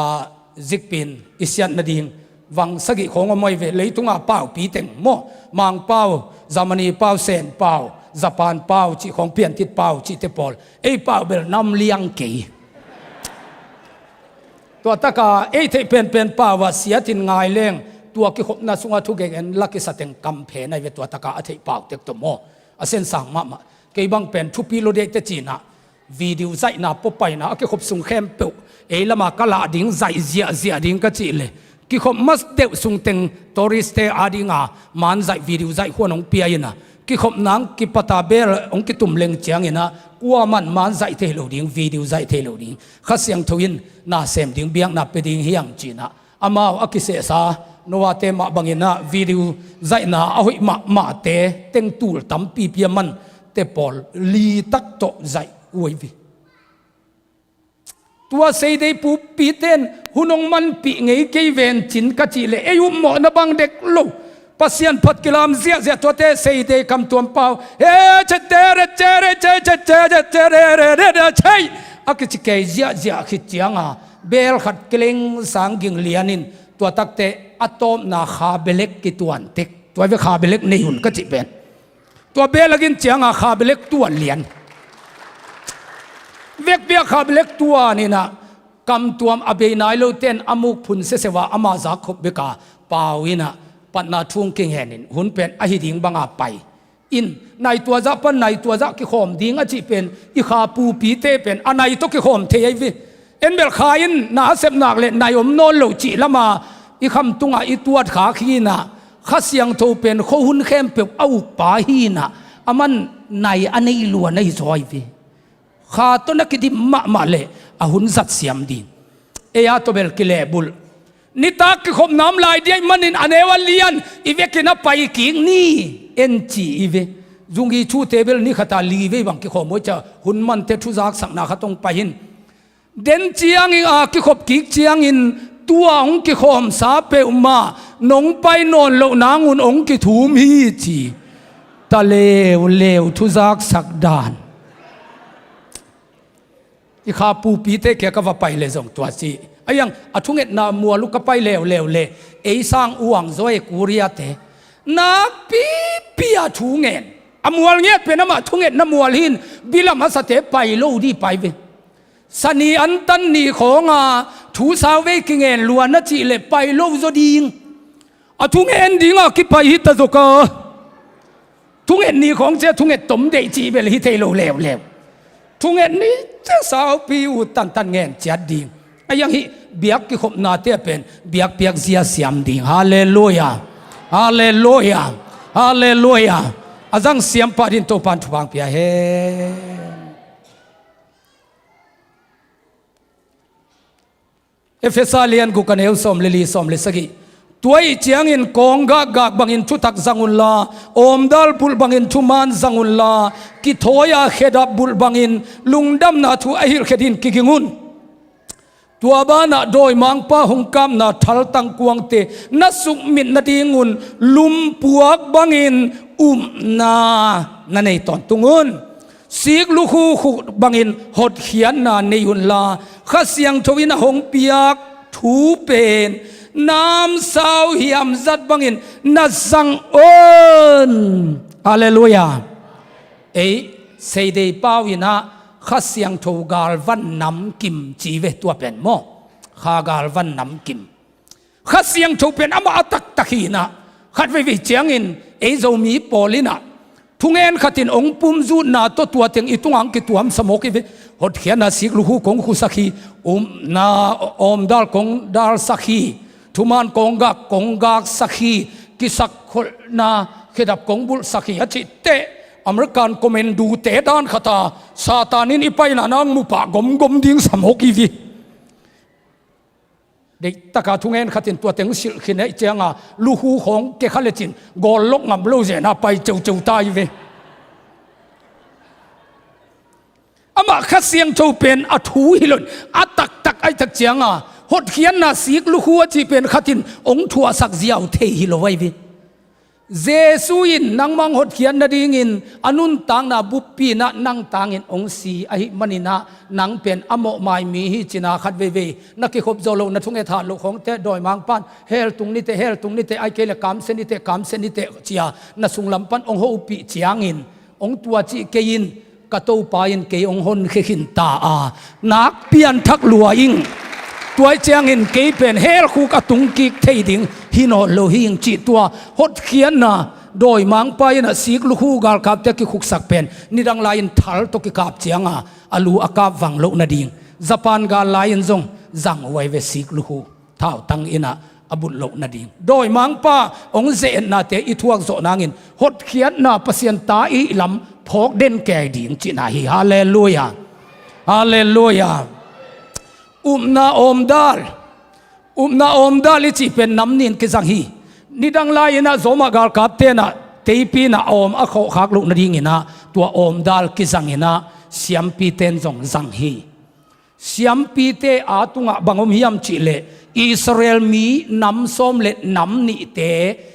zikpi in i siat nading vang sagih khawng om ahi ve. Leitung a paupi teng maw, Mangpau, Germany pau, Sen pau, Japan pau cih khawng, Piantit pau cihte pawl. Ei pau bel nam liang kei. Tua tak a ei theih penpen pau ah siat in ngai leng, tua kikhopna sung ah thugen la kisa teng kam phen ahi ve, tua tak a a theih pau tek tawh maw. A sensang mahmah. Kei bang pen thupi lo ding ahi teh ci-in ah video zaihna pawpaina a kikhop sung khempeuh ei lam a ka lah ding, zaih ziahziah ding ka cih leh, kikhop ma deuh sung teng tourist-te a ding a man zaih, video zaih khuan hong pia in ah, kikhopna hong kipat a bel hong kitum leng ciangin ah kuaman man zaih thei lo ding, video zaih thei lo ding. Kha Siangtho in na sem ding, biakna pia ding hi hang ci-in ah, amau a kisehsa Noah-te mah bangin ah video zaihna a hoih mahmahte teng tul tampipi a mante pawl li tak tawh zaih uh ahi ve. Tua seidei pupite'n hun hong manpih ngei kei ven cin ka cih leh ei upmawhna bang dek lo. Pasian phat kilam ziahziah, tuate seidei kamtuam pau he, che tere che re che che che che che re re re re che, a kici kei ziahziah khit ciang a bel khat kileng sang ging lian in, tua tak teh a tawpna kha belek kituan tek. Tua ve, kha belek nei un ka cih pen. Tua bel a ging ciang a kha belek tuan lian. Vekpi a kha belek tuan in ah, kamtuam a bei nai lote'n a muk phun seseu a, amah zak khop bek a pau in ah, patna thu hong kingen in, hun pen ahi ding bang a pai in, nai tua zah pan nai tua zah kikhawm ding a cih pen, i kha pupite pen a nai tawh kikhawm thei ahi ve. En bel kha in na a sep nak leh nai om nawn lo cih lam a i khamtung ah i tuat khak hi in ah, Kha Siangtho pen khuahun khempeuh a ukpa hi in ah, aman nai a nei lua na hi zaw ahi ve. Kha tawh na kidim mahmah leh a hun zat siam ding. Ei a tawh bel kilehbulh. Nitak kikhopna om lai ding ahih manin a neu a lian i vekin a pai kik ni, en ci hi ve. Zungi Chute bel ni khat a li vei bang kikhawm uh hi ci a, hun mante thuzaksakna khat hong pai hi in. Den ciangin a kikhop kik ciangin tua hong kikhawmsa peuhmah nong pai nawn loh nang un hong kithum hi ci. Ta leuleu thuzaksak dan. I kha pupite kiang ka va pai leh zong tua ci. Ahi hang a thungetna mual uh ka pai leuleu leh, ei sang uang zaw e, Korea-te. Nakpipi a thungen. A mual ngiat pen amah thungetna mual hi in, bilam a sate pai lo ding pai ve. Sani antan ni khawng a thu sau vei kingen lua na cih leh pai lo zaw ding. A thungen ding a kipai hi ta zaw ka. Thunget ni khawng ci a, thunget tom deih cih bel hi thei lo leuleu. Thunget ni ci a saupi ut tantan ngen ciat ding. Ahi hang hih biak kikhopnate ah pen biakpiak zia siam ding. Halleluiah. Halleluiah. Halleluiah. A zang siam pah dingin Topa'n thupha hong pia hen. Efesa lian guk, a neu sawm le li, sawm le sagih. Tua ahih ciangin kawng gakgak bangin thutak zang unla, awmdal bulh bangin thuman zang unla, kithawi-a khedap bulh bangin lungdamna thu a hilhkhia dingin kiging un. Tua banah dawimangpa hong kapna thaltang kuangte na sukmit nadingun lumpuak bangin upna na nei tawntung un. Sik lukhu khuk bangin hotkhiatna nei unla, Kha Siangtho in a hong piak thu pen namsau hiam zat bangin na zang un. Halleluiah. Ei Seidei pau in ah Kha Siangtho galvan namkim ci ve, tua pen maw? Kha galvan namkim. Kha Siangtho pen amah a taktak hi in ah, khat veivei ciangin ei Zomi pawl in ah thungen khat in hong pumzutna tawh tua teng i tungah hong kituamsa mawk hi ve. Hotkhiatna sik lukhu kong khusak hi, upna awmdal kong dalsak hi, thuman kong gak kong gaksak hi, kisakkholhna khedap kong bulhsak hi a cih teh American commando-te dan khat a Satan in i paina na hong mu pah gomgom ding sa mawk hi ve. Deihtak a thungen khat in tua teng silh khin ahih ciang a lukhu khawng kekha lecin gawl lok ngam lo zen a pai ceuceu ta hi ve. Amah Kha Siangtho pen a thu hi lo in, a taktak ahih tak ciang a hotkhiatna sik lukhu a cih pen khat in hong thuahsak ziau thei hi lo ahi ve. Jesu in nangmah hong hotkhiat nadingin a nuntakna buppi in ah nang tangin hong si ahih manin ah nang pen a mawhmai mi hi ci-in ah khat veivei na kikhop zawh loh, na thunget hat loh khawngte dawimangpa'n hell tung ni teh, hell tung ni teh, ahih kei leh kamsia ni teh, kamsia ni teh ci-a na sunglam pan hong hopih ciangin hong tua cih kei in, ka Topa in kei hong honkhia khin ta a, nak pianthak lua ing. Tua ahih ciangin kei pen hell khuk a tungkik thei ding hi nawn lo hi ing cih tua hotkhiatna dawimangpa in ah sik lukhu galkapte a kikhuksak pen nidang lai-in thal tawh kikap ciang a a lu a kap vang loh nading. Japan gal lai-in zong zang huai ve sik lukhu. Thautang in ah a bulh loh nading. Dawimangpa hong ze-etnate i thuak zawh nangin hotkhiatna Pasian ta i lam phawk den kei ding cihna hi. Halleluiah. Halleluiah. Upna awmdal. Upna awmdal i cih pen nam nih in kizang hi. Nidang lai-in ah Roma galkapte in ah teipi in ah awm a khawhkhak loh nadingin ah tua awmdal kizangin ah siampite in zong zang hi. Siampite a tungah bang om hiam cih leh Israel mi nam sawm le nam nihte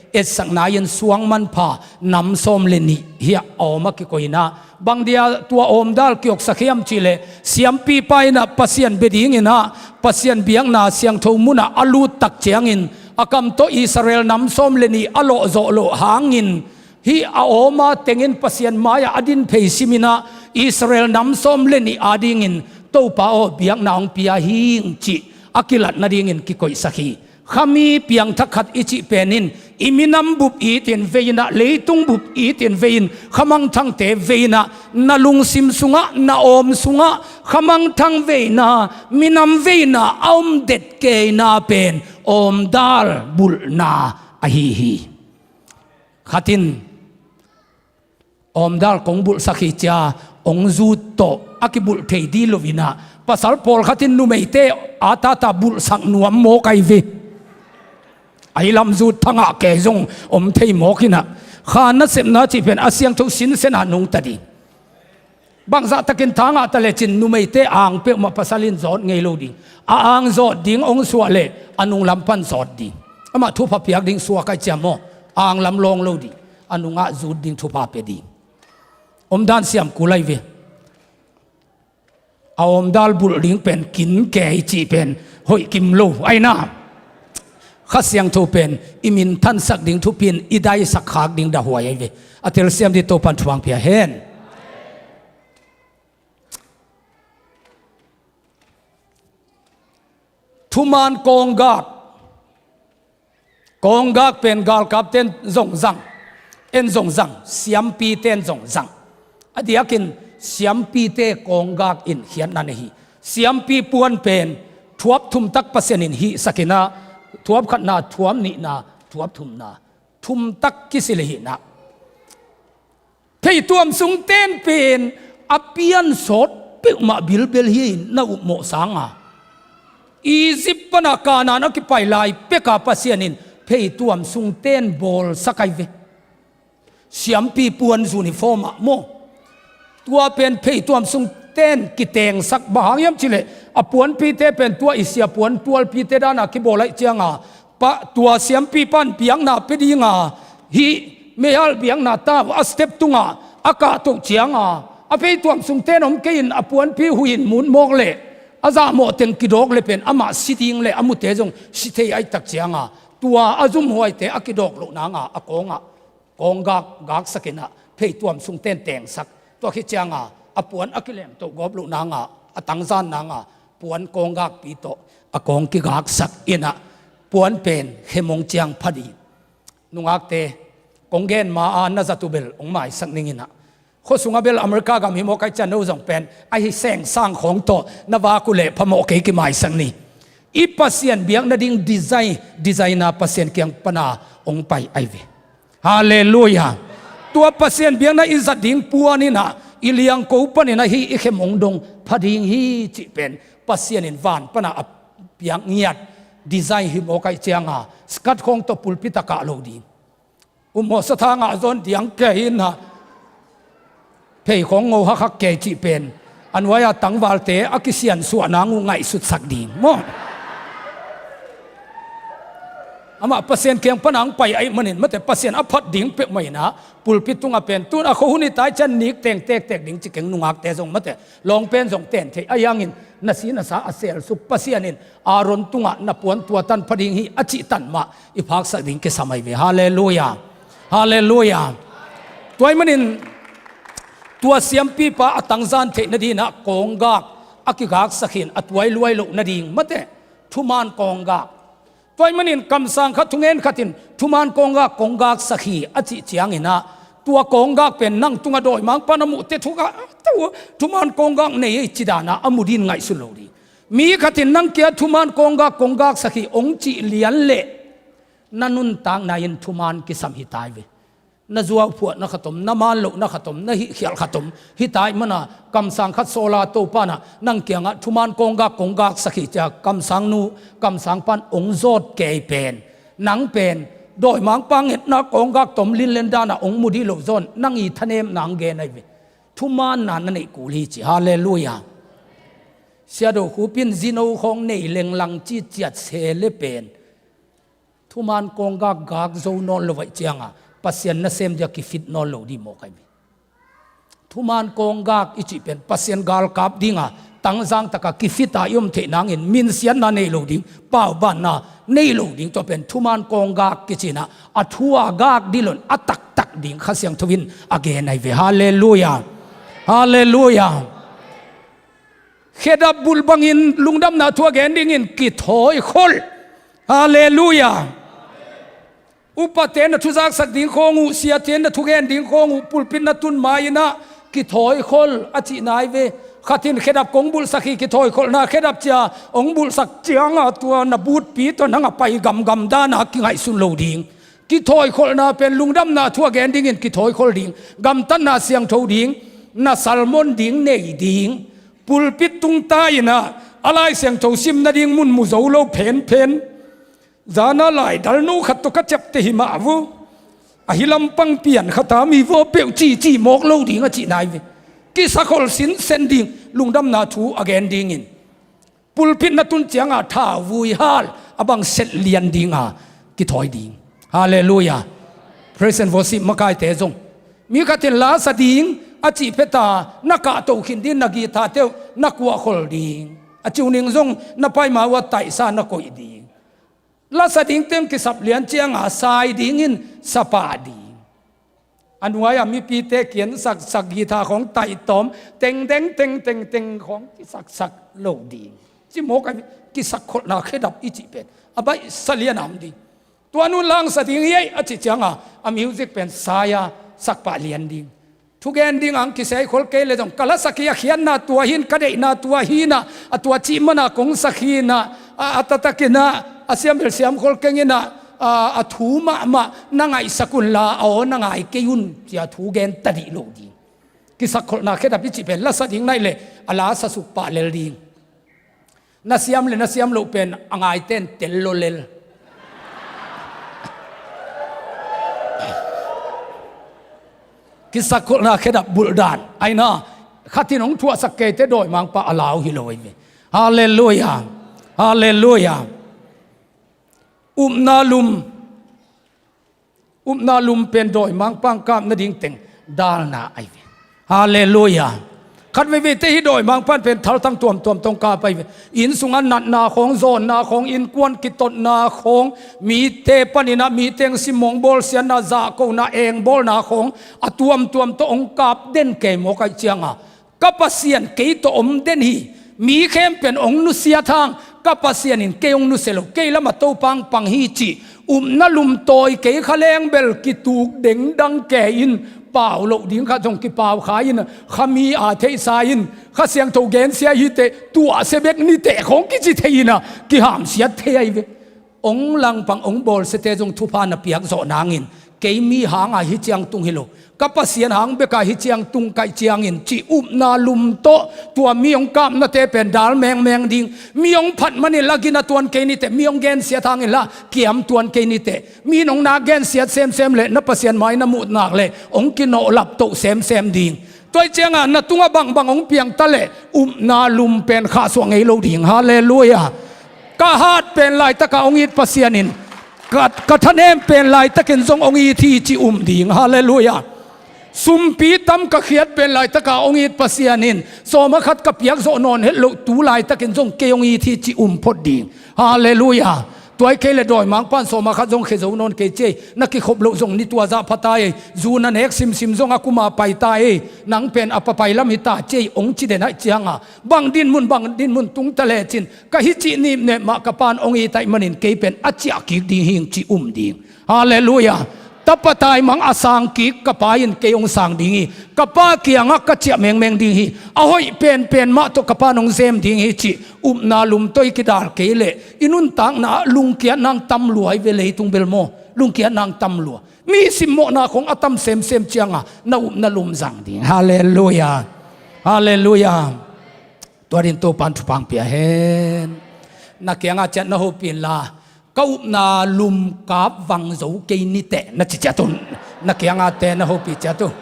etsakna in suang manpha nam sawm le nih hi a awm a kikoih in ah, bang dia tua awmdal kioksak hiam cih leh siampipa in ah Pasian bia dingin ah Pasian biakna siangtho munah a lut tak ciangin a kam tawh Israel nam sawm le nih a lawhzawh loh hangin hih a awm a tengin Pasian mai-ah a din phei simin ah Israel nam sawm le nih adingin Topa aw biakna hong pia hi ing cih a kilat nadingin kikoihsak hi. Khami piangthak khat i cih pen in i minam bup itin vei in ah, leitung bup itin vei in, khamangthangte vei in ah, na lungsim sungah, na awm sungah khamangthang veina, minam veina a om det keina pen awmdal bulhna ahi hi. Khat in awmdal kong bulhsak hi ci-a hong zut tawh a kibulh thei dih lo in ah, pasal pawlkhat in numeite a tata bulhsak nuam mawk ahi ve. Ahi lam zut thangah kei zong om thei mawk in ah, kha nasepna cih pen a siangtho sinsen a nungta ding. Bangzah takin thangah ta lecin numeite ang peuhmah pasal in zawt ngei lo ding. A ang zawt ding hong suah leh a nunglam pan zawt ding. Amah thupha piak ding suak ahi ciang maw, ang lam lawng lo ding. A nungah zut ding thupha pia ding. Omdan siam kul ahi ve. A omdal bulh ding pen kin kei cih pen hoih kim lo ahi na. Kha Siangtho pen i minthansak ding thupi in i daisak khak ding dahhuai ahi ve. A telsiam ding Topan thupha pia hen. Thuman kawnggak. Kawnggak pen galkapte in zong zang, en zong zang, siampite in zong zang. A diakin siampite kawnggak in khiatna nei hi. Siampi puan pen thuap thum tak Pasian in hihsak in ah, thuap khatna, thuap nihna, thuap thumna, thum tak kisil hi na. Pheituam sung ten pen a piansawt peuhmah bilbel hi na upmawh sanga, Egypt pana Kanaan a kipai lai peka Pasian in pheituam sung ten bawlsak ahi ve. Siampi puan uniform ah maw. Tua pen pheituam sung ten kitengsak, bang hang hiam cih leh a puanpite pen tua i sia puan tualpite dana kibawl ahi cianga, pa, tua siampipan biakna pia dinga, hih meihal biakna tau a step tunga a kahtoh cianga, a pheituam sung ten om kei in a puanpi huih in mut mawk leh a zahmawh teng kidawk leh pen amah si ding leh a mute zong si thei ahi tak cianga, tua a zumhuaite a kidawk loh nanga a kawngah kawnggak gaksak in ah pheituam sung ten tengsak. Tua khit cianga a puan a kilemtoh gawp loh nanga, a tangzan nanga puan kawnggakpi tawh a kawng kigaksak inah puan pen khem hong ciang pha ding. Nungakte, kong gen ma-a na zat uh bel hong maisak ning inah, khuasunga bel America gam hi mawk ahih ciang no zong pen ahi sengsang khawng tawh na vak uh leh phamawh kei, kimaisak ni. I Pasian biak nading design, design-a Pasian kiang pana hong pai ahi ve. Halleluiah. Tua Pasian biakna i zat ding puan inah i liangko panin ahi i khem hong dong pha ding hi cih pen Pasian in van pana a piak ngiat design hi mawk ahih cianga skirt khawng tawh pulpit a kah lo ding. Umhmawh sathang ah zawn diang kei inah phei khawng ngo hakhak kei cih pen a nuai-a tangvalte a kisiansuah nang uh ngaihsutsak ding maw? Amah Pasian kiang pana hong pai ahih manin mate, Pasian a phat ding peuhmah inah pulpit tungah pen tun a khuahun i tai ciang nik teng tektek ding ci keng, nungakte zong mate, lawng pen zong ten theih ahi hangin na si na sa a selsuk Pasian in Aaron tungah na puan tua tan pha ding hi a cih tan mah i phaksak ding kisam ahi ve. Halleluiah. Halleluiah. Tua ahih manin tua siampipa a tangzan theih nadinah kawnggak a kigaksak hi-in a tuai luai loh nading mate, thuman kawnggak. Tua ahih manin kamsang khat thungen khat in thuman kawnggak kong gaksak hi a cih cianginah tua kawnggak pen nang tungah dawimangpa na muhte thuka, thuman kawnggak nei ei ci danah a mu ding ngaihsun lo ding. Mi khat in nang kia thuman kawnggak kong gaksak hi hong cih lian leh na nuntakna in thuman kisam hi tai ve. Na zuauphuahna khat om, na man lohna khat om, na hihkhialh khat om hi tai mana, kamsang khat sawla Topa nah nang kiangah thuman kawnggak kong gaksak hi cia kamsangnu kamsangpan hong zawt kei pen nang pen dawimangpa ngetna kawnggak tom linlen danah hong mu dih loh zawn nang i thanemna hong gen ahi ve. Thumanna na neih kul hi ci. Halleluiah. Siado Khup in zino khawng nei lenglang ci ciat se le pen thuman kawnggak gak zo nawn lo ahih cianga Pasian nasem dia kifit nawn lo dih mawk ahi ve. Thuman kawnggak i cih pen Pasian galkap dinga tangzang taka kifita i om theih nangin minsiatna nei lo ding, paubanna nei lo ding, tua pen thuman kawnggak kicinah a thu a gak dih loin a taktak ding Kha Siangtho in a gen ahi ve. Halleluiah. Halleluiah. Khedap bulh bangin lungdamna thu a gen dingin kithawikhol. Halleluiah. Upate na thuzaksak ding khawng uh, siate na thugen ding khawng uh, pulpit na tun ma-inah kithawikhol a cihna ahi ve. Khat in khedap kong bulhsak hi, kithawi kholhna khedap cia hong bulhsak cianga tua na butpi tawh nang a pai gamgam dana kingaihsun lo ding. Kithawi kholhna pen lungdamna thu a gen dingin kithawikhol ding, gamtatna siangtho ding, na sermon ding nei ding. Pulpit tungta inah a Lai Siangtho sim nading mun mu zo lo phenphen. Zana laidal no khat tawh ka ciapteh hi mah vo. Ahi lampang pian khata mi vaw peuh cici mawk lo ding a cihna ahi ve. Kisakholh sinsen ding, lungdamna thu a gen dingin. Pulpit na tun cianga thauvui hal a bang set lian dinga kithawi ding. Halleluiah. Praise and worship makaite zong mi khat in la sa ding a cih pheta na kahto khin ding, na guitar teuh na kuahkhol ding, a tuning zong na paima uh a taihsa na koih ding. La sa ding teng kisap lian cianga sai dingin sa pah ding. A nuai-a mipite kian saksak, guitar khawng taih tawm, tengdeng tengtengteng khawng kisaksak lo ding. Ci mawk a, kisakkholhna khedap i cih pen a baihsa lian a om ding. Tua nun la hong sa ding hi ei a cih cianga a music pen sai-a sak pah lian ding. Thugen ding ang kiseikhol kei le zong ka lasak hi, a khiatna tua hi-in, ka deihna tua hi-inah, a tua cih mana kong sak hi-inah, a, a taktakinah a siam bel siamkhol kenginah, a, a thu mahmah na ngaihsak unla a aw na ngai kei un cia thu gen tadih lo ding. Kisakkholhna khedap i cih pen la sa ding naih leh a la sa suk pah lel ding. Na siam le na siam loh pen a ngaite in tel lo lel. Kisakkholhna khedap bulh dan aina, khat in hong thuahsak keite dawimangpa a lau hi lo ahi ve. Halleluiah. Halleluiah. Upna lum. Upna lum pen dawimangpa hong kap nading teng dalna ahi ve. Halleluiah. Khat veve te hi dawimangpa'n pen thaltang tuamtuam tawh hong kap ahi ve. Inn sungah natna khawng, zawnna khawng, innkuan kitotna khawng, mite panin ah, mite hong simmawh, bawlsiatna, zahkona, engbawlna khawng a tuamtuam tawh hong kap den kei mawk ahih ciangah, ka Pasian kei tawh om den hi. Mi khempeuh in hong nusiat hang, ka Pasian in kei hong nusia lo, kei lamah Topa hong pang hi cih upna lumtawi kei kha leng bel kituk dengdang kei in, pau loh ding khat zong kipau kha in, kha mi a theihsa in, Kha Siangtho gensia hi teh, tuahsia bek ni teh khawng kici thei in ah, kihamsiat thei ahi ve. Hong langpang, hong bawlsiate zong thupha na piak zawh nangin, kei mi hangah hih ciang tung hi lo, ka Pasian hang bekah hih ciang tung ka hih ciangin, cih upna lum tawh tua mi hong kapnate pen dal mengmeng ding, mi hong phat manin la gina tuan kei ni teh, mi hong gensiat hangin la kiam tuan kei ni teh, mi in hong na gensiat semsem leh na Pasian mai na muh nak leh hong kinawhlap toh semsem ding. Tua ahih ciangah na tungah bangbang hong piang ta leh upna lum pen khahsuah ngei lo ding. Halleluiah. Ka hat pen laitakah hong it Pasian in, ka, ka thanem pen laitakin zong hong it hi cih um ding. Halleluiah. Sumpi tam ka khiat pen laitakah hong it Pasian in, sawma khat ka piak zawh nawn het loh tu laitakin zong kei hong it hi cih um phot ding. Halleluiah. Tua hi kei leh dawimangpa'n sawma khat zong khia zo nawn kei ci ei. Na kikhop loh zong ni tua zah pha ta ei. Zu na nek simsim zong a kum a pai ta ei. Nang pen a papai lam hi ta ci ei, hong ci den ahih ciangah, bang dinmun, bang dinmun tung ta lecin, ka hih cih nipnep mah ka Pa'n hong it ahih manin kei pen a ciah kik ding hing cih um ding. Halleluiah. Tapa taimang a sang kik ka Pa in kei hong sang ding hi. Ka Pa kiangah ka ciah mengmeng ding hi. A hoih penpen mah tawh ka Pa'n hong zem ding hi cih upna lum tawh i kidal kei leh, i nuntakna ah lungkiatna hong tam lua hi ve, leitung bel maw. Lungkiatna hong tam lua. Mi simmawhna khawng a tam semsem ciangah na upna lum zang ding. Halleluiah. Halleluiah. Tua dingin Topa'n thupha hong pia hen. Na kiangah ciat na hopih inla, ka upna lum kap vang zo kei ni teh na ci ciat un. Na kiangah te na hopih ciat un.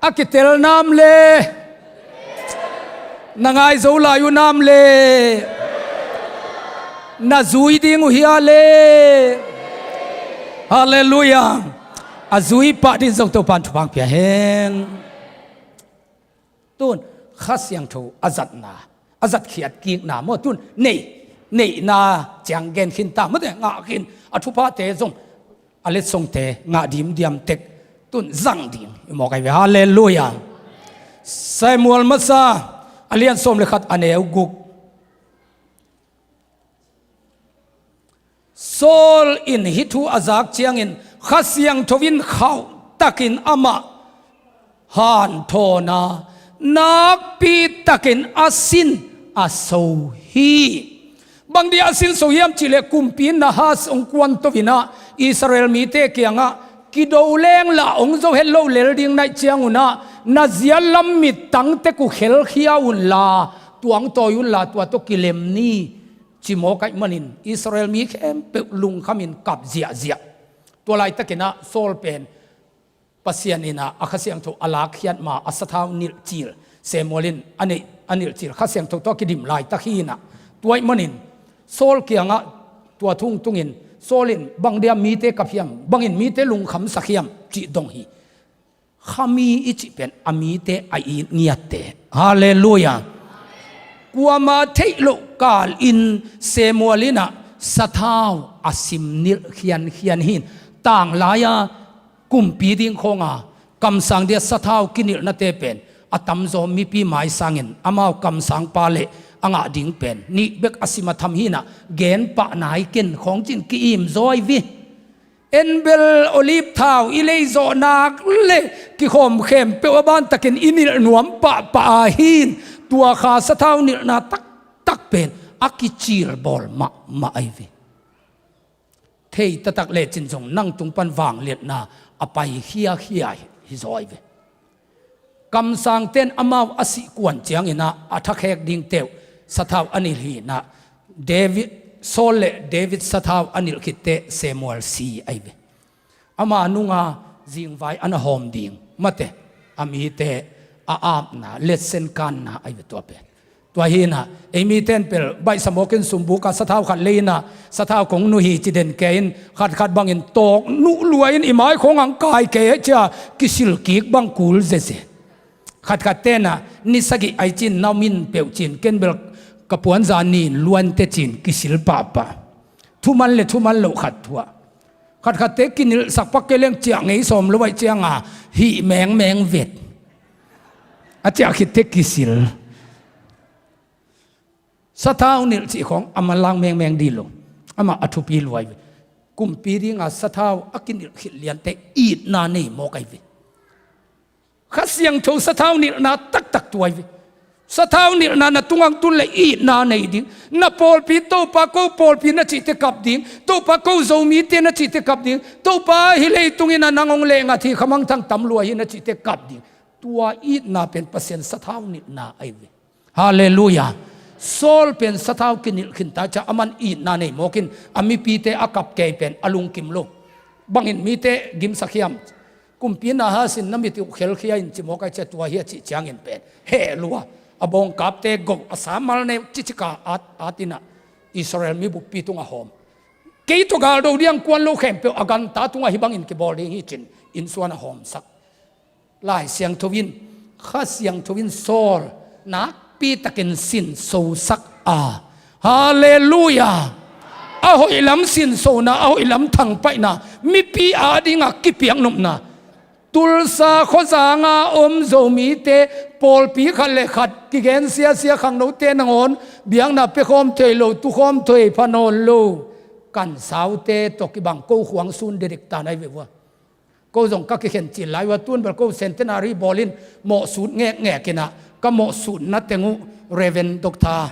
A kitel nam le, na ngai zo lai uh nam le, na zui ding uh hia le. Halleluiah. A zui pah dingin zong Topa'n thupha hong pia hen. Tun Kha Siangtho a zatna, a zatkhiat kikna maw, tun neih, neihna ciang gen khin ta maw, te ngah khin, a thuphate zong a letsongte ngah dimdiam tek tun zang ding i mawk ahi ve. Halleluiah. Samuel Masa a lian sawm le khat, a neu guk. Saul in hih thu a zak ciangin Kha Siangtho in khauhtakin amah hanthawn a, nakpitakin a sin a so hi. Bang dia a sin so hiam cih leh, kumpi Nahas hong kuanto in ah Israel mite kiangah, kido leng lah hong zo het lo lel ding na hih ciangun ah, na zia lam mittang tek uh khelkhia unla, tuangtawi unla, tua tawh kilem ni, ci mawk ahih manin Israel mi khempeuh lungkhamin kap ziahziah. Tua laitakin ah Saul pen Pasian in ah a Kha Siangtho a lakkhiat ma, a sathau nilhcil, Samuel in a neih, a nilhcil Kha Siangtho tawh a kidim laitak hi in ah, tua ahih manin Saul kiangah tua thu hong tungin, Saul in bang dia mite kap hiam, bangin mite lungkhamsak hiam cih dong hi. Khami i cih pen a mite a it ngiatte. Halleluiah. Kuamah theih loh kalin Samuel in ah sathau a sim nilh khiankhian hi in, tanglai-a kumpi ding khawnga kamsang dia sathau kinilhnate pen a tamzaw mipi mai sangin amau kamsangpa le a ngah ding pen nih bek a sim a tham hi in ah, gen pah nai ken khawng cin ki-im zaw hi ve. En bel olive thau i lei zawh nak le kikhawm khempeuh a bantakin i nilh nuam pahpah a hi in, tua kha sathau nilhna taktak pen a kicil bawl mahmah ahi ve. Thei taktak lecin zong nang tung pan vangliatna a pai khiakhia hi zaw ahi ve. Kamsangte in amau a sih kuan ciangin ah a thakhek dingte uh sathau a nilh hi in ah, David, Saul le David sathau a nilh khit teh Samuel si ahi ve. Ama nunga zingvai a na hawm ding mate, a mite a apna, letsen kanna ahi ve tua pen. Tua hi inah ei mite in pel baihsa mawkin sumbuka sathau khat lei inah sathau kong nuh hi ci den kei in khatkhat bangin tawk nuh lua in i mai khawng ang kai kei cia kisil kik bang kul zeze. Khatkhat tenah ni sagih ai cin na min peuh cin ken bel ka puanza nin luante cin kisil pahpah. Thuman le thuman loh khat thuah. Khatkhatte kinilhsak pak kei leng ciah ngei sawm lo aih cianga hih mengmeng vet. A ciah khitte kisil. Sathau nilh cih khawng a manlang mengmeng dih lo. Amah a thupi luai ve. Kumpi dinga sathau a kinilh khit liante itna nei mawk ai ve. Kha Siangtho sathau nilhna taktak tuai ve. Sathau nilhna na tungang tun le itna nei ding. Na pawlpi Topa ko pawlpi na cihte kap ding. Topa ko Zomite na cihte kap ding. Topa hi leitungin a nang hong lengat hi khamangthang tam lua hi na cihte kap ding. Tua itna pen Pasian sathau nilhna ai ve. Halleluia. Saul pen sathau kinilh khinta cia aman itna nei mawkin a mipite a kap kei pen a lungkim lo. Bangin mite gimsak hiam? Kumpi Nahas in na mit uh khelkhia in ci mawk ai cia tua hi a cih ciangin pen heh lua. A bawngkapte go a samal neu cicika at atinah Israel mi buppi tungah hawm. Kei tawh galdo diang kuan lo khempeuh a ganta tungah hi bangin kibawl ding hi cin innsuan a hawmsak. Lai Siangtho in Kha Siangtho in Saul nakpi takin sinsosak a. Halleluia. A hoih lam sinsona a hoih lam thangpaihna mipi a dingah kipiaknopna. Tulsa khuazanga om Zomite pawlpi khat le khat kigen siasia khangnote nangawn biakna pekhawm thei lo tukhawm thei phanawn lo. Kansaute tawh kibang ko khuang sun dedik ta nai ve vua. Ko zong ka kikhen cil lai ua tun bel ko centenary bawlin mawhsut ngekngek inah ka mawhsutna teng uh Reverend Doctor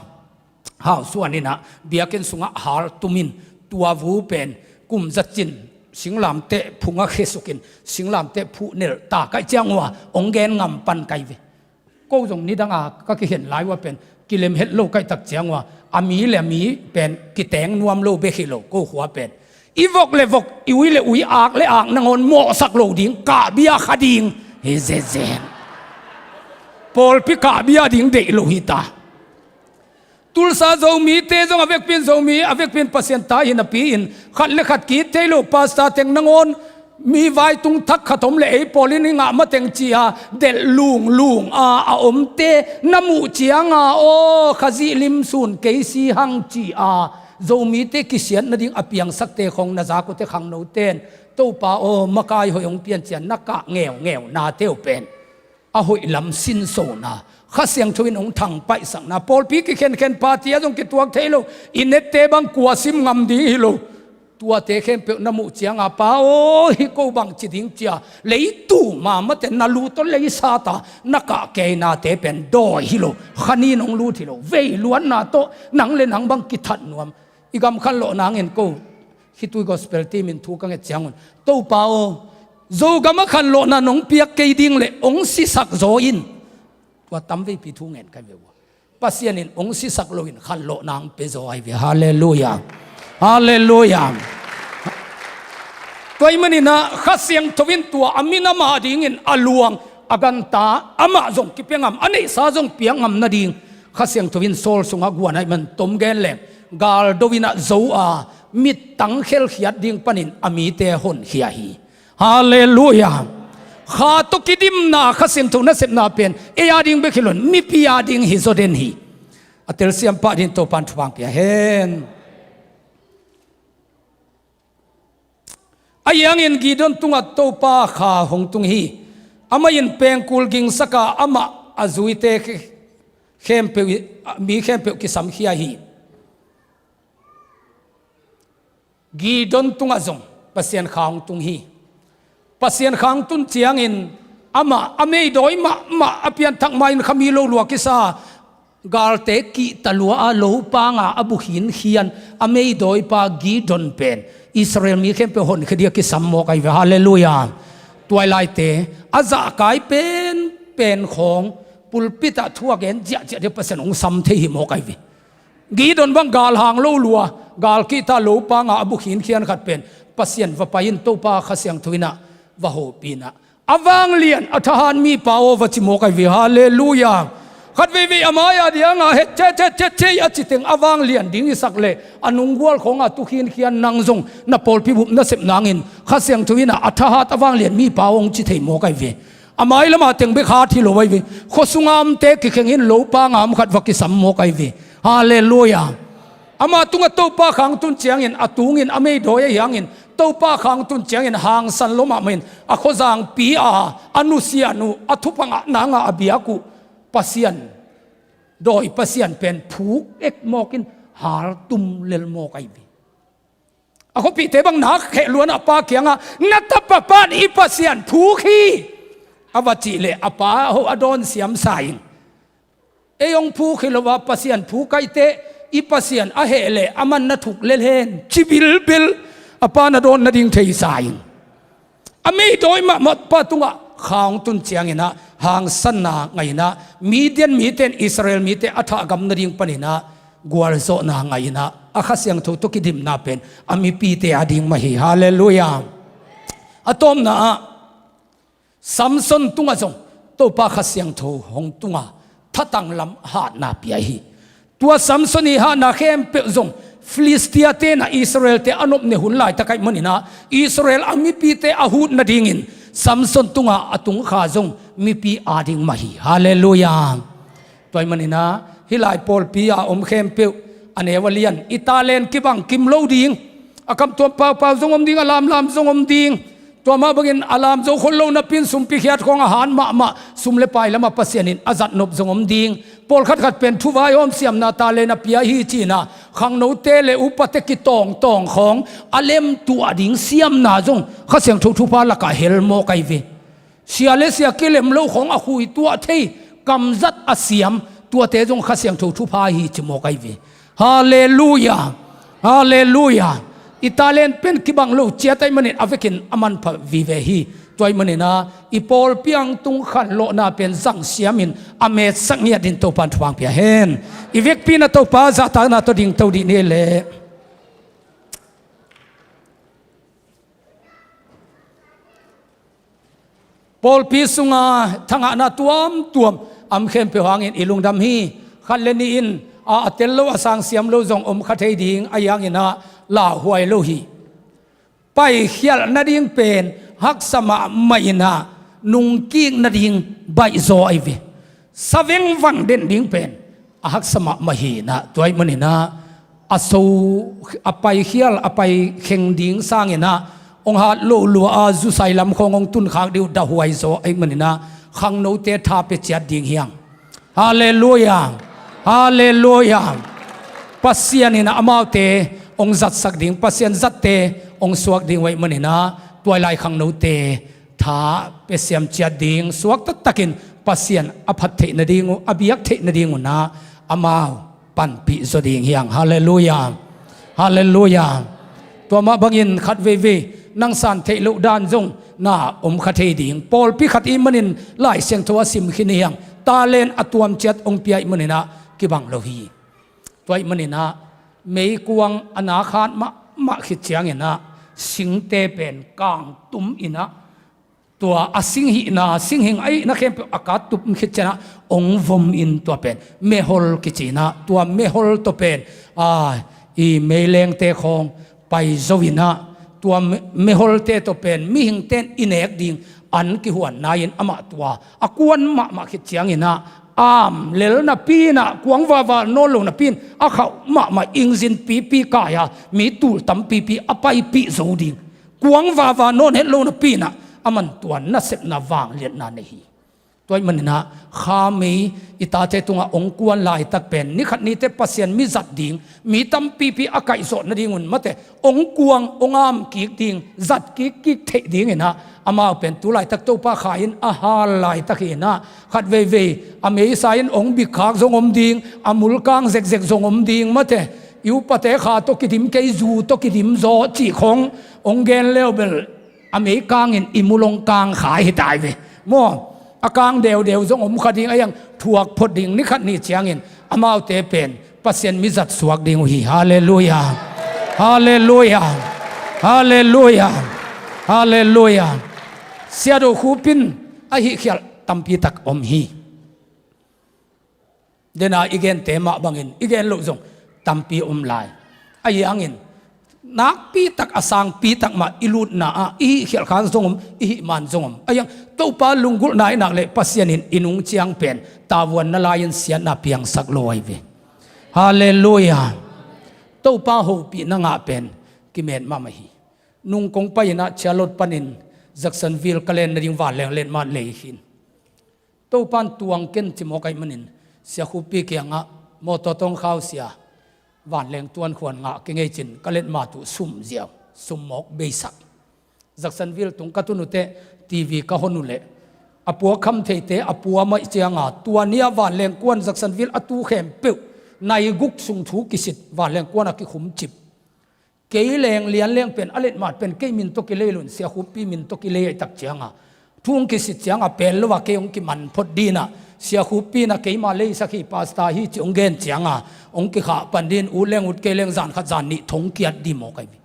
Hau Suan inah biakinn sungah hal tumin tua vu pen kum zacin singlamteh phungah khesukin singlamteh phuh nelh ta kaih ciang ua ong gen ngam pan kai ve. Ko zong nidanga ka kikhen lai ua pen kilem het lo kaihtak ciang ua a mi le a mi pen kiteng nuam lo bek hi lo ko khua pen i vok le vok i ui le ui ak le ak nangawn mawhsak lo ding kahbia kha ding hi zezen. Pawlpi kahbia ding deih lo hi ta. Tulsa Zomite zong a vekpin Zomi a vekpin Pasian ta hi napi-in khat le khat ki thei lo pasta teng nangawn mi vaitung thak khat om le ei pawlin i ngah mateng ci-a delh lunglung a a omte na muh cianga aw Khazih lim sun kei si hang ci-a Zomite kisiat nading a piangsakte khong na zakute khangnoten Topa aw makai hoih hong pian cia na kah ngeungeu nate uh pen a hoih lam sinsona Kha Siangtho in hong thangpaihsakna pawlpi kikhenkhen party a zong kituak thei lo i nette bang kua sim ngam ding hi lo. Tuate khempeuh na muh cianga pa aw hi ko bang ci ding cia leitu mamate na lu tawh leisata na kah keinate pen dawi hi lo. Khanin hong lut hi lo vei luatna tawh nang le nang bang kithat nuam. I gam khanlawh nangin ko khitui gospel team in thu ka nget ciangun Topa aw Zogam a khanlawhna nong piak kei ding le ong sisak zaw in. Tua tamveipi thu ngen kai ve ua Pasian in ong sisak loin khanlawhna ang pe zaw ai ve. Halleluia. Halleluia. Tua i maninah Kha Siangtho in tua a minam a dingin a luang a ganta amah zong kipia ngam a neihsa zong piak ngam nading Kha Siangtho in Saul sungah guan aih man tom gen leng galdo inah zo a mittang khelkhiat ding panin a mite honkhia hi. Halleluia. Kha tawh kidimna Kha Siangtho nasepna pen ei a ding bek hi loin mipi a ding hi zaw den hi. A telsiam pah dingin Topan thupha pia hen. A iangin Gideon tungah Topa kha hong tung hi. Amah in pengkul gingsaka amah a zuite khempeuh mi khempeuh kisamkhia hi. Gideon tungah zong Pasian kha hong tung hi. Pasian kha hong tun ciangin amah a meidawi mahmah a pianthak ma-in khami lo lua kisa galte kihta lua a lopanga a bukhinkhian a meidawipa Gideon pen Israel mi khempeuh honkhia dia kisam mawk ai ve. Halleluia. Tuailaite a zahkai penpen khawng pulpitah thu a gen ziahziah dia Pasian hong sam thei hi mawk ai ve. Gideon bang galhang lo lua galkihta lopanga a bukhinkhian khat pen Pasian va pai-in Topa Kha Siangtho inah va hopih inah a vanglian a thahat mipa aw va ci mawk ai ve. Halleluia. Khat veivei a mai-a dianga het cetcetcetcei a citeng a vanglian ding i sak leh a nunggual khawnga tu khinkhian nang zong na pawlpi bup nasep nangin Kha Siangtho in a thahat a vanglian mipa hong ci thei mawk ahi ve. A mai lamah teng bek hat hi lo ahi ve. Khuasunga omte kikheng in lopa ngam khat va kisam mawk ahi ve. Halleluiah. Ama tungah Topa khang tun ciangin a tungin a meidawi ahi hangin Topa khang tun ciangin hangsan lo mahmah in a khuazangpi a a nusian uh a thupha ngah nanga a biak uh Pasian dawi Pasian pen phuk ek mawkin haltum lel mawk ahi ve. A khuapihte bang nak kheh luan a pa kiangah na tapa pan i Pasian phuk hi a va cih leh a pa ho a dawn siam sa in. Ei hong phuk hi lo a Pasian phuk ahi teh i Pasian a heh leh a man na thuk lel hen ci bilbil a pa na dawn nading thei sa in. A meidawi mahmah pa tungah khang tun cianginah hangsanna ngahinah Midian mite in Israel mite a thahgam nading paninah gualzawhna ngahinah a Kha Siangtho tawh kidimna pen a mipite a ding mah hi. Halleluiah. A tawpna ah Samson tungah zong Topa Kha Siangtho hong tunga thatang lam hatna pia hi. Tua Samson ii hatna khempeuh zong Filistia tenah Israelte a nopne hun laitak ahih maninah Israel a mipite a hut nadingin Samson tunga a tungkha zong mipi a ding mah hi. Halleluiah. Tua ahih maninah hih lai pawlpi a om khempeuh a neu a lian i talent kibang kim lo ding. A kamtuam paupau zong om ding, a lamlam zong om ding. Tua mah bangin a lam zo khol lo napi-in sumpi khiat khawng a hat mahmah sum le pai lamah Pasian in a zat nop zong om ding. Pawlkhat khat pen thuvai hawm siamna talent a pia hi cinah khangnote le upate kitawngtawng khawng a lemtuah ding siamna zong Kha Siangtho thupha lakah hel mawk ahi ve. Sia le sia kilem lo khawng a khuituah thei kamzat a siam tuate zong Kha Siangtho thupha hi ci mawk ahi ve. Halleluiah. Halleluiah. I talent pen kibang lo ciat ahih manin a vekin a manpha vive hi. Tua ahih maninah i pawlpi a tung khanlawhna pen zang siamin a metsak ngiat in Topa in thupha pia hen. I vekpi-in a Topa zahtakna tawh dingto dih ni leh pawlpi sunga thangahna tuamtuam a om khempeuh hangin i lungdam hi. Khat le nih in a, a tel lo a sang siam lo zong om kha thei ding ahih hanginah lauhuai lo hi. Paikhialh nading pen haksa mahmah inah nungkik nading baihzaw ahi ve. Sa vengvang den ding pen a haksa mahmah hinah tua ahih maninah a so a paikhial a paikheng ding sanginah hong hat loh lua a zusai lam khawng hong tunkhak dih uh dahhuai zaw ahih maninah khangnote tha pia ciat ding hi hang. Halleluiah. Halleluiah. Pasian inah amaute hong zatsak ding, Pasian zatte hong suak ding uh ahih maninah tua lai khangnote tha pia siam ciat ding, suak taktakin Pasian a phat theih nading uh, a biak theih nading unah amau panpih zaw ding hi hang. Halleluiah. Halleluiah. Tua mah bangin khat veivei nang san theih loh dan zong na om kha thei ding. Pawlpi khat ahih manin Lai Siangtho a sim khin hi hang. Talent a tuam ciat hong pia ahih maninah kibang lo hi. Tua ahih maninah meikuang a nak hat mahmah khit cianginah singte pen kangtum inah tua a singhihna, singhing a hihna khempeuh a kattup khit cianah hong vom in tua pen mehol kici inah tua mehol tawh pen a, i meilengte khawng pai zo inah tua me-, meholte tawh pen mihingte in i nek ding an kihuan nai-in amah tua a kuan mahmah khit cianginah am lel napi inah kuang vava nawn lo napi-in a khauh mahmah ingzin pipi kai-a mi tul tampipi a paipih zo ding. Kuang vava nawn het lo napi inah a man tua nasepna vangliatna nei hi. Tua ahih maninah khamei i tate tungah hong kuan laitak pen ni khat ni teh Pasian mi zat ding, mi tampipi a kaihzawh nadingun mate hong kuang hong am kik ding, zat kikkik theih dinginah amau pen tu laitak Topa Kha in a hal laitak hinah khat veivei a meisa in hong bikkhak zong om ding, a mulkang zekzek zong om ding mate. I upate kha tawh kidim kei, zu tawh kidim zaw cih khawng hong gen leubel a meikangin i mul hong kang kha hi tai ve. Maw, a kang deudeu zong om kha ding a, iang thuak phot ding ni khat ni ciangin amaute pen Pasian mi zat suak ding uh hi. Halleluiah. Halleluiah. Halleluiah. Halleluiah. Siado Khup in a hihkhialh tampi tak om hi. Dena i gente mah bangin i gen loh zong tampi om lai. Ahi hangin nakpi tak a sangpi tak mah i lutna ah i hih khialh kha zong om, i hih man zong om. Ahi hang Topa lunggulhna i nak leh Pasian in i nung ciang pen tavuan na lai-in siatna piangsak lo ahi ve. Halleluiah. Topa hopihna ngah pen kimet mahmah hi. Nung kong pai-in ah Charlotte panin Jacksonville ka len nading vanleng letmat lei khin. Topan tuang ken ci mawk ahih manin Sia Khup Pi kiangah mawtaw tawng khausia vanleng tuankhuan ngah kei ngei cin ka letmat uh sum ziau, sum mawk beisak. Jacksonville tung ka tun uhteh TV ka hon uhleh a pua kham theite a pua maih cianga tua nia vanleng kuan Jacksonville a tu khempeuh nai guk sung thu kisit vanleng kuan a kikhum cip. Kei leng lian leng pen a letmat pen kei min tawh kilei lo-in Sia Khup Pi min tawh kilei ahih tak cianga thu hong kisit cianga pel lo a kei hong kiman phot dinah Sia Khup Pi na keima leisak hi, pasta hi ci hong gen cianga hong kikhah pan din, ut leng ut kei leng zan khat zan nih thong kiat di mawk ahi ve.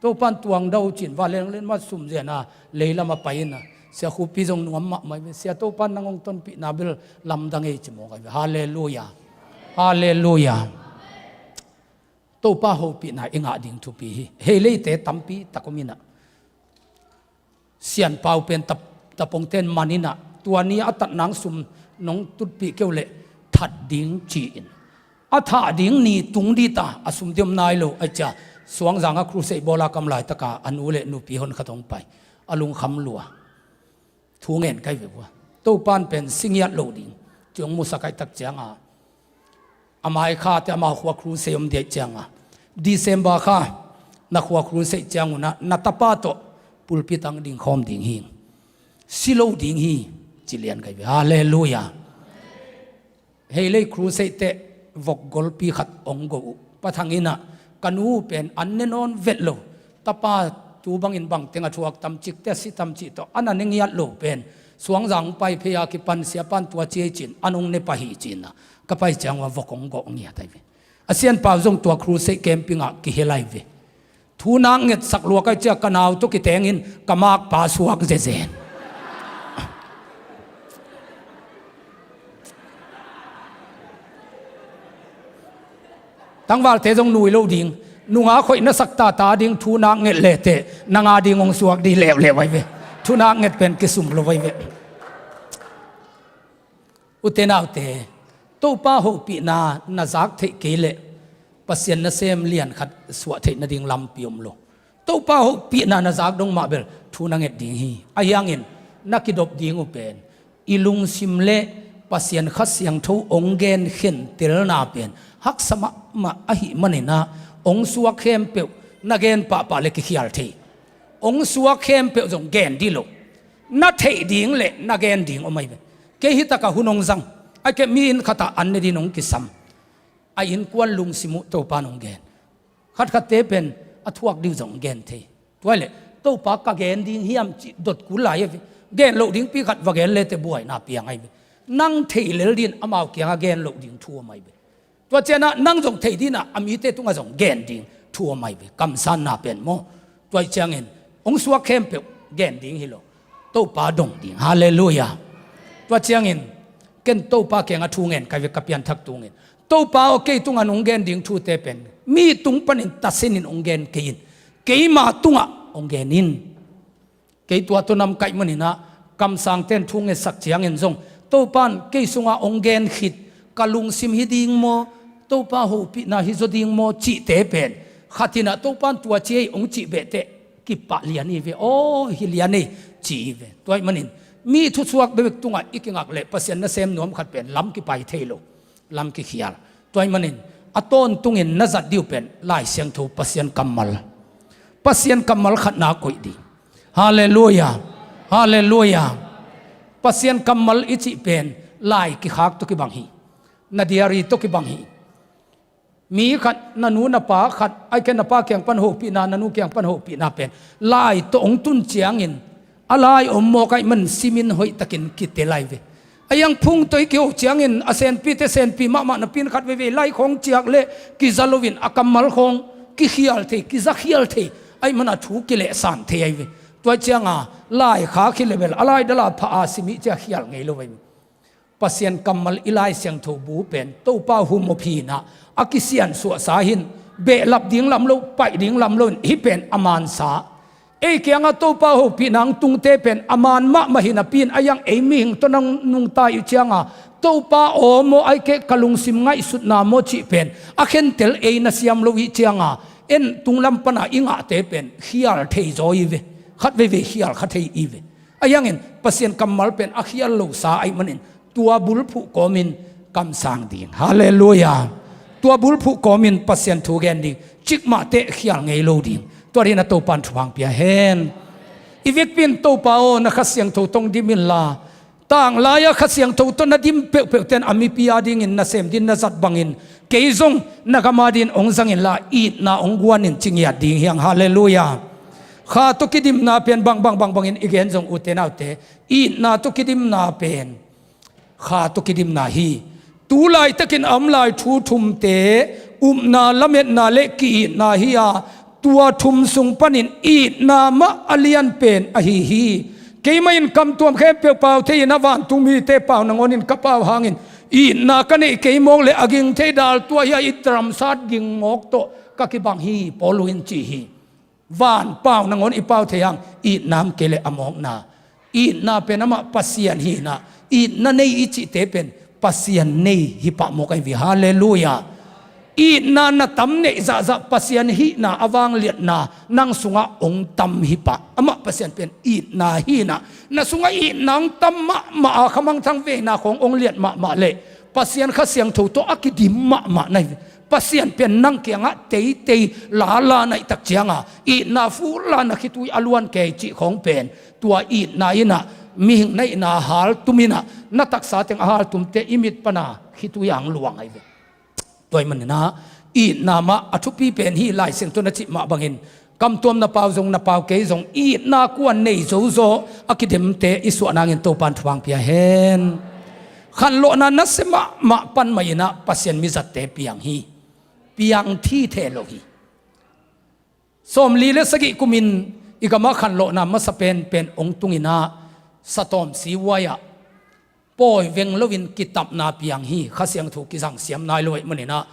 Topan tuang dau cin vanleng letmat sum ziana leilam a pai-in ah Sia Khup Pi zong nuam mahmah ahi ve. Sia, Topan nang hong tonpihna bel lamdang ei ci mawk ahi ve. Halleluiah. Halleluiah. Topa hopihna i ngah ding thupi hi. Hei leite tampi tak om inah Sianpau pen tap-, tapongten man inah tua ni a tatnang sum nong tutpih kei uhleh that ding ci-in a thah ding ni tung dita a sum diom nai lo ahi cia Suangzanga crusade bawla kam laitaka a nu le nupi hon khat hong pai a lungkham lua. Thu ngen kai ve vua. Topan pen si ngiat lo ding ci hong musak ahih tak cianga a mai khate amau khua crusade om diaih cianga December kha na khua crusade ciangunah na tapa tawh pulpit ang ding khawm ding hi. Si lo ding hi ci lian kai ve. Halleluiah. Hei lei crusade teh vok golpi khat hong go uh. Pathang inah ka nu pen an ne nawn vet lo. Tapa tu bangin bangteng a thuak tam cik te a si tam cih tawh an a ne ngiat lo pen Suangzang pai phei a kipan siapan tua ciai cin an hong ne pah hi cinah ka pai ciang ua vok hong gawh ngiat ahi ve. A Sianpau zong tua crusade camping ah kihel ahi ve. Thu nak ngetsak luak ahi cia ka nau tawh kitengin ka makpa suak zezen. Tangvalte zong nui lo ding. Nunga khoih na sak tata ding thu nak nget leteh nanga ding hong suak di leuleu ahi ve. Thu nak nget pen kisum lo ahi ve. Ute naute, Topa hopihna na zak theih kei leh Pasian nasem lian khat suah theih nading lampi om lo. Topa hopihna na zak dong mah bel thu na nget ding hi. Ahi hangin na kidop ding uh pen i lungsim le Pasian Kha Siangtho hong gen khentelna pen haksa mahmah ahih maninah hong suak khempeuh na gen pahpah le kikhial thei. Hong suak khempeuh zong gen dih lo. Na theih ding le na gen ding om ahi ve. Kei hi takah hun hong zang a kei mi inn khatah an ne din hong kisam. A innkuan lungsim uh Topa in hong gen. Khatkhatte pen a thuak dih uh zong hong gen thei. Tua hileh Topa ka gen ding hiam cih dot kul lai ahi ve. Gen loh dingpi khat va gen lete buaina piang ahi ve. Nang thei lel din amau kiangah gen loh ding thu om ahi ve. Tua cianah nang zong thei dinah a mite tungah zong gen ding thu om ahi ve. Kamsanna pen maw. Tua ih ciangin hong suak khempeuh gen ding hi lo. Topa dong ding. Halleluiah. Tua ciangin ken Topa kiangah thu ngen kai ve ka pianthak tungin. Topa aw, kei tungah nong gen ding thute pen mi tung panin tasinin hong gen kei in. Keima tungah hong gen in. Kei tua tawh nam kaih maninah kamsangten thu ngetsak ciangin zong Topa in kei sungah hong gen khit, ka lungsim hi ding maw, Topa hopihna hi zaw ding maw cihte pen khatinah Topa in tua ci ei hong cih behteh kipah lian hi ve. Aw, hi lian ei ci hi ve. Tua ih manin mi thusuak bekbek tungah i kingak leh Pasian nasem nuam khat pen lam kipai thei lo, lam kikhial. Tua ih manin a tawntungin na zat dih uh pen Lai Siangtho Pasian kammal, Pasian kammal khatna koih dih. Halleluiah. Halleluiah. Pasian kammal i cih pen lai kikhak tawh kibang hi. Na diary tawh kibang hi. Mi khat, na nu na pa khat, ahih kei leh na pa kiang pan hopihna, na nu kiang pan hopihna pen lai tawh hong tun ciangin a lai om mawk ahih man simin hoihtakin kitel ahi ve. Ahi hang phung tawh i kiho ciangin a senpite senpi mahmah napi in khat veivei lai khawng ciak le kiza loin a kammal khawng kikhial thei, kiza khial thei, ahih man a thu kilehsan thei ahi ve. Tua ih cianga lai kha khit le bel a lai dala pha a sim ih cia khial ngei lo ahi ve. Pasian kammal i Lai Siangtho bu pen Topa humop hi-in ah, a kisiansuahsa hi-in, behlap ding lam lo, paih ding lam lo in, hih pen a mansa. Ei kiangah Topa hopihna hong tungte pen a man mahmah hi napi-in, a hiang ei mihing tawh na nungta i hih ciangah, Topa aw maw, ahih keh ka lungsim ngaihsutna maw cih pen a khentel ei na siam lo i hih ciangah, en tunglam pana i ngahte pen khial thei zaw i ve. Khat veivei khial kha thei i ve. A hiangin Pasian kammal pen a khial losa ahih manin, tua bulphuh kawmin kamsang ding. Halleluiah. Tua bulphuh kawmin Pasian thu gen ding. Cikmah teh khial ngei lo ding. Tua dingin ah Topa'n thupha hong pia hen. I vekpi-in Topa aw, na Kha Siangtho tawh hong dim inla, tanglai-a Kha Siangtho tawh na dim peuhpeuhte in a mipi adingin nasem dingin na zat bangin, kei zong na gam adingin hong zang inla, itna hong guan in, ci ngiat ding hi hang. Halleluiah. Kha tawh kidimna pen bangbang bangbangin i gen zong, ute naute, itna tawh kidimna pen, Kha tawh kidimna hi. Tu laitakin a om lai thu thumte, upna, lametna le ki-itna hi-a, tua thum sung panin itna mah a lianpen ahi hi. Keimah in kamtuam khempeuh pau thei-in, a vantung mite pau nangawnin ka pau hangin, itna ka neih kei mawk leh a ging thei dal tua hi-a, i dramsat ging mawk tawh ka kibang hi, Paul in ci hi. Van pau nangawn i pau thei hang, itna om kei leh a mawkna. Itna pen amah Pasian hi-in ah, itna nei i cihte pen Pasian nei hi pah mawk ahi ve. Halleluiah. Itna na tam neih zahzah, Pasian hihna a vangliatna nang sungah hong tam hi pah. Amah Pasian pen itna hi-in ah, na sungah itna hong tam mahmah a, khamangthang veina khawng hong liat mahmah leh, Pasian Kha Siangtho tawh a kidim mahmah na hi ve. Pasian pen nang kiangah teitei lala na hih tak ciangah, itna fulla na khitui a luan kei cih khawng pen, tua itna in ah, mihing na hihna haltum in ah, na taksa teng a haltumte i mit pana khitui-a hong luang ahi ve. Tua ahih manin ah, itna mah a thupi pen hi. Lai Siangtho in a cih mah bangin, kamtuam na pau zong, na pau kei zong, itna kuan nei zozaw a kidemte i suah nangin Topa'n thupha hong pia hen. Khanlawhna nasia mahmah pan mah in ah Pasian mizatte piang hi. Piang thithe lo hi. Sawmli le sagih kumin i gamah khanlawhna masa penpen hong tung in ah, satawm sihuai-ah, pawi veng loin kitapna piang hi. Kha Siangtho kizang siam nai lo ahih manin ah,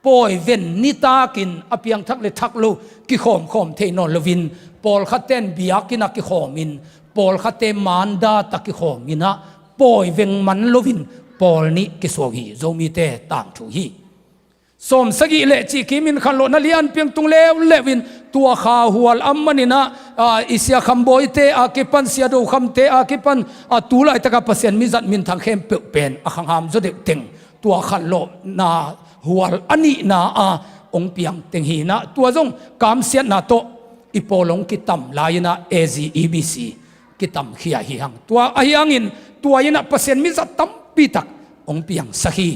pawi ven nitakin a piangthak le thak lo kikhawmkhawm thei nawn loin, pawlkhatte in biakinn ah kikhawmin, pawlkhatte mandat ah kikhawmin ah, pawi veng man loin pawl nih kisuah uh hi. Zomite tangthu hi. Sawm sagih le cih kimin khanlawhna lianpi hong tung leuleu in, tua Kha Hual a om manin ah, a, i Sia Kham Bawite a kipan, Sia Do Khamte a kipan, a, tu laitakah Pasian mizat minthang khempeuh pen a khangham zaw deuh teng, tua khanlawhna hual a nihna ah hong piang teng hi-in ah, tua zong kamsiatna tawh i pawl hong kitam lai-in ah, A Z, E B C kitamkhia hi hang. Tua ahi hangin, tua in ah Pasian mizat tampi tak hong piangsak hi.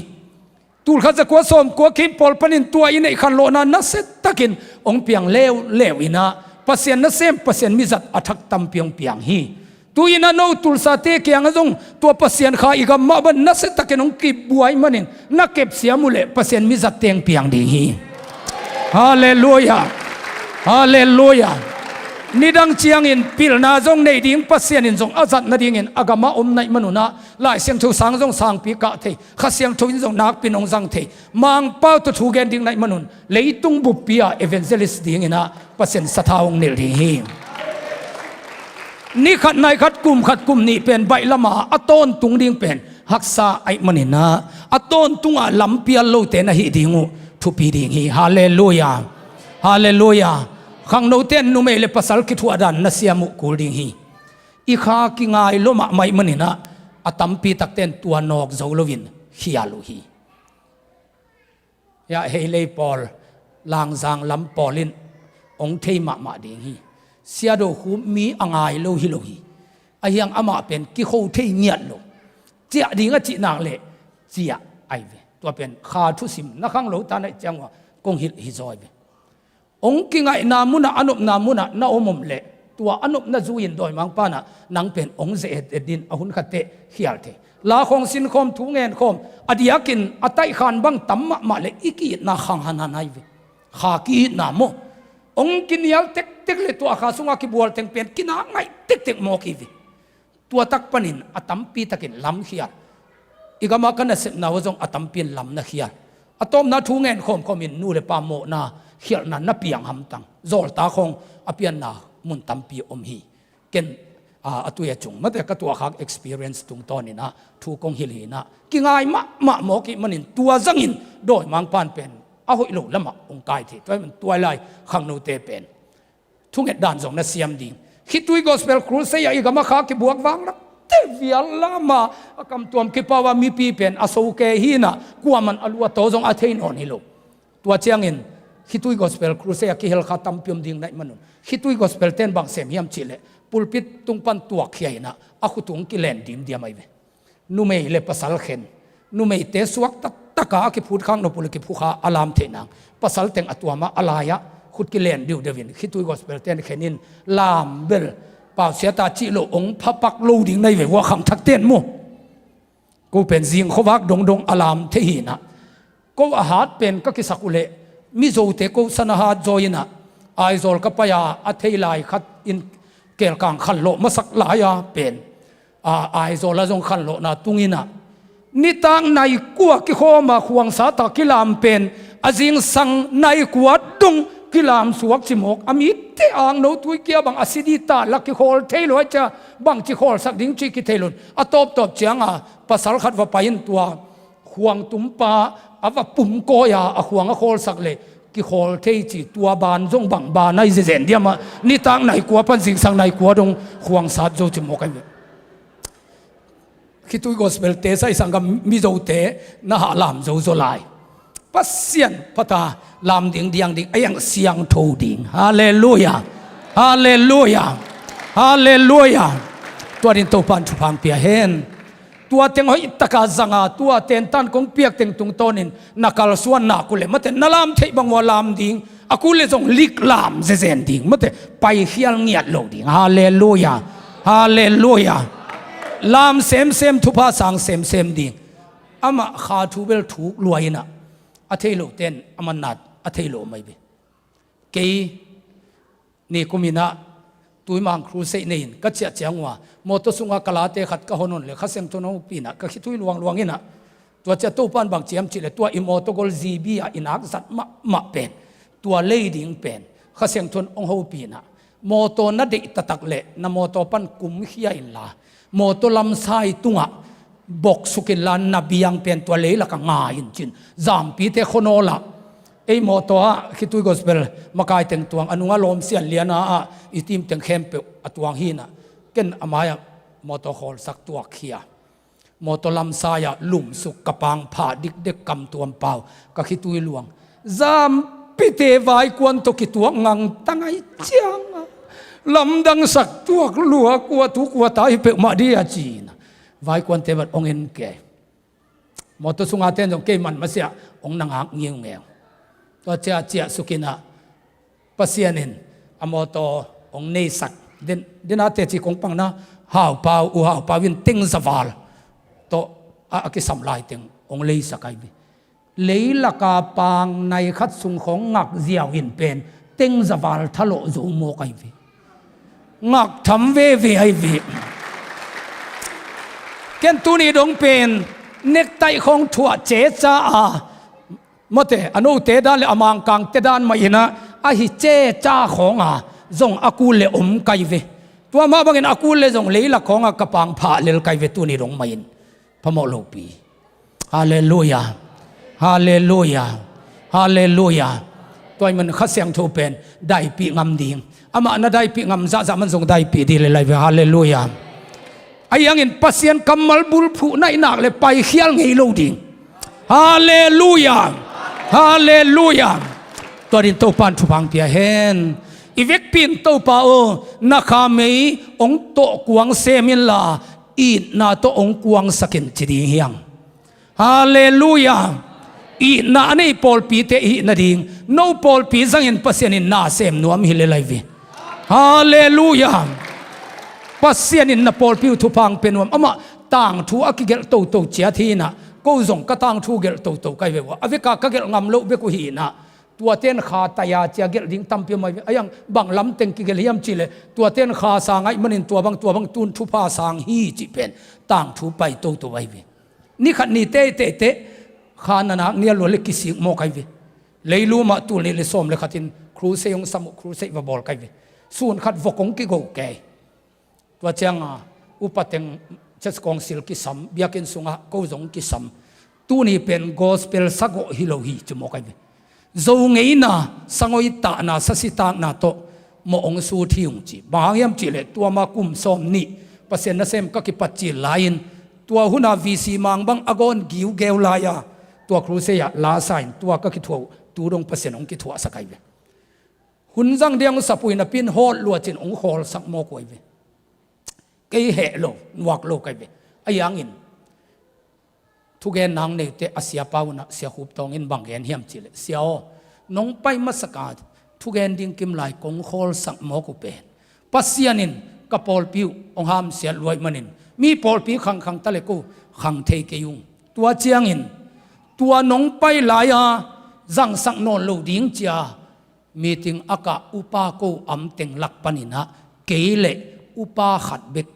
Tulkhat zakua sawmkua kim pawl panin tua i neih khanlawhna nasiatakin hong piang leuleu in ah, Pasian nasem, Pasian mizat a thak tampi hong piang hi. Tu-in ah no Tulsate kiangah zong tua Pasian Kha i gam mah bang nasiatakin hong kibuai manin, na kepsiam uh leh Pasian mizatte hong piang ding hi. Halleluiah. Halleluiah. Nidang ciangin pilna zong nei ding, Pasian in zong a zat nadingin a gamah om na hih manun ah, Lai Siangtho sang zong sangpi kah thei, Kha Siangtho in zong nakpi-in hong zang thei, Mangpau tawh thu gen ding na hih manun, leitung buppi-ah evangelist dingin ah Pasian sathau hong nilh ding hi. Ni khat nai khat, kum khat kum nih pen baih lama a tawntung ding pen haksa ahih manin ah, a tawntungah lampial lote na hih ding uh thupi ding hi. Halleluiah. Halleluiah. Khangnote in numei le pasal kithuahdan na siam uh kul ding hi. I kha kingai lua mahmah ahih manin ah, a tampi takte in tua nawk zo loin khial uh hi. Hiah Heilei pawl, Langzang lam pawl in hong thei mahmah ding hi. Sia Do Khup mi a ngai lo hi lo hi. Ahi hang amah pen kikho thei ngiat lo. Ciah ding a cih nak leh ciah ahi ve. Tua pen kha thusim na khanglo ta na hih ciang uh ah kong hilh hi zaw hi ve. Hong kingaihna munah, a nopna munah na om om leh, tua a nopna zui-in dawimangpa'n ah nang pen hong ze-et et ding, a hun khatteh khial thei. La khawng sinkhawm, thu ngenkhawm, a diakin a taihkhan bang tam mahmah leh i ki-itna khang hanhan ahi ve. Kha ki-itna maw. Hong kinial tektek leh tua kha sungah kibual teng pen kinak ngaih tektek mawk hi ve. Tua tak panin a tampi takin lamkhial, I gama ka nasepna uh zong a tampi in lam na khial. A tawpna thu ngen khawmkhawm in nu le pa mawhna khialhna na piang hamtang. Zawlta khawng a pianna mun tampi om hi. Ken, a, a tui a cung mate ka tuahkhak experience tungtawninah thu kong hilh hinah kingai mahmah mawk ih manin tua zangin dawimangpan pen a hoih lo lamah hong kai thei. Tua ih man tuailai khangnote pen thunget dan zong na siam ding. Khitui Gospel Crusade ah i gama kha kibuak vang lakte vial lama a kamtuam kipau a mipi pen a soke hinah kuaman a luataw zong a thei nawn hi lo. Tua ciangin khitui Gospel Crusade a kihel kha tampi om ding naih manun khitui Gospel ten bang sem hiam cihleh pulpit tung pan tuakkhia inah a khutung kilen dimdiam ahi ve. Numei le pasal khen numeite suak taktaka a kiphut khak nop uh le kiphukha a lam theih nang pasal teng a tuamah a lai-ah khut kilen diudeuh in khitui Gospel ten khen in lam bel pausiata cih lo ong phapak lo ding nahi ve uh a khangthak ten mu. Ko pen zing khuavak dongdong a lam thei hinah ko a hat pen ka kisak uhleh mizote ko san a hat zaw inah Aizawl ka pai-a a thei lai khat in kelkang khanlawh masak lai-a pen a Aizawl a zong khanlawhna tunginah nitak nai kua kikhawma khuangsa tak kilam pen a zingsang nai kua dong kilam suak cimawk a mite angno tui kia bang a sidi ta lak kikhawl thei lo ai cia bangci khawlsak ding cih kithei lo in a tawptawp cianga pasal khat va pai in tua khuangtumpa a va pumkawi-a a khuang a khawlsak le kikhawl thei ci tua ban zong bang ban ahi zezen diamah nitak nai kua pan zingsang nai kua dong khuangsat zo cimawk ahi ve. Khitui Gospel te saisang ka mizote na hah lam zozo lai. Pasian phata lam ding diang ding a iang siangtho ding. Halleluia. Halleluia. Halleluia. Tua din Topan thupha pia hen. Tua teng hoih taka zanga tua tentan kong piak teng tungtawnin na kalsuan nak uhleh mate na lam theih bang ua lam ding a kul le zong lik lam zezen ding mate paikhial ngiat lo ding. Halleluia. Halleluia. Lam semsem thupha sang semsem ding. Amah kha thu bel thuk luai inah a thei lo ten amah nat a thei lo mai ve. Kei ni kuminah tuimang crusade nei in ka ciah ciang uh a mawtaw sunga ka late khat ka hon hon le Kha Siangtho hong hopih inah ka khitui luangluang inah tua ciah Topan bang ciam cihleh tua i mawtaw gol G B ah i nak zat mahmah pen tua lei ding pen Kha Siangtho hong hopih inah mawtaw na deih taktak le na mawtaw pan kumkhia inla mawtaw lamsai tungah boksuk inla na biang pen tua leilakah ngai in cin zampite khonawlah ei mawtaw ah khitui Gospel makai teng tuang a nungah lawmsian liana ah i tim teng khempeuh a tuang hinah ken a mai-ah mawtaw khawlsak tuakkhia mawtaw lamsai-ah lumsuk ka pang phah dikdek kamtuam pau ka khitui luang zampite vaikuan tawh kituak ngang tangai cianga lamdangsak tuak lua kua tu kua ta hi peuhmah di a cina vaikuante bat ong en kei. Mawtaw sunga ten zong kei man masiah ong na ngak ngiungeu. Tua ciah ciah sukinah Pasian in a mawtaw ong neisak. Dena teci kong pangna haupau uh haupau in tengzaval tawh a kisam lai teng ong leisak ahi ve. Leilaka pang nai khat sung khawng ngak ziau in pen tengzaval thalawh zo mawk ahi ve. Ngak tham veve ahi ve. Ken tuni dong pen nektaih khawng thuah ceca a mawte a note dan le a mangkangte dan mah inah a hi ceca khawnga zong a kul le om kai ve. Tua mah bangin a kul le zong leilak khawnga ka pang phah lel kai ve tuni dong mah in. Phamawh lopi. Halleluia. Halleluia. Halleluia. Tua ih man Kha Siangtho pen daipih ngam ding. Amah na daipih ngam zahzah man zong daipih dih le lai ve. Halleluia. Ahi hangin Pasian kammal bulphuh naihnak le paikhial ngei lo ding. Halleluia. Halleluia. Tua din Topan thupha pia hen. I vekpi in Topa aw na khamei ong tawh kuang sem inla itna tawh ong kuangsak in ci ding hiang. Halleluia. Itna a nei pawlpite i hih nading no pawlpi zangin Pasian in na sem nuam hi le lai ve. Halleluia. Pasian in na pawlpi uh thupha pia nuam amah tangthu a kigelh toto ciat hinah ko zong ka tangthu gelh toto kai ve uh a veka ka gelh ngam loh bek uh hinah tuaten kha taya cia gelh ding tampi om ahi ve. Ahi hang bang lamteng kigelh hiam cihleh tuaten kha sang ahi manin tua bang tua bang tun thupha sang hi cih pen tangthu pai toto ahi ve. Ni khat ni teitei teh kha na nak nia lua le kisik mawk ahi ve. Leilum ah tul nih le sawm le khatin crusade hong sam uh, crusade va bawl ka hi ve. Sun khat vok hong kigo kei. Tua cianga upa teng church council kisam, biakinn sungah ko zong kisam. Tuni pen gospel sagawh hi lo hi ci mawk ahi ve. Zo ngeina, sangoi tahna, sasitakna tawh mawh hong sut hi ung ci. Bang hang hiam cihleh tua ma kum sawm nih Pasian nasem ka kipat cil lai-in, tua huna V C mang bang a gawn giugeu lai-a, tua crusade ah la sa in tua ka kithuah uh tu dong Pasian hong kithuahsak ahi ve. Hun zang diang sapui napi-in hawt luat cin hong khawlsak mawk uh ahi ve. Kei heh lo, nuak lo ka hi ve. Ahi hangin thugen nang neute a siapa unah Sia Khup Tawng in bang gen hiam cihleh, Sia aw, nong pai masaka thugen ding kim lai kong khawlsak mawk uh pen Pasian in ka pawlpi uh hong hamsiat luat manin mi pawlpi khangkhang ta le ko khang thei kei ung. Tua ciangin tua nong pai lai-a zangsak nawn lo ding cia meeting a kah upa ko am teng lak paninah kei le upa khat bek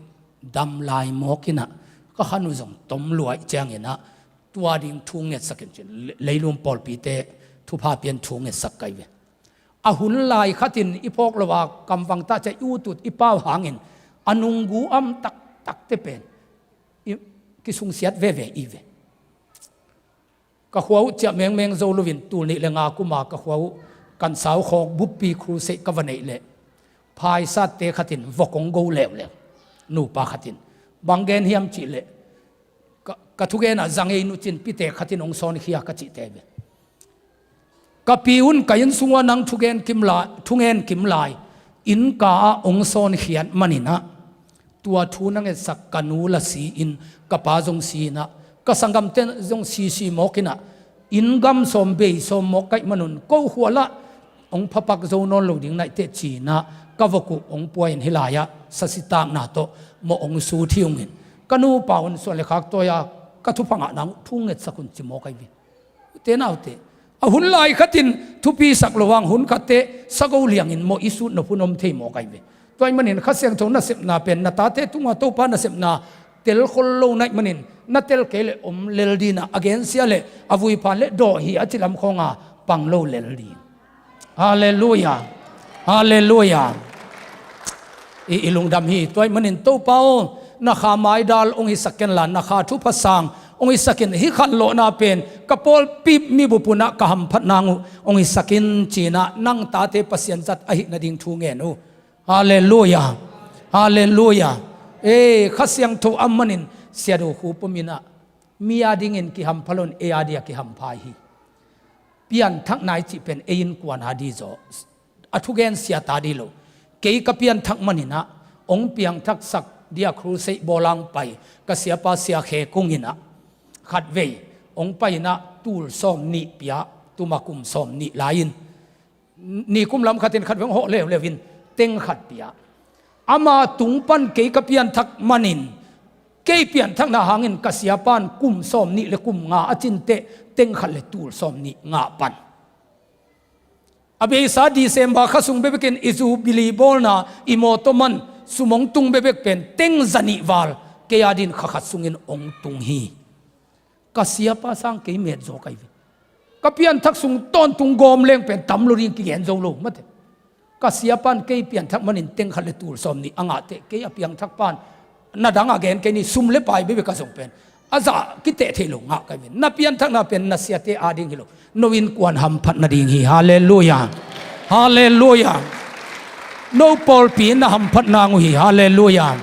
dam lai mawkinah ka khan uh zong tom luai cianginah tua ding thu ngetsak in cin, leilum pawlpite thupha pian thu ngetsak ka hi ve. A hun lai khatin i phawk lo a kamvang tah cia i utut i pau hangin a nunggu am taktakte pen i kisungsiat veve i ve. Ka khua uh ciah mengmeng zo loin tul nih le nga kuma ka khua uh kan sau khawk buppi crusade ka va neih leh phaisatte khatin vok hong go leuleu. Nupa khatin bang gen hiam cihleh, ka, ka thugenah zangei nucin pitek khatin hong sawnkhia ka cihte ve. Ka pi un ka inn sungah nang thugen kim lai, thungen kim lai innka ah hong sawnkhiat maninah tua thu na ngetsak ka nu la si-in ka pa zong si-inah ka sanggamte zong sisi mawkinah inn gam sawm bei sawm mawk kaih manun ko khualah hong phapak zo nawn lo ding naih teh ci-inah ka vok uh hong pua in hih lai-ah sasitakna tawh mawh hong sut hi ung in ka nupa un suan le khak tawi-a ka thupha ngah nang uh thu ngetsak un ci mawk ahi ve. Ute naute, a hun lai khatin thupi sak lo hang hun khatte sago liangin mawh i sut nop hun om thei mawk ahi ve. Tua ahih manin Kha Siangtho nasepna pen na tate tungah Topa nasepna telkhol lo naih manin na tel kei le om lel dinah a gensia le a vuiphan le dawh hi a cilam khawnga pang lo lel din. Halleluia. Halleluia. I, i lungdam hi. Tua ahih manin Topa aw, na kha maidal hong hisak kenla, na kha thupha sang hong hisak in, hih khanlawhna pen ka pawlpi mibup unah ka hamphat nang uh hong hisak in cinah nang tate Pasian zat ahih nading thu ngen uh. Halleluia. Halleluia. Ei, Kha Siangtho a manin Sia Do Khup Pum inah mi a dingin kihampha loin ei a dia kihampha hi. Pianthakna i cih pen ei innkuan a di zaw, a thugen siata di lo. Kei ka pianthak maninah hong piangthaksak dia crusade bawlang pai ka siapa Sia Khe Kung inah khatvei hong pai inah tul sawm nih pia, tuma kum sawm nih lai-in ni kum lam khatin khatvei hong hawh leuleu in teng khat pia. Ama tung pan kei ka pianthak manin kei pianthakna hangin ka siapan kum sawm nih le kum nga a cinteh teng khat le tul sawm nih ngah pan. A beisa December kha sung bekbekin i Jubilee bawlna i mawtaw man sum hong tung bekbek pen teng zanih val kei a din kha khat sungin hong tung hi. Ka siapa sang kei met zaw ka hi ve. Ka pianthak sung tawntung gawm leng pen tam lo ding kigen zo lo mate. Ka siapan kei pianthak manin teng khat le tul sawm nih a ngah teh kei a piangthak pan na dang a gen kei ni sum le pai bekbek a zong pen a zah kiteh thei lo ngah ka hi ve. Na pianthakna pen na siate a ding hi lo. No innkuan hamphat nading hi. Halleluia. Halleluia. No pawlpi na hamphat nang uh hi. Halleluia.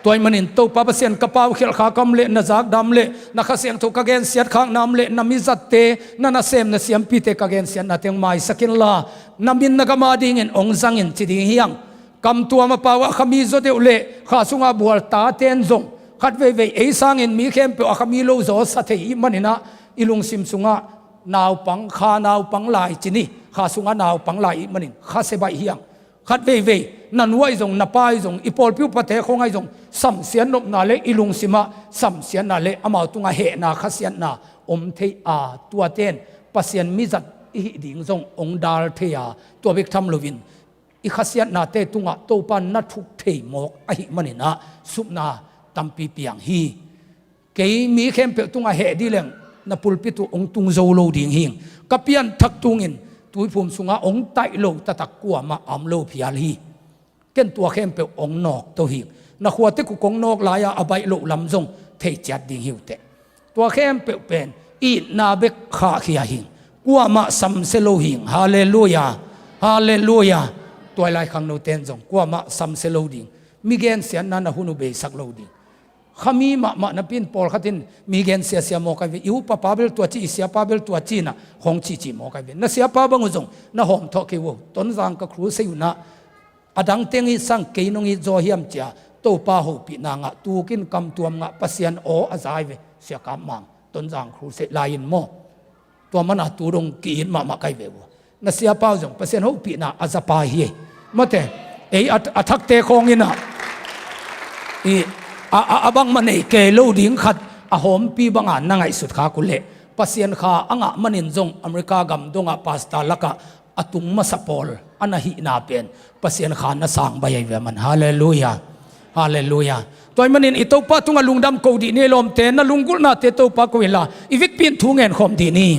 Tua ahih manin Topa Pasian ka pau khialh khak a om leh na zakdam leh na Kha Siangtho ka gensiat khakna om leh na mizatte na nasem na siampite ka gensiatna teng maisak inla na min na gam a dingin hong zangin ci ding hi hang. Kamtuam a pau a khami zaw deuh leh kha sungah bual taten zong khat veivei ei sangin mi khempeuh a khami lo zaw sa thei ih maninah i lungsim sungah naupang, kha naupang lai ci ni, kha sungah naupang lai ih manin kha se baih hi hang. Khat veivei na nu ahi zong na pa ahi zong i pawlpi upate khawng ahi zong samsiat nopna le i lungsimah samsiatna le amau tungah hehna khasiatna om thei a, tuaten Pasian mizat i hih ding zong hong dal thei a, tua bek tham loin i khasiatnate tungah Topa na thuk thei mawk ahih maninah supna tampi piang hi. Kei mi khempeuh tungah heh dih leng na pulpit uh hong tung zo lo ding hing. Ka pianthak tungin tuiphum sungah hong taih lo taktak kuamah a om lo phial hi. Ken tua khempeuh hong nawk to hing. Na khuatek uh kong nawk lai-a a baih loh lam zong thei ciat ding hi uh teh. Tua khempeuh pen itna bek khahkhia hing. Kuamah samsia lo hing. Halleluia. Halleluia. Tua lai khangno ten zong kuamah samsia lo ding. Mi gensiatna na hun uh beisak lo ding. Khami mahmah napi-in pawlkhat in mi gensia sia mawk ai ve. I upa pa bel tua ci, i siapa bel tua ci inah hong cici mawk ai ve. Na siapa bang uh zong na hawm thawh kei uh. Tonzang ka crusade uh nah a dang teng it sang, kei nong it zaw hiam cia Topa hopihna ngah, tukin kamtuam ngah, Pasian aw a za ai ve. Sia Kap Mang, Tonzang crusade lai-in maw. Tua mana tu dong ki-it mahmah kai ve uh. Na siapa uh zong Pasian hopihna a za pa hi. Mate, ei a, a thakte khawng inah i, a, a, a bangmah nei kei lo ding khat a hawmpi banga na ngaihsut khak uh leh, Pasian kha a ngah manin zong America gam dongah pastor lakah a tung masa pawl a na hihna pen Pasian kha na sang bai ai ve man. Halleluia. Halleluia. Tua ahih manin i Topa tungah lungdam ko dih ni, lawmte, na lunggulhnate Topa ko inla, i vekpi in thu ngen khawm dih ni.